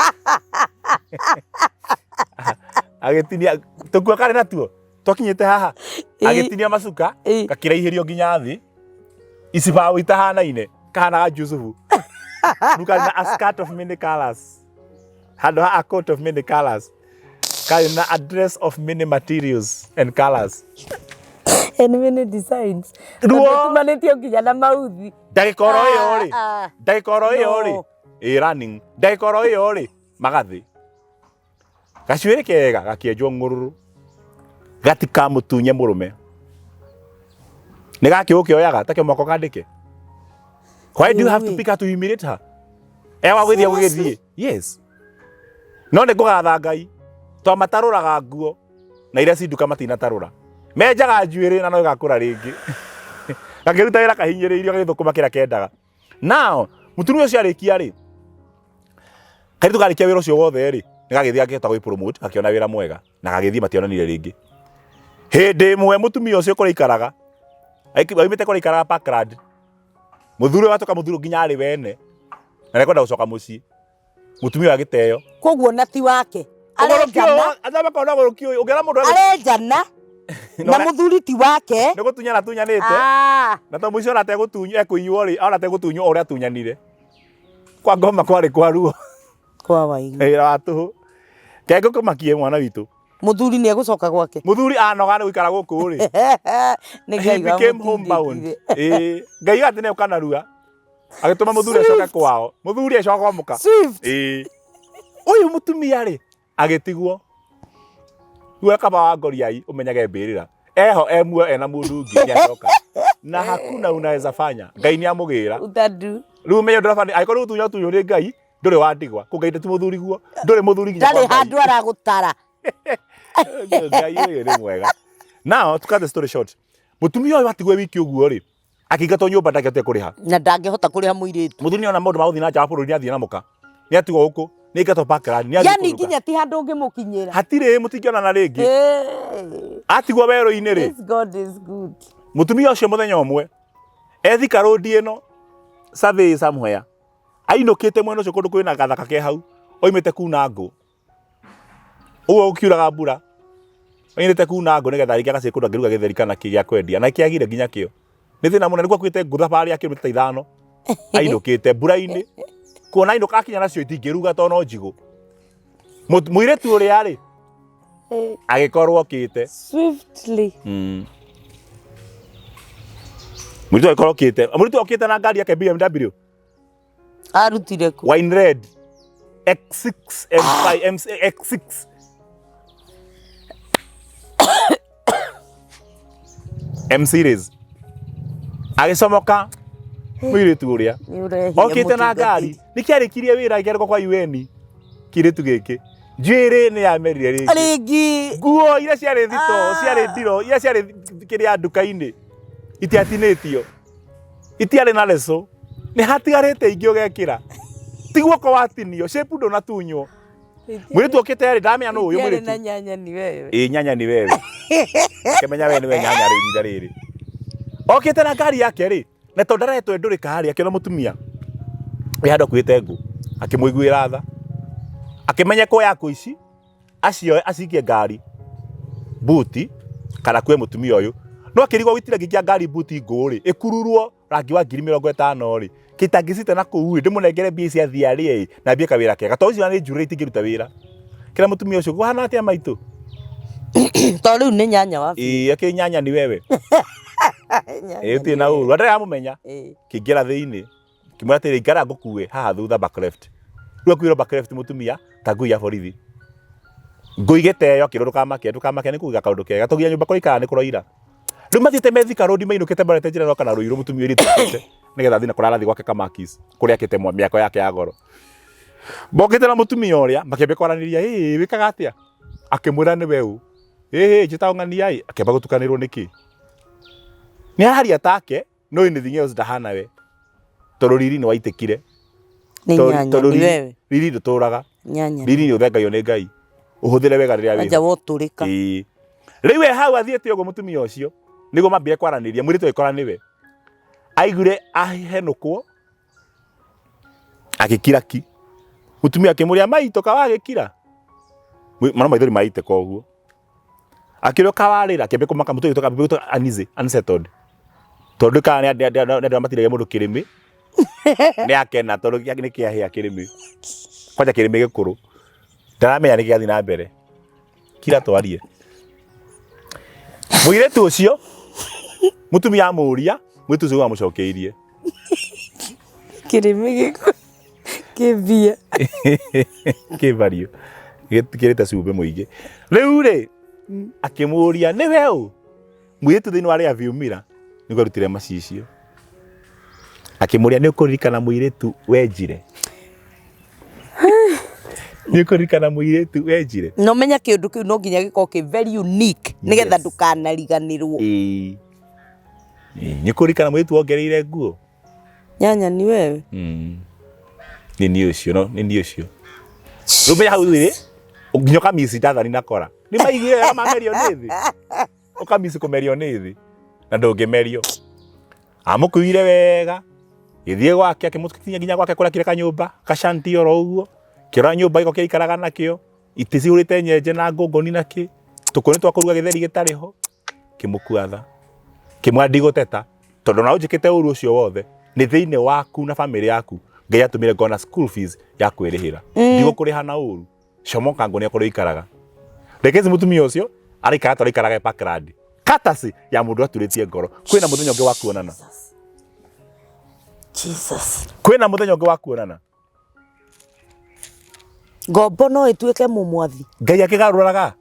Speaker 2: agĩtinia tũkuo karĩ natuo twakinyĩte haha agĩtinia macuka gakĩraihĩrio nginya thĩ icibaũ itahanaine kahanaga Jusufu rĩu karĩ na a skirt of many colors handũ ha a coat of many colors karĩ na a dress of many materials and colors.
Speaker 1: And many designs.
Speaker 2: Ruo.
Speaker 1: Tondũ tumanĩtio nginya na mauthi.
Speaker 2: Ndagĩka oro ĩyo rĩ,
Speaker 1: Ah, ah.
Speaker 2: ndagĩka oro ĩyo rĩ,
Speaker 1: No.
Speaker 2: ĩ running ndagĩka oro ĩyo rĩ magathĩ gacuĩrĩ kega gakĩenjwo ng'ũrũrũ gatikamũtunye mũrũme nĩ gakĩ ũkĩoyaga takĩo moko kandĩke. Why do you have to pick her to humiliate her? Ewa gwĩthiĩ gũgĩthiĩ. Yes, no nĩ ngũgatha Ngai twamatarũraga nguo na iria ci nduka matinatarũra menjaga njuĩrĩ na no ĩgakũra rĩngĩ gakĩruta wĩra kahinyĩrĩirio gagĩthũkũma kĩrĩa kendaga. Now mũtumia ũcio arĩkia rĩ, kairĩtu karĩkia wĩra ũcio wothe rĩ, nĩ gagĩthiĩ gakĩhota gwĩ promote gakĩona wĩra mwega na gagĩthiĩ mationanire rĩngĩ. Hĩndĩ ĩmwe mũtumia ũcio kũrĩa aikaraga aumĩte kũrĩa aikaraga Parkland, mũthuri ũyũ atuĩka mũthuri nginya arĩ wene na nĩekwenda gũcoka mũciĩ, mũtumia ũyũ agĩteo.
Speaker 1: Koguo na ti wake.
Speaker 2: Ũgũrũki ũyũ
Speaker 1: Arenjana.
Speaker 2: athama kona ũgũrũki ũyũ ũngĩona mũndũ
Speaker 1: Arenjana na mũthuri ti wake.
Speaker 2: nĩ gũtunyana atunyanĩte
Speaker 1: Ah.
Speaker 2: na to mũico ona ategũtunywo ekũiywo rĩ ona ategũtunywo o ũrĩa atunyanire kwa ngoma kwarĩ kwa ruo.
Speaker 1: Kwa waigũ.
Speaker 2: Wĩra wa tũhũ ke ngũkũmakie mwana witũ.
Speaker 1: Mũthuri nĩ egũcoka gwake.
Speaker 2: Mũthuri anoga nĩ gũikara gũkũ rĩ,
Speaker 1: Nĩ
Speaker 2: he
Speaker 1: Ngai
Speaker 2: became homebound.
Speaker 1: wamũtindĩkire.
Speaker 2: Ĩĩ Ngai atĩ nĩ ũkanarua agĩtũma mũthuri acoke kwao, mũthuri acoka kwa mũka.
Speaker 1: Swift.
Speaker 2: Ĩĩ ũyũ mũtumia rĩ agĩtigwo we kaba wa ngoriai ũmenyage mbĩrĩra eho e muoyo ena mũndũ ũngĩ nĩacoka na hakuna unaweza fanya Ngai nĩamũgĩra.
Speaker 1: Utadu.
Speaker 2: Rĩu ũmenye ndũrabani angĩkorwo nĩ gũtunywo tunywo nĩ Ngai ndũrĩ wa ndigwa kũ Ngai ti mũthuri guo ndũrĩ mũthuri nginya
Speaker 1: Ndarĩ
Speaker 2: kwa Ngai.
Speaker 1: handũ aragũtara.
Speaker 2: Ngai ũyũ nĩ mwega. Now to cut the story short, mũtumia ũyũ atigwo wiki ũguo rĩ akĩingatwo nyũmba ndangĩhotire kũrĩha.
Speaker 1: Na ndangĩhota kũrĩha mũirĩtu.
Speaker 2: Mũthuri nĩona maũndũ ma gũthiĩ na nja wa bũrũri nĩathiĩ na mũka nĩatigwo gũkũ nĩaingatwo Parkland nĩathiĩ
Speaker 1: Yani
Speaker 2: kũruga.
Speaker 1: nginya ti handũ ũngĩmũkinyĩra.
Speaker 2: Hatirĩ mũtingĩonana rĩngĩ.
Speaker 1: Hey.
Speaker 2: Atigwo werũ-inĩ rĩ,
Speaker 1: This God is good.
Speaker 2: Mũtumia ũcio mũthenya ũmwe ethika rũndi ĩno survey somewhere ainũkĩte mwena ũcio kũndũ kwĩna gathaka ke hau oimĩte kuna ngũ ũguo gũkiuraga mbura oimĩte kuna ngũ nĩgetha arĩkie agaciĩ kũndũ angĩruga gĩtheri kana kĩ gĩa kwendia na kĩagire nginya kĩo nĩ thĩna mũnene nĩguo akuĩte ngũ thabarĩ ya kilomita 5 ainũkĩte mbura-inĩ kuona ainũka akinya nacio itingĩruga tondũ no njigũ. Mũirĩtu ũrĩa rĩ agĩkorwo okĩte.
Speaker 1: Swiftly.
Speaker 2: Mũirĩtu agĩkorwo okĩte, mũirĩtu okĩte na ngari yake BMW.
Speaker 1: Arutire kũ?
Speaker 2: Wine red X6 M5 M X6 M series agĩcomoka mũirĩtu ũrĩa
Speaker 1: Nĩ ũrehire
Speaker 2: okĩte na ngari
Speaker 1: mũtungatĩri.
Speaker 2: nĩkĩarĩkirie wĩra gĩkĩandĩkwo kwa UN kĩirĩtu gĩkĩ njuĩrĩ nĩ yamerire rĩngĩ.
Speaker 1: Rĩngĩ.
Speaker 2: Nguo iria ciarĩ thito
Speaker 1: Ah.
Speaker 2: ciarĩ ndiro iria ciarĩ kĩrĩa nduka-inĩ itiatinĩtio itiarĩ na leso nĩ hatigarĩte ingĩ ũgekĩra ti guoko watinio shape ndũnatunywo mũirĩtu okĩte rĩ ndamenya nũ ũyũ
Speaker 1: Itiarĩ na
Speaker 2: mũirĩtu.
Speaker 1: nyanya ni wewe.
Speaker 2: Ĩ nyanya ni wewe akĩmenya we nĩwe nyanya rĩu ihinda rĩrĩ okĩte na ngari yake rĩ na tondũ ndaretwo ndũrĩka rĩ akĩona mũtumia wĩ handũ akuĩte ngũ akĩmũiguĩra tha akĩmenya kuoya ngũ ici acioe acikie ngari buti kana kue mũtumia ũyũ no akĩrigwo gwĩtira ngĩkia ngari buti ngũ rĩ ĩkururwo rangi wa 50,000 rĩ kĩtangĩcite na kũu rĩ ndĩmũnengere mbia ici athiĩ arĩe ĩ na mbie kawĩra kega tondũ icio nĩ njurĩ itingĩruta wĩra kĩra mũtumia ũcio kũhana atĩa maitũ.
Speaker 1: To rĩu nĩ nyanya wa
Speaker 2: Ĩĩ akĩnyanya ni wewe ĩĩ ũtirĩ na ũru andũ amũmenya
Speaker 1: Ĩĩ.
Speaker 2: kĩingĩra thĩinĩ kĩmwĩra atĩrĩ ikara ngũkue haha thutha back left rĩu akuĩrwo back left mũtumia ta ngui ya borithi ngui gĩteo akĩrwo ndũkamake ndũkamake nĩ kũiga kaũndũ kega tũginya nyũmba kũrĩa nĩ kũroira rĩu mathiĩte me Thika Road mainũkĩte marete njĩra ĩroka na Rũirũ mũtumia ũyũ ũrĩtũkĩte nĩgetha athiĩ na kũrĩa arathiĩ gwake Kamakis kũrĩa akĩte mĩako yake ya goro mokĩte na mũtumia ũrĩa makĩambia kwaranĩria ĩĩ wĩkaga atĩa akĩmwĩra nĩwe ũ ĩĩ njĩtagwo ng'ania ĩ akĩamba gũtukanĩrwo nĩkĩ nĩ araria take no anything else ndahana we tondũ riri nĩ waitĩkire.
Speaker 1: Nĩ
Speaker 2: Tondũ-
Speaker 1: nyanya,
Speaker 2: tondũ
Speaker 1: ni
Speaker 2: riri-
Speaker 1: wewe.
Speaker 2: riri ndũtũraga.
Speaker 1: Nyanya.
Speaker 2: Riri nĩ ũthengagio nĩ Ngai, ũhũthĩre wega rĩrĩa
Speaker 1: Anja
Speaker 2: wĩho.
Speaker 1: wotũrĩka.
Speaker 2: Ĩĩ. Rĩu we hau athiĩte ũguo mũtumia ũcio nĩguo mambire kwaranĩria, mũirĩtu agĩkora nĩwe, aiguire ahenũkwo agĩkira ki. Mũtumia akĩmũria, maitũ kawagĩkira? Mano maithori maitĩka ũguo. Akĩũrio kawarĩra, akĩambia kũmaka, mũtumia agĩtuĩka gũtuĩka uneasy, unsettled. Tondũ kana nĩ andũ arĩa matiragia mũndũ kĩrĩmĩ, nĩ akena tondũ nĩ kĩahĩa kĩrĩmĩ. Kwanja kĩrĩmĩ gĩkũrũ. Ndaramenya nĩkĩ gĩrathiĩ na mbere. Kira twarie. Mũirĩtu ũcio, mũtumia amũria, mũirĩtu ũcio amũcokeirie.
Speaker 1: Kĩrĩmĩ gĩkũ kĩmbia.
Speaker 2: Kĩbario. Kĩrĩte cumbĩ mũingĩ. Rĩu rĩ, akĩmũria, nĩwe ũ? Mũirĩtu thĩinĩ wa rear view mirror nĩguo arutire macicio. Akĩmũria, nĩ ũkũririkana mũirĩtu wenjire? Nĩ ũkũririkana mũirĩtu wenjire?
Speaker 1: Na ũmenye kĩũndũ kĩu no nginya gĩkorwo kĩ very unique nĩgetha
Speaker 2: Yes.
Speaker 1: ndũkanariganĩrwo.
Speaker 2: Ĩĩ. Ĩĩ, nĩ ũkũririkana mũirĩtu wongereire nguo?
Speaker 1: Nyanya ni wewe.
Speaker 2: Nĩ niĩ ũcio, no nĩ niĩ ũcio. Rĩu menya hau rĩ, nginya ũkamici Dathani na Kora. Nĩ maiguire wega mamerio nĩ thĩ. Ũkamici kũmerio nĩ thĩ na ndũngĩmerio. Amũkuire wega, gĩthiĩ gwake, akĩmũkinyia nginya gwake kũrĩa akire kanyũmba, kashanti oro ũguo. Kĩrora nyũmba gĩko kĩaikaraga nakĩo, itĩ cihũrĩte nyenje na ngũngũni na kĩ, tũkũnĩ twa kũruga gĩtheri gĩtarĩ ho. Kĩmũkua tha. Kĩmwĩra ndigũteta, tondũ ona ũnjĩkĩte ũru ũcio wothe, nĩ thĩinĩ waku na bamĩrĩ yaku, Ngai atũmire ngona school fees ya kwĩrĩhĩra. Ndigũkũrĩha na ũru. Comoka nguonie kũrĩa ũikaraga. Reke ici mũtumia ũcio araikara ta ũraikaraga e Parkland. Courtesy ya mũndũ aturĩtie ngoro. Kwĩna mũthenya ũngĩ wa kuonana.
Speaker 1: Jesus.
Speaker 2: Kwĩna mũthenya ũngĩ wa kuonana.
Speaker 1: Ngombo no ĩtuĩke mũmwathi.
Speaker 2: Ngai akĩgarũraga.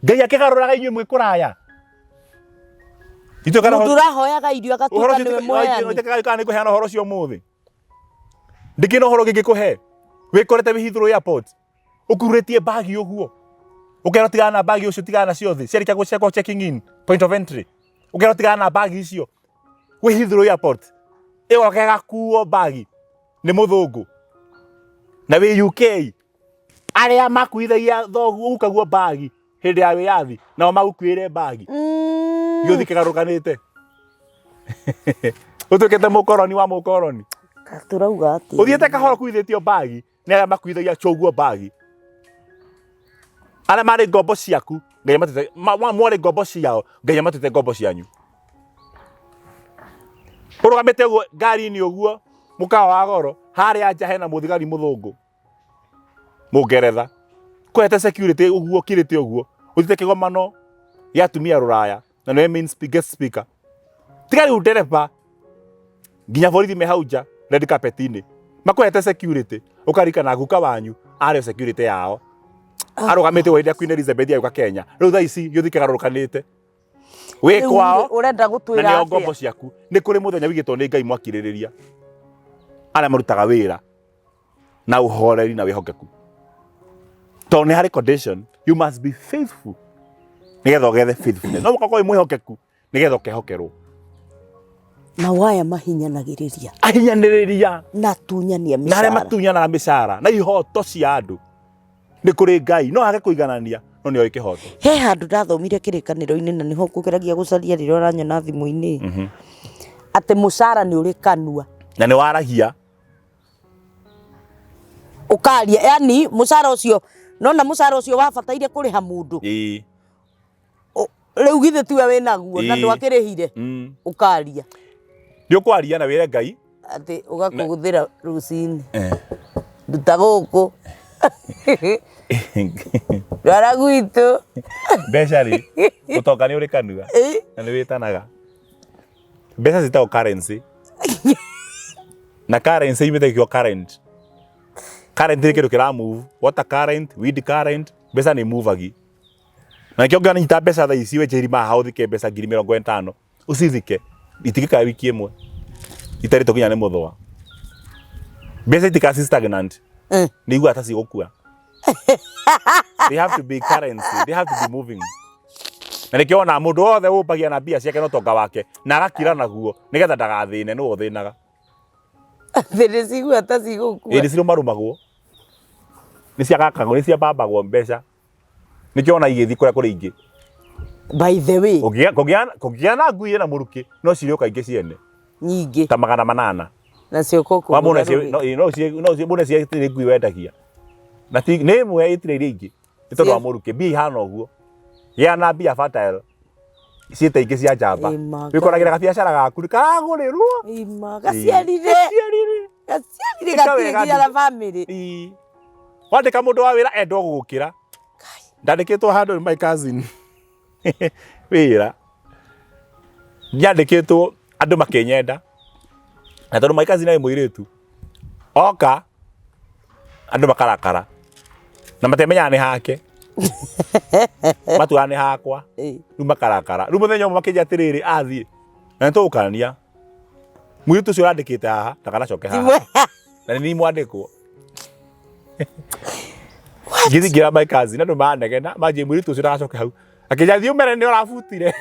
Speaker 2: Ngai akĩgarũraga inyuĩ mwĩ kũraya. Ithuĩ kana
Speaker 1: Mũndũ ũrahoyaga irio
Speaker 2: ũhoro
Speaker 1: agatuĩka
Speaker 2: ũcio
Speaker 1: nĩwe mweani.
Speaker 2: kana nĩ ngũheana ũhoro ũcio ũmũthĩ. Ndikĩna ũhoro ũngĩ ngĩkũhe. Wĩkorete wĩ Heathrow Airport. Ũkururĩtie bagi ũguo. Ũkerwo tigana na bagi ũcio, tigana nacio thĩ. Ciarĩkia gũcekwo checking in, point of entry. Ũkerwo tigana na bagi icio. Wĩ Heathrow Airport. Ĩgoka ĩgakuo bagi nĩ mũthũngũ. Na wĩ UK. Arĩa makuithagia thoguo ũkaguo bagi hĩndĩ ya wĩyathi nao magũkuĩre bagi. Gĩũthi kĩgarũkanĩte. Ũtuĩkĩte mũkoroni wa mũkoroni.
Speaker 1: Tũrauga atĩa?
Speaker 2: Ũthiĩte kahora ũkuithĩtio bagi nĩ arĩa makuithagia choguo bagi. Arĩa marĩ ngombo ciaku Ngai amatwĩte mwarĩ ngombo ciao Ngai amatwĩte ngombo cianyu. Ũrũgamĩte ũguo ngari-inĩ ũguo mũkawa wa goro harĩa nja hena mũthigari mũthũngũ mũngeretha kwete security ũguo kirĩte ũguo ũthiĩte kĩgomano gĩa atumia rũraya na nĩwe main guest speaker. Tiga rĩu ndereba nginya borithi me hau nja red carpet-inĩ makwete security ũkarikana guka wanyu arĩ o security yao arũgamĩte hĩndĩ ya Queen Elizabeth agĩũka Kenya. Rĩu thaa ici gĩũthi kĩgarũrũkanĩte wĩ
Speaker 1: Rĩu
Speaker 2: kwao
Speaker 1: ũrenda
Speaker 2: na
Speaker 1: gũtwĩra
Speaker 2: nĩo ngombo
Speaker 1: atĩa?
Speaker 2: ciaku. Nĩ kũrĩ mũthenya wigĩtwo nĩ Ngai mwakirĩrĩria arĩa marutaga wĩra na ũhoreri na wĩhokeku, tondũ nĩ harĩ condition, you must be faithful nĩgetha ũgethe faithfulness. No ũkorwo wĩ mwĩhokeku nĩgetha ũkehokerwo.
Speaker 1: Mawaya mahinyanagĩrĩria.
Speaker 2: Ahinyanĩrĩria.
Speaker 1: Na atunyani a
Speaker 2: Na arĩa
Speaker 1: mĩcara.
Speaker 2: matunyanaga mĩcara na ihoto cia andũ. Nĩ kũrĩ Ngai no age kũiganania no nĩ oĩ kĩhoto.
Speaker 1: He handũ ndathomire kĩrĩkanĩro-inĩ na nĩho ngũgeragia gũcaria rĩrĩa ũranyona thimũ-inĩ. Atĩ mũcara nĩ ũrĩ kanua.
Speaker 2: Na nĩ waragia.
Speaker 1: Ũkaria, yani mũcara ũcio, nona mũcara ũcio wabataire kũrĩha mũndũ. Rĩu githĩ tiwe wĩnaguo na ndwakĩrĩhire. Ũkaria.
Speaker 2: Nĩ ũkwaria na wĩre Ngai.
Speaker 1: Atĩ ũgakũgũthĩra rũcinĩ. Nduta gũkũ. Ndwara gwitũ.
Speaker 2: Mbeca rĩ, ũtonga nĩ ũrĩ kanua. Na nĩ wĩtanaga. Mbeca ciĩtagwo currency. Na currency imĩte gĩkiugo current. Current nĩ kĩndũ kĩra move. Water current, wind current, mbeca nĩ movagi. Na nĩkĩo ũngĩona nyita mbeca thaa ici wenje irima haha ũthike mbeca ngiri mĩrongo ĩtano, ũcithike, itingĩikara wiki ĩmwe itarĩtwo nginya nĩ mũthũa. Mbeca itikara ci stagnant. Nĩ iguaga ta cigũkua. They have to be currency, they have to be moving. Na nĩkĩo wonaga mũndũ wothe ũmbagia na mbia ciake na ũtonga wake na agakira naguo nĩgetha ndagathĩne, nĩwe ũthĩnaga.
Speaker 1: Atĩ nĩ cigua ta cigũkua.
Speaker 2: Ĩĩ nĩ cirũmarũmagwo, nĩ ciagakagwo, nĩ ciabambagwo mbeca. Nĩkĩo ona igĩthiĩ kũrĩa kũrĩ ingĩ.
Speaker 1: By the way.
Speaker 2: Kũngĩgĩa kũngĩgĩa kũngĩgĩa na ngui ĩna mũrukĩ no cirĩũka ingĩ ciene.
Speaker 1: Nyingĩ.
Speaker 2: Ta 800.
Speaker 1: Nacio
Speaker 2: gũkũ Wa mũne cie no no cie no cie mũne cie ĩtirĩ ngui wendagia. Na ti nĩ ĩmwe ĩtirĩ iria ingĩ. Nĩ tondũ wa mũrukĩ mbia ihana ũguo. Gĩa na mbia fertile ciĩte ingĩ cia njamba.
Speaker 1: Ĩma
Speaker 2: Wĩkoragĩra gabiacara gaku karagũrĩrwo.
Speaker 1: Ĩma gaciarire.
Speaker 2: Gaciarire.
Speaker 1: Gaciarire
Speaker 2: Ĩka
Speaker 1: gatirĩ
Speaker 2: wega
Speaker 1: nginya na
Speaker 2: ndugu.
Speaker 1: bamĩrĩ.
Speaker 2: Ĩĩ. Wandĩka mũndũ wa wĩra endwo gũgũkĩra. Ndandĩkĩtwo handũ nĩ my cousin wĩra. Nyandĩkĩtwo andũ makĩnyenda. Na tondũ my cousin arĩ mũirĩtu, oka andũ makarakara. Na matiamenyaga nĩ hake. Matuaga nĩ hakwa. Rĩu makarakara. Rĩu mũthenya ũmwe makĩnjĩra atĩrĩrĩ, athiĩ. Na nĩ tũgũkania. Mũirĩtu ũcio ũrandĩkĩte haha, ndakanacoke haha. Na nĩ niĩ mwandĩkwo. Ngĩthiĩ ngĩra my cousin, andũ manegena, manjĩra mũirĩtu ũcio ndagacoke hau. Akĩnjĩra thiĩ ũmere nĩ ũrabutire.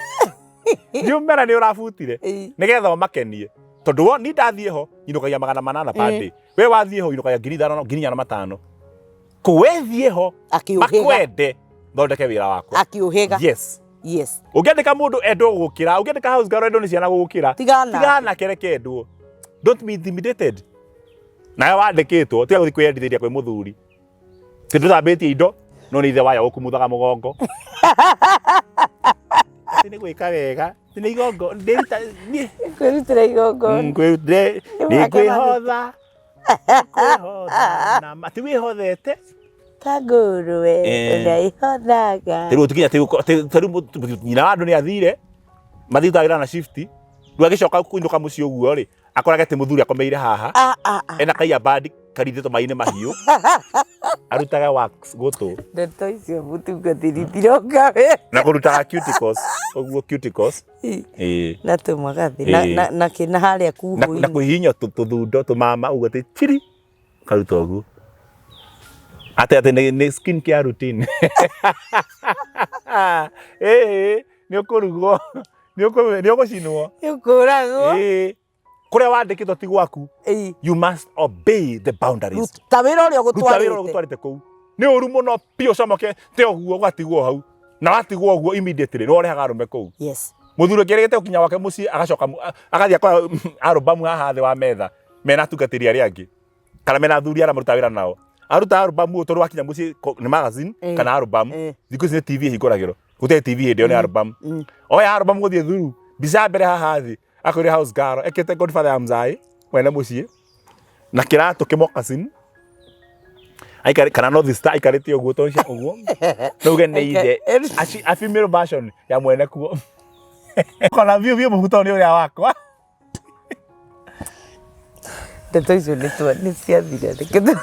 Speaker 2: Thiĩ ũmere nĩ ũrabutire. Nĩgetha ũmakenie. Tondũ wo niĩ ndathiĩ ho, nyinũkagia 800 per day. We wathiĩ ho ũinũkagia 5,000 4,500. Kũ we thiĩ ho,
Speaker 1: Akĩũhĩga.
Speaker 2: makwende, thondeke wĩra wakwa.
Speaker 1: Akĩũhĩga.
Speaker 2: Yes.
Speaker 1: Yes.
Speaker 2: Ũngĩandĩka mũndũ endwo gũgũkĩra, ũngĩandĩka house girl endwo nĩ ciana gũgũkĩra.
Speaker 1: Tigana.
Speaker 2: Tigana nake reke endwo. Don't be intimidated. Nawe wandĩkĩtwo, tiga gũthiĩ kwĩyendithĩria kwĩ mũthuri. Ti ndũthambĩtie indo, no nĩ ithe wayo ũkumuthaga mũgongo. Atĩ nĩ gwĩka wega, atĩ nĩ igongo, ndĩruta, niĩ.
Speaker 1: Kwĩrutĩra igongona.
Speaker 2: Nĩ
Speaker 1: Nĩ mũhaka
Speaker 2: ngwĩhotha, ngwĩhotha na ma, ti wĩhothete.
Speaker 1: Ta ngũrwe ũrĩa ĩhothaga.
Speaker 2: Rĩu tũkinya rĩu nyina wa andũ nĩ athire, mathiĩ wĩra na shift, rĩu agĩcoka kũinũka mũciĩ ũguo rĩ, akorage atĩ mũthuri akomeire haha,
Speaker 1: Ah, ah, ah.
Speaker 2: ena kaiya bandi karindĩtwo maĩ-inĩ mahiũ, arutage wax gũtũ.
Speaker 1: Ndeto icio mũtungatĩri itiroka wega.
Speaker 2: Na kũrutaga cuticles, ũguo cuticles. Ĩĩ.
Speaker 1: Na tũmagathĩ na na na kĩ na harĩa
Speaker 2: Na
Speaker 1: kuhũ-inĩ.
Speaker 2: kũhihinya tũthundo tũmama ũguo atĩ chiri karuta ũguo. Atĩ atĩ nĩ skin care routine. Ĩĩ nĩ ũkũrugwo, nĩ ũgũcinwo.
Speaker 1: Nĩ ũkũragwo.
Speaker 2: Ĩĩ. Kũrĩa wandĩkĩtwo ti gwaku. You must obey the boundaries.
Speaker 1: Ruta wĩra ũrĩa
Speaker 2: Ruta wĩra ũrĩa
Speaker 1: ũgũtwarĩte.
Speaker 2: ũgũtwarĩte kũu. Nĩ ũru mũno biũ ũcomoke te ũguo ũgatigwo hau. Na watigwo ũguo immediately nĩ ũrehaga arũme kũu.
Speaker 1: Yes.
Speaker 2: Mũthuri ũngĩ erĩgĩte gũkinya gwake mũciĩ agacoka agathiĩ akoya albamu haha thĩ wa metha mena atungatĩri arĩa angĩ kana mena athuri arĩa marutaga wĩra nao. Aruta albamu ũũ tondũ wakinya mũciĩ nĩ magazine kana albamu. Thikũ ici nĩ TV ĩhingũragĩrwo. Gũtirĩ TV hĩndĩ ĩyo nĩ albamu. Oya albamu gũthiĩ through mbica ya mbere haha thĩ akwĩre house girl ekĩte godfather ya mzai mwene mũciĩ na kĩratũ kĩmokasin aikari kana North Star aikarĩte ũguo tondũ cia ũguo no uge nĩ ithe a female version ya mwene kuo kona biũ biũ mũhuto nĩ ũrĩa wakwa.
Speaker 1: Ndeto icio nĩ twa nĩ ciathira reke niĩ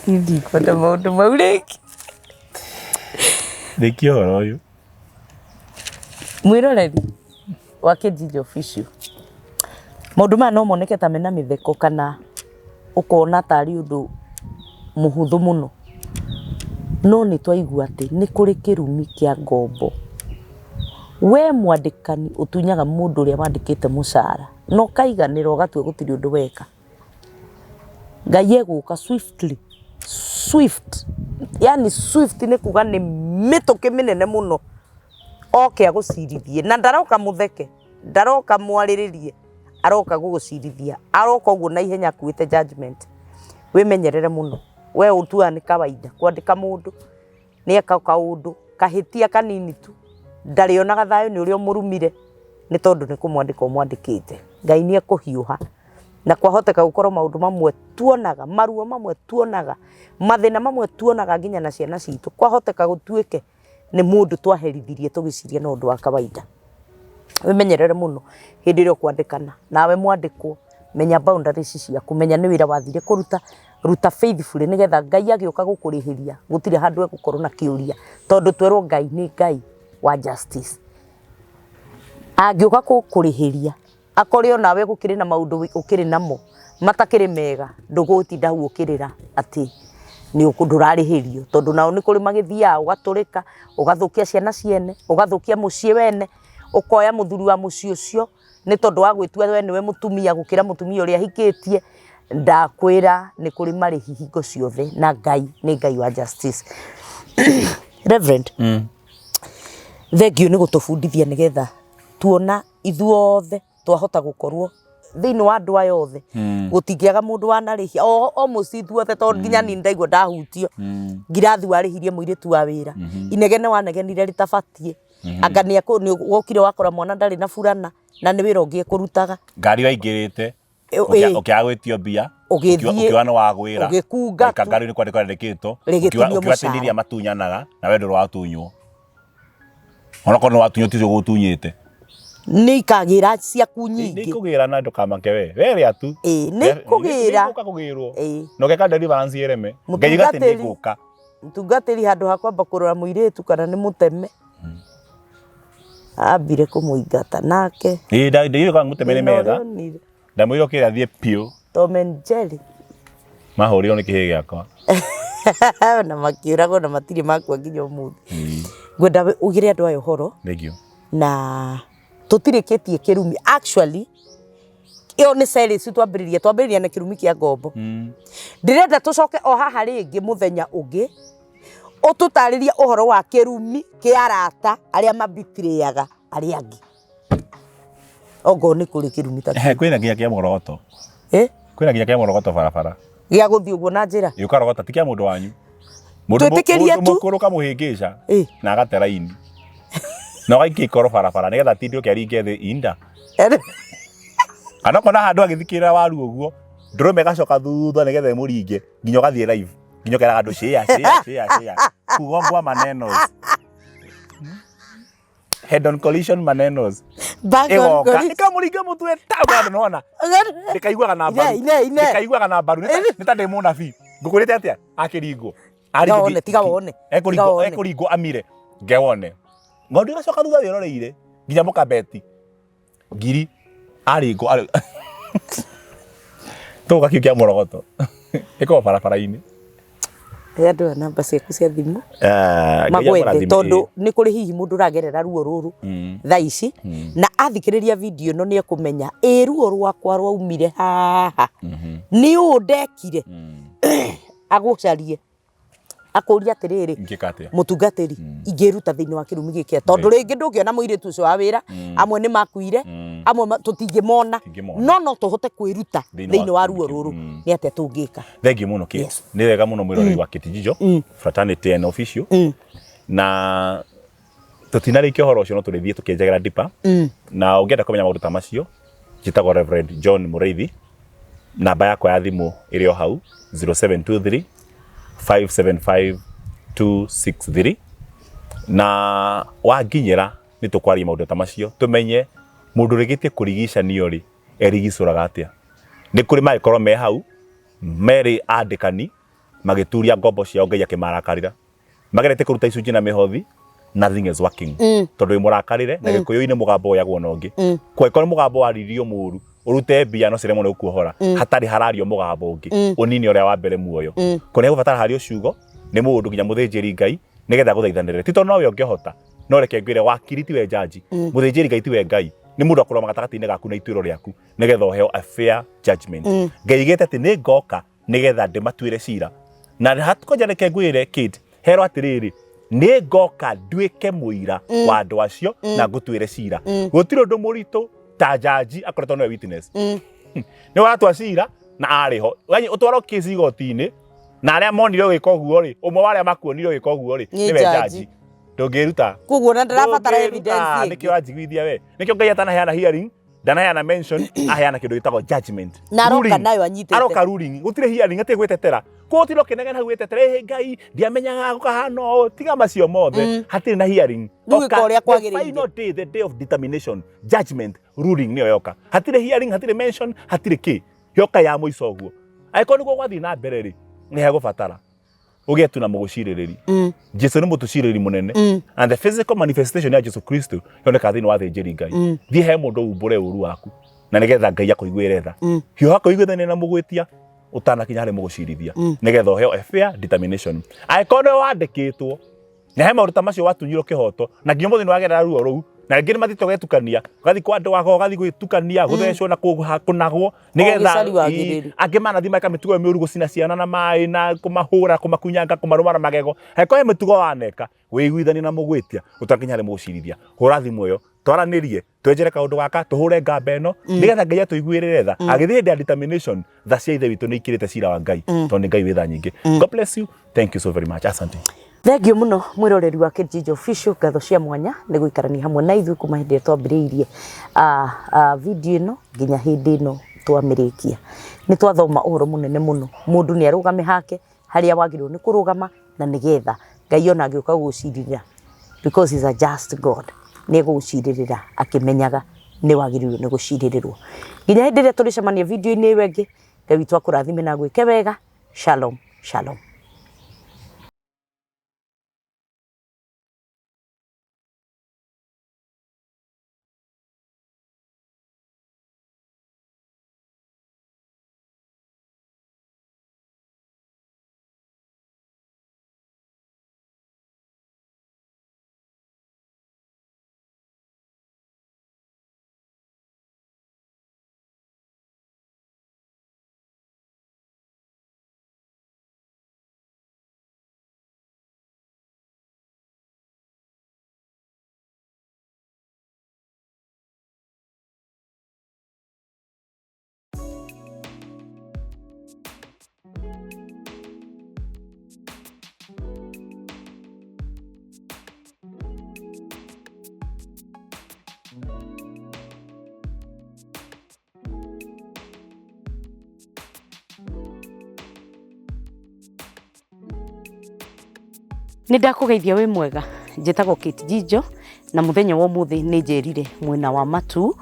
Speaker 1: ndikwenda maũndũ mau rĩngĩ.
Speaker 2: Rĩkia ũhoro ũyũ.
Speaker 1: Mwĩroreri wa Kijiji Official, maũndũ maya no moneke ta mena mĩtheko kana ũkona tarĩ ũndũ mũhũthũ mũno, no nĩ twaigua atĩ nĩ kũrĩ kĩrumi kĩa ngombo. We mwandĩkani ũtunyaga mũndũ ũrĩa wandĩkĩte mũcara na ũkaiganĩra ũgatua gũtirĩ ũndũ weka, Ngai egũka swiftly, swift, yaani swift nĩ kuga nĩ mĩtũkĩ mĩnene mũno oke agũcirithie na ndaroka mũtheke. Ndaroka mwarĩrĩrie, aroka gũgũcirithia. Aroka ũguo na ihenya akuĩte judgment. Wĩmenyerere mũno. We ũtuaga nĩ kawaida kwandĩka mũndũ nĩ eka kaũndũ kahĩtia kanini tu, ndarĩonaga thayũ nĩ ũrĩa ũmũrumire nĩ tondũ nĩ kũmwandĩka ũmwandĩkĩte. Ngai nĩ ekũhiũha na kwahoteka gũkorwo maũndũ mamwe tuonaga, maruo mamwe tuonaga, mathĩna mamwe tuonaga nginya na ciana citũ, kwahoteka gũtuĩke nĩ mũndũ twaherithirie tũgĩciria no ũndũ wa kawaida. Wĩmenyerere mũno hĩndĩ ĩrĩa ũkwandĩkana, nawe mwandĩkwo menya boundaries ciaku, menya nĩ wĩra wathire kũruta, ruta faithfully nĩgetha Ngai agĩũka gũkũrĩhĩria gũtirĩ handũ egũkorwo na kĩũria, tondũ twerwo Ngai nĩ Ngai wa justice. Angĩũka gũkũrĩhĩria Akore o nawe gũkĩrĩ na maũndũ ũkĩrĩ namo matakĩrĩ mega, ndũgũtinda hau ũkĩrĩra atĩ ndũrarĩhĩrio, tondũ nao nĩ kũrĩ magĩthiaga ũgatũrĩka, ũgathũkia ciana ciene, ũgathũkia mũciĩ wene, ũkoya mũthuri wa mũciĩ ũcio nĩ tondũ wa gwĩtua we nĩwe mũtumia gũkĩra mũtumia ũrĩa ahikĩtie. Ndakwĩra nĩ kũrĩ marĩhi hingo ciothe, na Ngai nĩ Ngai wa justice. Reverend, thengiũ nĩ gũtũbundithia nĩgetha tuona ithuothe twahota gũkorwo thĩinĩ wa andũ aya othe, gũtingĩaga mũndũ wanarĩhia o almost ithuothe, tondũ nginya niĩ ndaigua ndahutio. Ngirathi warĩhirie mũirĩtu wa wĩra, inegene wanegenire rĩtabatiĩ, anga nĩ wokire wakora mwana ndarĩ na burana na nĩ wĩra ũngĩ ekũrutaga.
Speaker 2: Ngari waingĩrĩte ũkĩaga gwĩtio mbia,
Speaker 1: Ũgĩthiĩ,
Speaker 2: ũkiuga nĩ wagwĩra,
Speaker 1: ũgĩkunga tu.
Speaker 2: Ngari nĩ kwandĩkwo yandĩkĩtwo,
Speaker 1: Rĩgĩtinio
Speaker 2: ũkiuga atĩ
Speaker 1: mũcara.
Speaker 2: nĩ iria matunyanaga na we ndũrĩ watunywo, onokorwo nĩ watunywo ticio ũgũtunyĩte.
Speaker 1: Nĩ ikagĩra ciaku
Speaker 2: Nĩ
Speaker 1: nyingĩ.
Speaker 2: ikũgĩra na ndũkamake we, we rĩa tu.
Speaker 1: Ĩĩ, nĩ ikũgĩra.
Speaker 2: Nĩ igũka kũgĩrwo.
Speaker 1: Ĩĩ.
Speaker 2: Na ũgeka deliverance ĩreme. Ngai uga atĩ nĩ igũka.
Speaker 1: Mũtungatĩri handũ ha kwamba kũrora mũirĩtu kana nĩ mũteme, ambire kũmũingata nake.
Speaker 2: Ĩĩ, ndĩrĩ kana mũteme nĩ
Speaker 1: Thĩna
Speaker 2: metha.
Speaker 1: ũrĩa onire.
Speaker 2: Ndamwĩra ũkĩra thiĩ piũ.
Speaker 1: Tom and Jerry.
Speaker 2: Mahũrirwo nĩ kĩhĩ gĩakwa.
Speaker 1: Na makĩũragwo na matirĩ makua nginya ũmũthĩ. Ngwenda ugĩre andũ aya ũhoro.
Speaker 2: Thank you.
Speaker 1: Na tũtirĩkĩtie kĩrumi. Actually, ĩyo nĩ series twambĩrĩria, twambĩrĩria na kĩrumi kĩa ngombo. Ndĩrenda tũcoke o haha rĩngĩ mũthenya ũngĩ, ũtũtarĩrie ũhoro wa kĩrumi kĩa arata arĩa mabitirĩaga arĩa angĩ. Ongorwo nĩ kũrĩ kĩrumi ta
Speaker 2: kĩu. Kwĩna nginya kĩa mũrogoto.
Speaker 1: Eh?
Speaker 2: Kwĩna nginya kĩa mũrogoto barabara.
Speaker 1: Gĩa gũthiĩ ũguo na njĩra.
Speaker 2: Ĩ ũkarogota ti kĩa mũndũ wanyu.
Speaker 1: Twĩtĩkĩrie
Speaker 2: Mũndũ
Speaker 1: tu.
Speaker 2: mũkũrũ ũkamũhĩngĩca na agate raini. Na ũgaikia ikoro barabara nĩgetha atinde ũke aringe thĩ inda. Kana ũkona handũ agĩthikĩrĩra waru ũguo, ndũrũme ĩgacoka thutha nĩgetha ĩmũringe nginya ũgathiĩ live. Nginya ũkeraga andũ share, share, share, share. Kugongwa manenos. Head on collision manenos.
Speaker 1: Back on
Speaker 2: Ĩgoka
Speaker 1: collision.
Speaker 2: ĩkamũringa mũtwe ta ũganda nĩwona. Ndĩkaiguaga na mbaru.
Speaker 1: Ine, ine.
Speaker 2: Ndĩkaiguaga na mbaru. Nĩ ta ndĩ mũnabii. Ngũkwĩrĩte atĩa? Akĩringwo.
Speaker 1: Tiga wone, tiga wone. Tiga
Speaker 2: Ekũringwo,
Speaker 1: wone.
Speaker 2: ekũringwo amire. Ngewone. Ng'ondu ĩgacoka thutha wĩroreire nginya mũkabeti. Ngiri arĩngwo arĩ tũgũka kĩu kĩa mũrogoto. Ĩkoragwo barabara-inĩ.
Speaker 1: He andũ aya namba ciaku cia thimũ.
Speaker 2: Ngai
Speaker 1: Magwethe
Speaker 2: amũrathime,
Speaker 1: tondũ
Speaker 2: ĩĩ.
Speaker 1: nĩ kũrĩ hihi mũndũ ũragerera ruo rũrũ thaa ici, na athikĩrĩria video ĩno nĩ ekũmenya ĩ ruo rwakwa rwaumire haha, nĩ ũũ ndekire. Agũcarie akũrie atĩrĩrĩ,
Speaker 2: Ingĩka atĩa?
Speaker 1: Mũtungatĩri, ingĩruta thĩinĩ wa kĩrumi gĩkĩ tondũ rĩngĩ ndũngĩona mũirĩtu ũcio wa wĩra, amwe nĩ makuire, amwe tũtingĩmona,
Speaker 2: Tũtingĩmona.
Speaker 1: no no tũhote kwĩruta
Speaker 2: Thĩinĩ
Speaker 1: thĩinĩ
Speaker 2: wa
Speaker 1: wa ruo
Speaker 2: kĩrumi kĩu.
Speaker 1: rũrũ, nĩ atĩa tũngĩka?
Speaker 2: Thank you mũno Kate. Nĩ wega mũno mwĩroreri wa Kate Jijo, Fraternity and Official. Na tũtinarĩkia ũhoro ũcio no tũrĩthiĩ tũkĩenjagĩra deeper. Na ũngĩenda kũmenya maũndũ ta macio, njĩtagwo Reverend John Mũrĩithi. Namba yakwa ya thimũ ĩrĩ o hau 0723 575 263, na wanginyĩra nĩ tũkwaria maũndũ ta macio, tũmenye mũndũ ũrĩkĩtie kũrigicanio rĩ, erigicũraga atĩa. Nĩ kũrĩ mangĩkorwo me hau merĩ andĩkani magĩturia ngombo ciao, Ngai akĩmarakarĩra, magerete kũruta icunjĩ na mĩhothi, nothing is working, tondũ wĩ mũrakarĩre na gĩkũyũ-inĩ mũgambo woyagwo na ũngĩ. Kũngĩkorwo nĩ mũgambo waririo mũru, ũrute mbia no ciremwo nĩ gũkuohora, hatarĩ harario mũgambo ũngĩ ũnine ũrĩa wa mbere muoyo. Kũrĩa gũbatara hario ciugo nĩ mũndũ nginya mũthĩnjĩri Ngai nĩgetha agũthaithanĩrĩre, ti tondũ nowe ũngĩhota, no reke ngwĩre, wakiri tiwe jaji, mũthĩnjĩri Ngai tiwe Ngai, nĩ mũndũ akũrũgama gatagatĩ-inĩ gaku na ituĩro rĩaku nĩgetha ũheo a fair judgment. Ngai aigĩte atĩ nĩ ngoka nĩgetha ndĩmatuĩre cira, na kwanja reke ngwĩre Kate, herwo atĩrĩrĩ, nĩ ngoka nduĩke mũira wa andũ acio na ngũtuĩre cira. Gũtirĩ ũndũ mũritũ ta jaji akoretwo nĩwe witness, nĩ watua cira na arĩ ho. Yaani ũtwarwo kesi igoti-inĩ na arĩa monire ũgĩka ũguo rĩ, ũmwe wa arĩa makuonire ũgĩka ũguo rĩ,
Speaker 1: Nĩ
Speaker 2: nĩwe
Speaker 1: jaji.
Speaker 2: jaji. Ndũngĩruta.
Speaker 1: Koguo na ndĩrabatara
Speaker 2: Ndũngĩruta.
Speaker 1: evidence ĩngĩ.
Speaker 2: Nĩkĩo ũranjiguithia we, nĩkĩo Ngai atanaheana hearing, ndanaheana mention, aheana kĩndũ gĩtagwo judgment.
Speaker 1: Na aroka
Speaker 2: Ruling.
Speaker 1: nayo anyitĩte.
Speaker 2: Aroka ruling, gũtirĩ hearing, hatirĩ gwĩtetera. Koguo ũtinde ũkĩnegena hau wĩtetere, "Ĩ Ngai, ndiamenyaga gũkahana ũũ." Tiga macio mothe, hatirĩ na hearing.
Speaker 1: Rĩu ĩka
Speaker 2: Oka
Speaker 1: ũrĩa
Speaker 2: the
Speaker 1: kwagĩrĩire.
Speaker 2: final day, the day of determination, judgment, ruling nĩyo yoka. Hatirĩ hearing, hatirĩ mention, hatirĩ kĩ, yoka ya mũico ũguo. Angĩkorwo nĩguo gwathiĩ na mbere rĩ, nĩ hegũbatara ũgĩe tu na mũgũcirĩrĩri. Jesu nĩ mũtũcirĩrĩri mũnene, and the physical manifestation ya Jesu Kristo yonekaga thĩinĩ wa thĩnjĩri Ngai. Thiĩ he mũndũ umbũre ũru waku na nĩgetha Ngai akũiguĩre tha. Hiũha kũiguithania na mũgwĩtia ũtanakinya harĩ mũgũcirithia, nĩgetha ũheo a fair determination. Angĩkorwo nĩwe wandĩkĩtwo na he maũndũ ta macio watunyirwo kĩhoto na nginya ũmũthĩ nĩwagerera ruo rũu, Na rĩngĩ nĩ mathiĩte ũgetukania, ũgathiĩ kwa andũ ago, ũgathiĩ gwĩtukania, gũthecwo na kũnagwo nĩgetha
Speaker 1: gĩcari wagĩrĩru.
Speaker 2: Angĩ manathiĩ meka mĩtugo ĩyo mĩũru, gũcina ciana na maĩ na kũmahũra, kũmakunyanga, kũmarũma na magego. Angĩkorwo he mĩtugo waneka, wĩiguithanie na mũgwĩtia ũtakinya harĩ mũgũcirithia. Hũra thimũ ĩyo, twaranĩrie, twenjere kaũndũ gaka, tũhũre ngamba ĩno, nĩgetha Ngai atũiguĩrĩre tha. Agĩthiĩ hĩndĩ ya determination, tha cia Ithe witũ nĩ ikĩrĩte cira wa Ngai, tondũ nĩ Ngai wĩ tha nyingĩ. God bless you. Thank you so very much. Asante.
Speaker 1: Thengiũ mũno mwĩroreri wa Kijiji Official, ngatho cia mwanya nĩ gũikarania hamwe na ithuĩ kuma hĩndĩ ĩrĩa twambĩrĩirie video ĩno nginya hĩndĩ ĩno twamĩrĩkia. Nĩ twathoma ũhoro mũnene mũno, mũndũ nĩ arũgame hake harĩa wagĩrĩirwo nĩ kũrũgama na nĩgetha Ngai ona angĩũka gũgũcirĩrĩra because he's a just God, nĩ egũgũcirĩrĩra akĩmenyaga nĩ wagĩrĩirwo nĩ gũcirĩrĩrwo. Nginya hĩndĩ ĩrĩa tũrĩcemania video-inĩ ĩyo ĩngĩ, Ngai witũ akũrathime na agwĩke wega. Shalom, shalom. Nĩ ndakũgeithia wĩ mwega, njĩtagwo Kate Njijo na mũthenya wa ũmũthĩ nĩ njerire mwena wa Matuu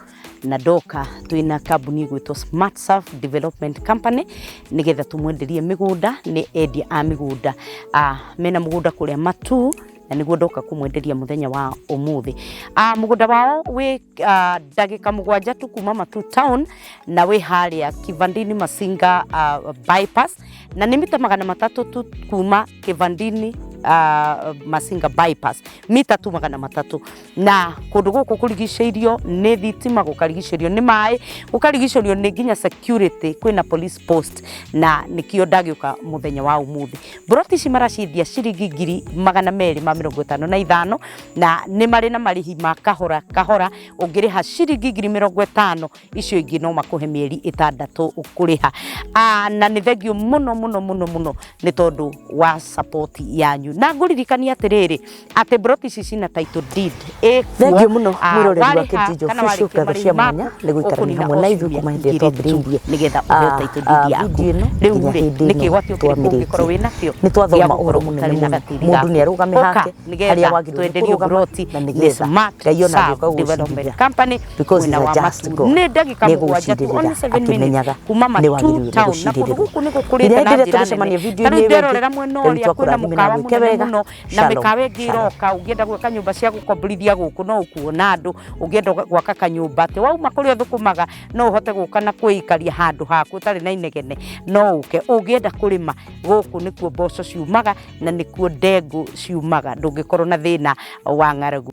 Speaker 1: na ndoka twĩna kambuni ĩgwĩtwo Smart Surf Development Company nĩgetha tũmwenderie mĩgũnda. Nĩ endia a mĩgũnda, mena mũgũnda kũrĩa Matuu na nĩguo ndoka kũmwenderia mũthenya wa ũmũthĩ. Mũgũnda wao wĩ ndagĩka 7 tu kuma Matuu town na wĩ harĩa Kivandini Masinga bypass, na nĩ mita 300 tu kuma Kivandini Masinga bypass, mita tu 300. Na kũndũ gũkũ kũrigicĩirio nĩ thitima, gũkarigicĩrio nĩ maĩ, gũkarigicĩrio nĩ nginya security, kwĩna police post, na nĩkĩo ndagĩũka mũthenya wa ũmũthĩ. Mburoti ici maraciendia ciringi 255,000, na nĩ marĩ na marĩhi ma kahora kahora. Ũngĩrĩha ciringi 50,000, icio ingĩ no makũhe mĩeri 6 ũkũrĩha. Na nĩ thengio mũno mũno mũno mũno nĩ tondũ wa support yanyu, na ngũririkania atĩrĩrĩ atĩ mburoti ici cina title deed ĩkuo.
Speaker 3: Thengiũ mũno mwĩroreri wa
Speaker 1: warĩha
Speaker 3: Kijiji
Speaker 1: kana
Speaker 3: Official,
Speaker 1: warĩkia
Speaker 3: ngatho cia
Speaker 1: marĩhi
Speaker 3: mwanya
Speaker 1: maku,
Speaker 3: nĩ gũikarania
Speaker 1: ũkũnina
Speaker 3: hamwe
Speaker 1: o
Speaker 3: na ithuĩ
Speaker 1: ciumia
Speaker 3: kuma hĩndĩ ĩrĩa
Speaker 1: igĩrĩ tu
Speaker 3: twambĩrĩirie
Speaker 1: nĩgetha ũheo title deed yaku.
Speaker 3: video ĩno
Speaker 1: Rĩu
Speaker 3: nginya
Speaker 1: rĩ,
Speaker 3: hĩndĩ
Speaker 1: nĩ
Speaker 3: ĩno
Speaker 1: kĩgwatio kĩrĩkũ ũngĩkorwo
Speaker 3: twamĩrĩkia.
Speaker 1: wĩnakĩo
Speaker 3: Nĩ twathoma
Speaker 1: gĩa
Speaker 3: ũhoro
Speaker 1: gũkorwo
Speaker 3: mũnene
Speaker 1: ũtarĩ na
Speaker 3: mũno,
Speaker 1: gatĩri
Speaker 3: mũndũ
Speaker 1: gaku?
Speaker 3: nĩ arũgame
Speaker 1: Ũka
Speaker 3: hake
Speaker 1: nĩgetha
Speaker 3: harĩa wagĩrĩirwo nĩ
Speaker 1: twenderio
Speaker 3: kũrũgama
Speaker 1: mburoti
Speaker 3: na
Speaker 1: nĩ
Speaker 3: nĩgetha
Speaker 1: Smart
Speaker 3: Ngai ona
Speaker 1: Serve
Speaker 3: angĩũka
Speaker 1: Development
Speaker 3: gũgũcirĩrĩra
Speaker 1: Company
Speaker 3: because
Speaker 1: mwena
Speaker 3: he's a
Speaker 1: wa
Speaker 3: just
Speaker 1: Matuu.
Speaker 3: God,
Speaker 1: Nĩ ndagĩka
Speaker 3: nĩ
Speaker 1: 7 tu,
Speaker 3: egũgũcirĩrĩra
Speaker 1: only 7 minutes
Speaker 3: akĩmenyaga
Speaker 1: kuma
Speaker 3: nĩ
Speaker 1: Matuu
Speaker 3: wagĩrĩirwo nĩ
Speaker 1: town, na kũndũ
Speaker 3: gũcirĩrĩrwo.
Speaker 1: gũkũ nĩ gũkũrĩte
Speaker 3: Nginya
Speaker 1: na
Speaker 3: hĩndĩ ĩrĩa
Speaker 1: njĩra nene.
Speaker 3: tũrĩcemania
Speaker 1: Ta
Speaker 3: video-inĩ
Speaker 1: rĩu
Speaker 3: ĩyo ĩngĩ,
Speaker 1: nderorera mwena
Speaker 3: Ngai
Speaker 1: ũrĩa
Speaker 3: witũ
Speaker 1: kwĩna
Speaker 3: akũrathime na
Speaker 1: mũkawa
Speaker 3: agwĩke
Speaker 1: mũnene
Speaker 3: wega.
Speaker 1: mũno na
Speaker 3: Shalom,
Speaker 1: mĩkawa ĩngĩ
Speaker 3: shalom.
Speaker 1: ĩroka. Ũngĩenda gwaka nyũmba cia gũkomborithia gũkũ no ũkuona andũ. Ũngĩenda gwaka kanyũmba atĩ wauma kũrĩa ũthũkũmaga no ũhote gũka na kwĩikaria handũ haku ũtarĩ na inegene, no ũke. Ũngĩenda kũrĩma gũkũ nĩkuo mboco ciumaga na nĩkuo ndengũ ciumaga, ndũngĩkorwo na thĩna wa ng'aragu.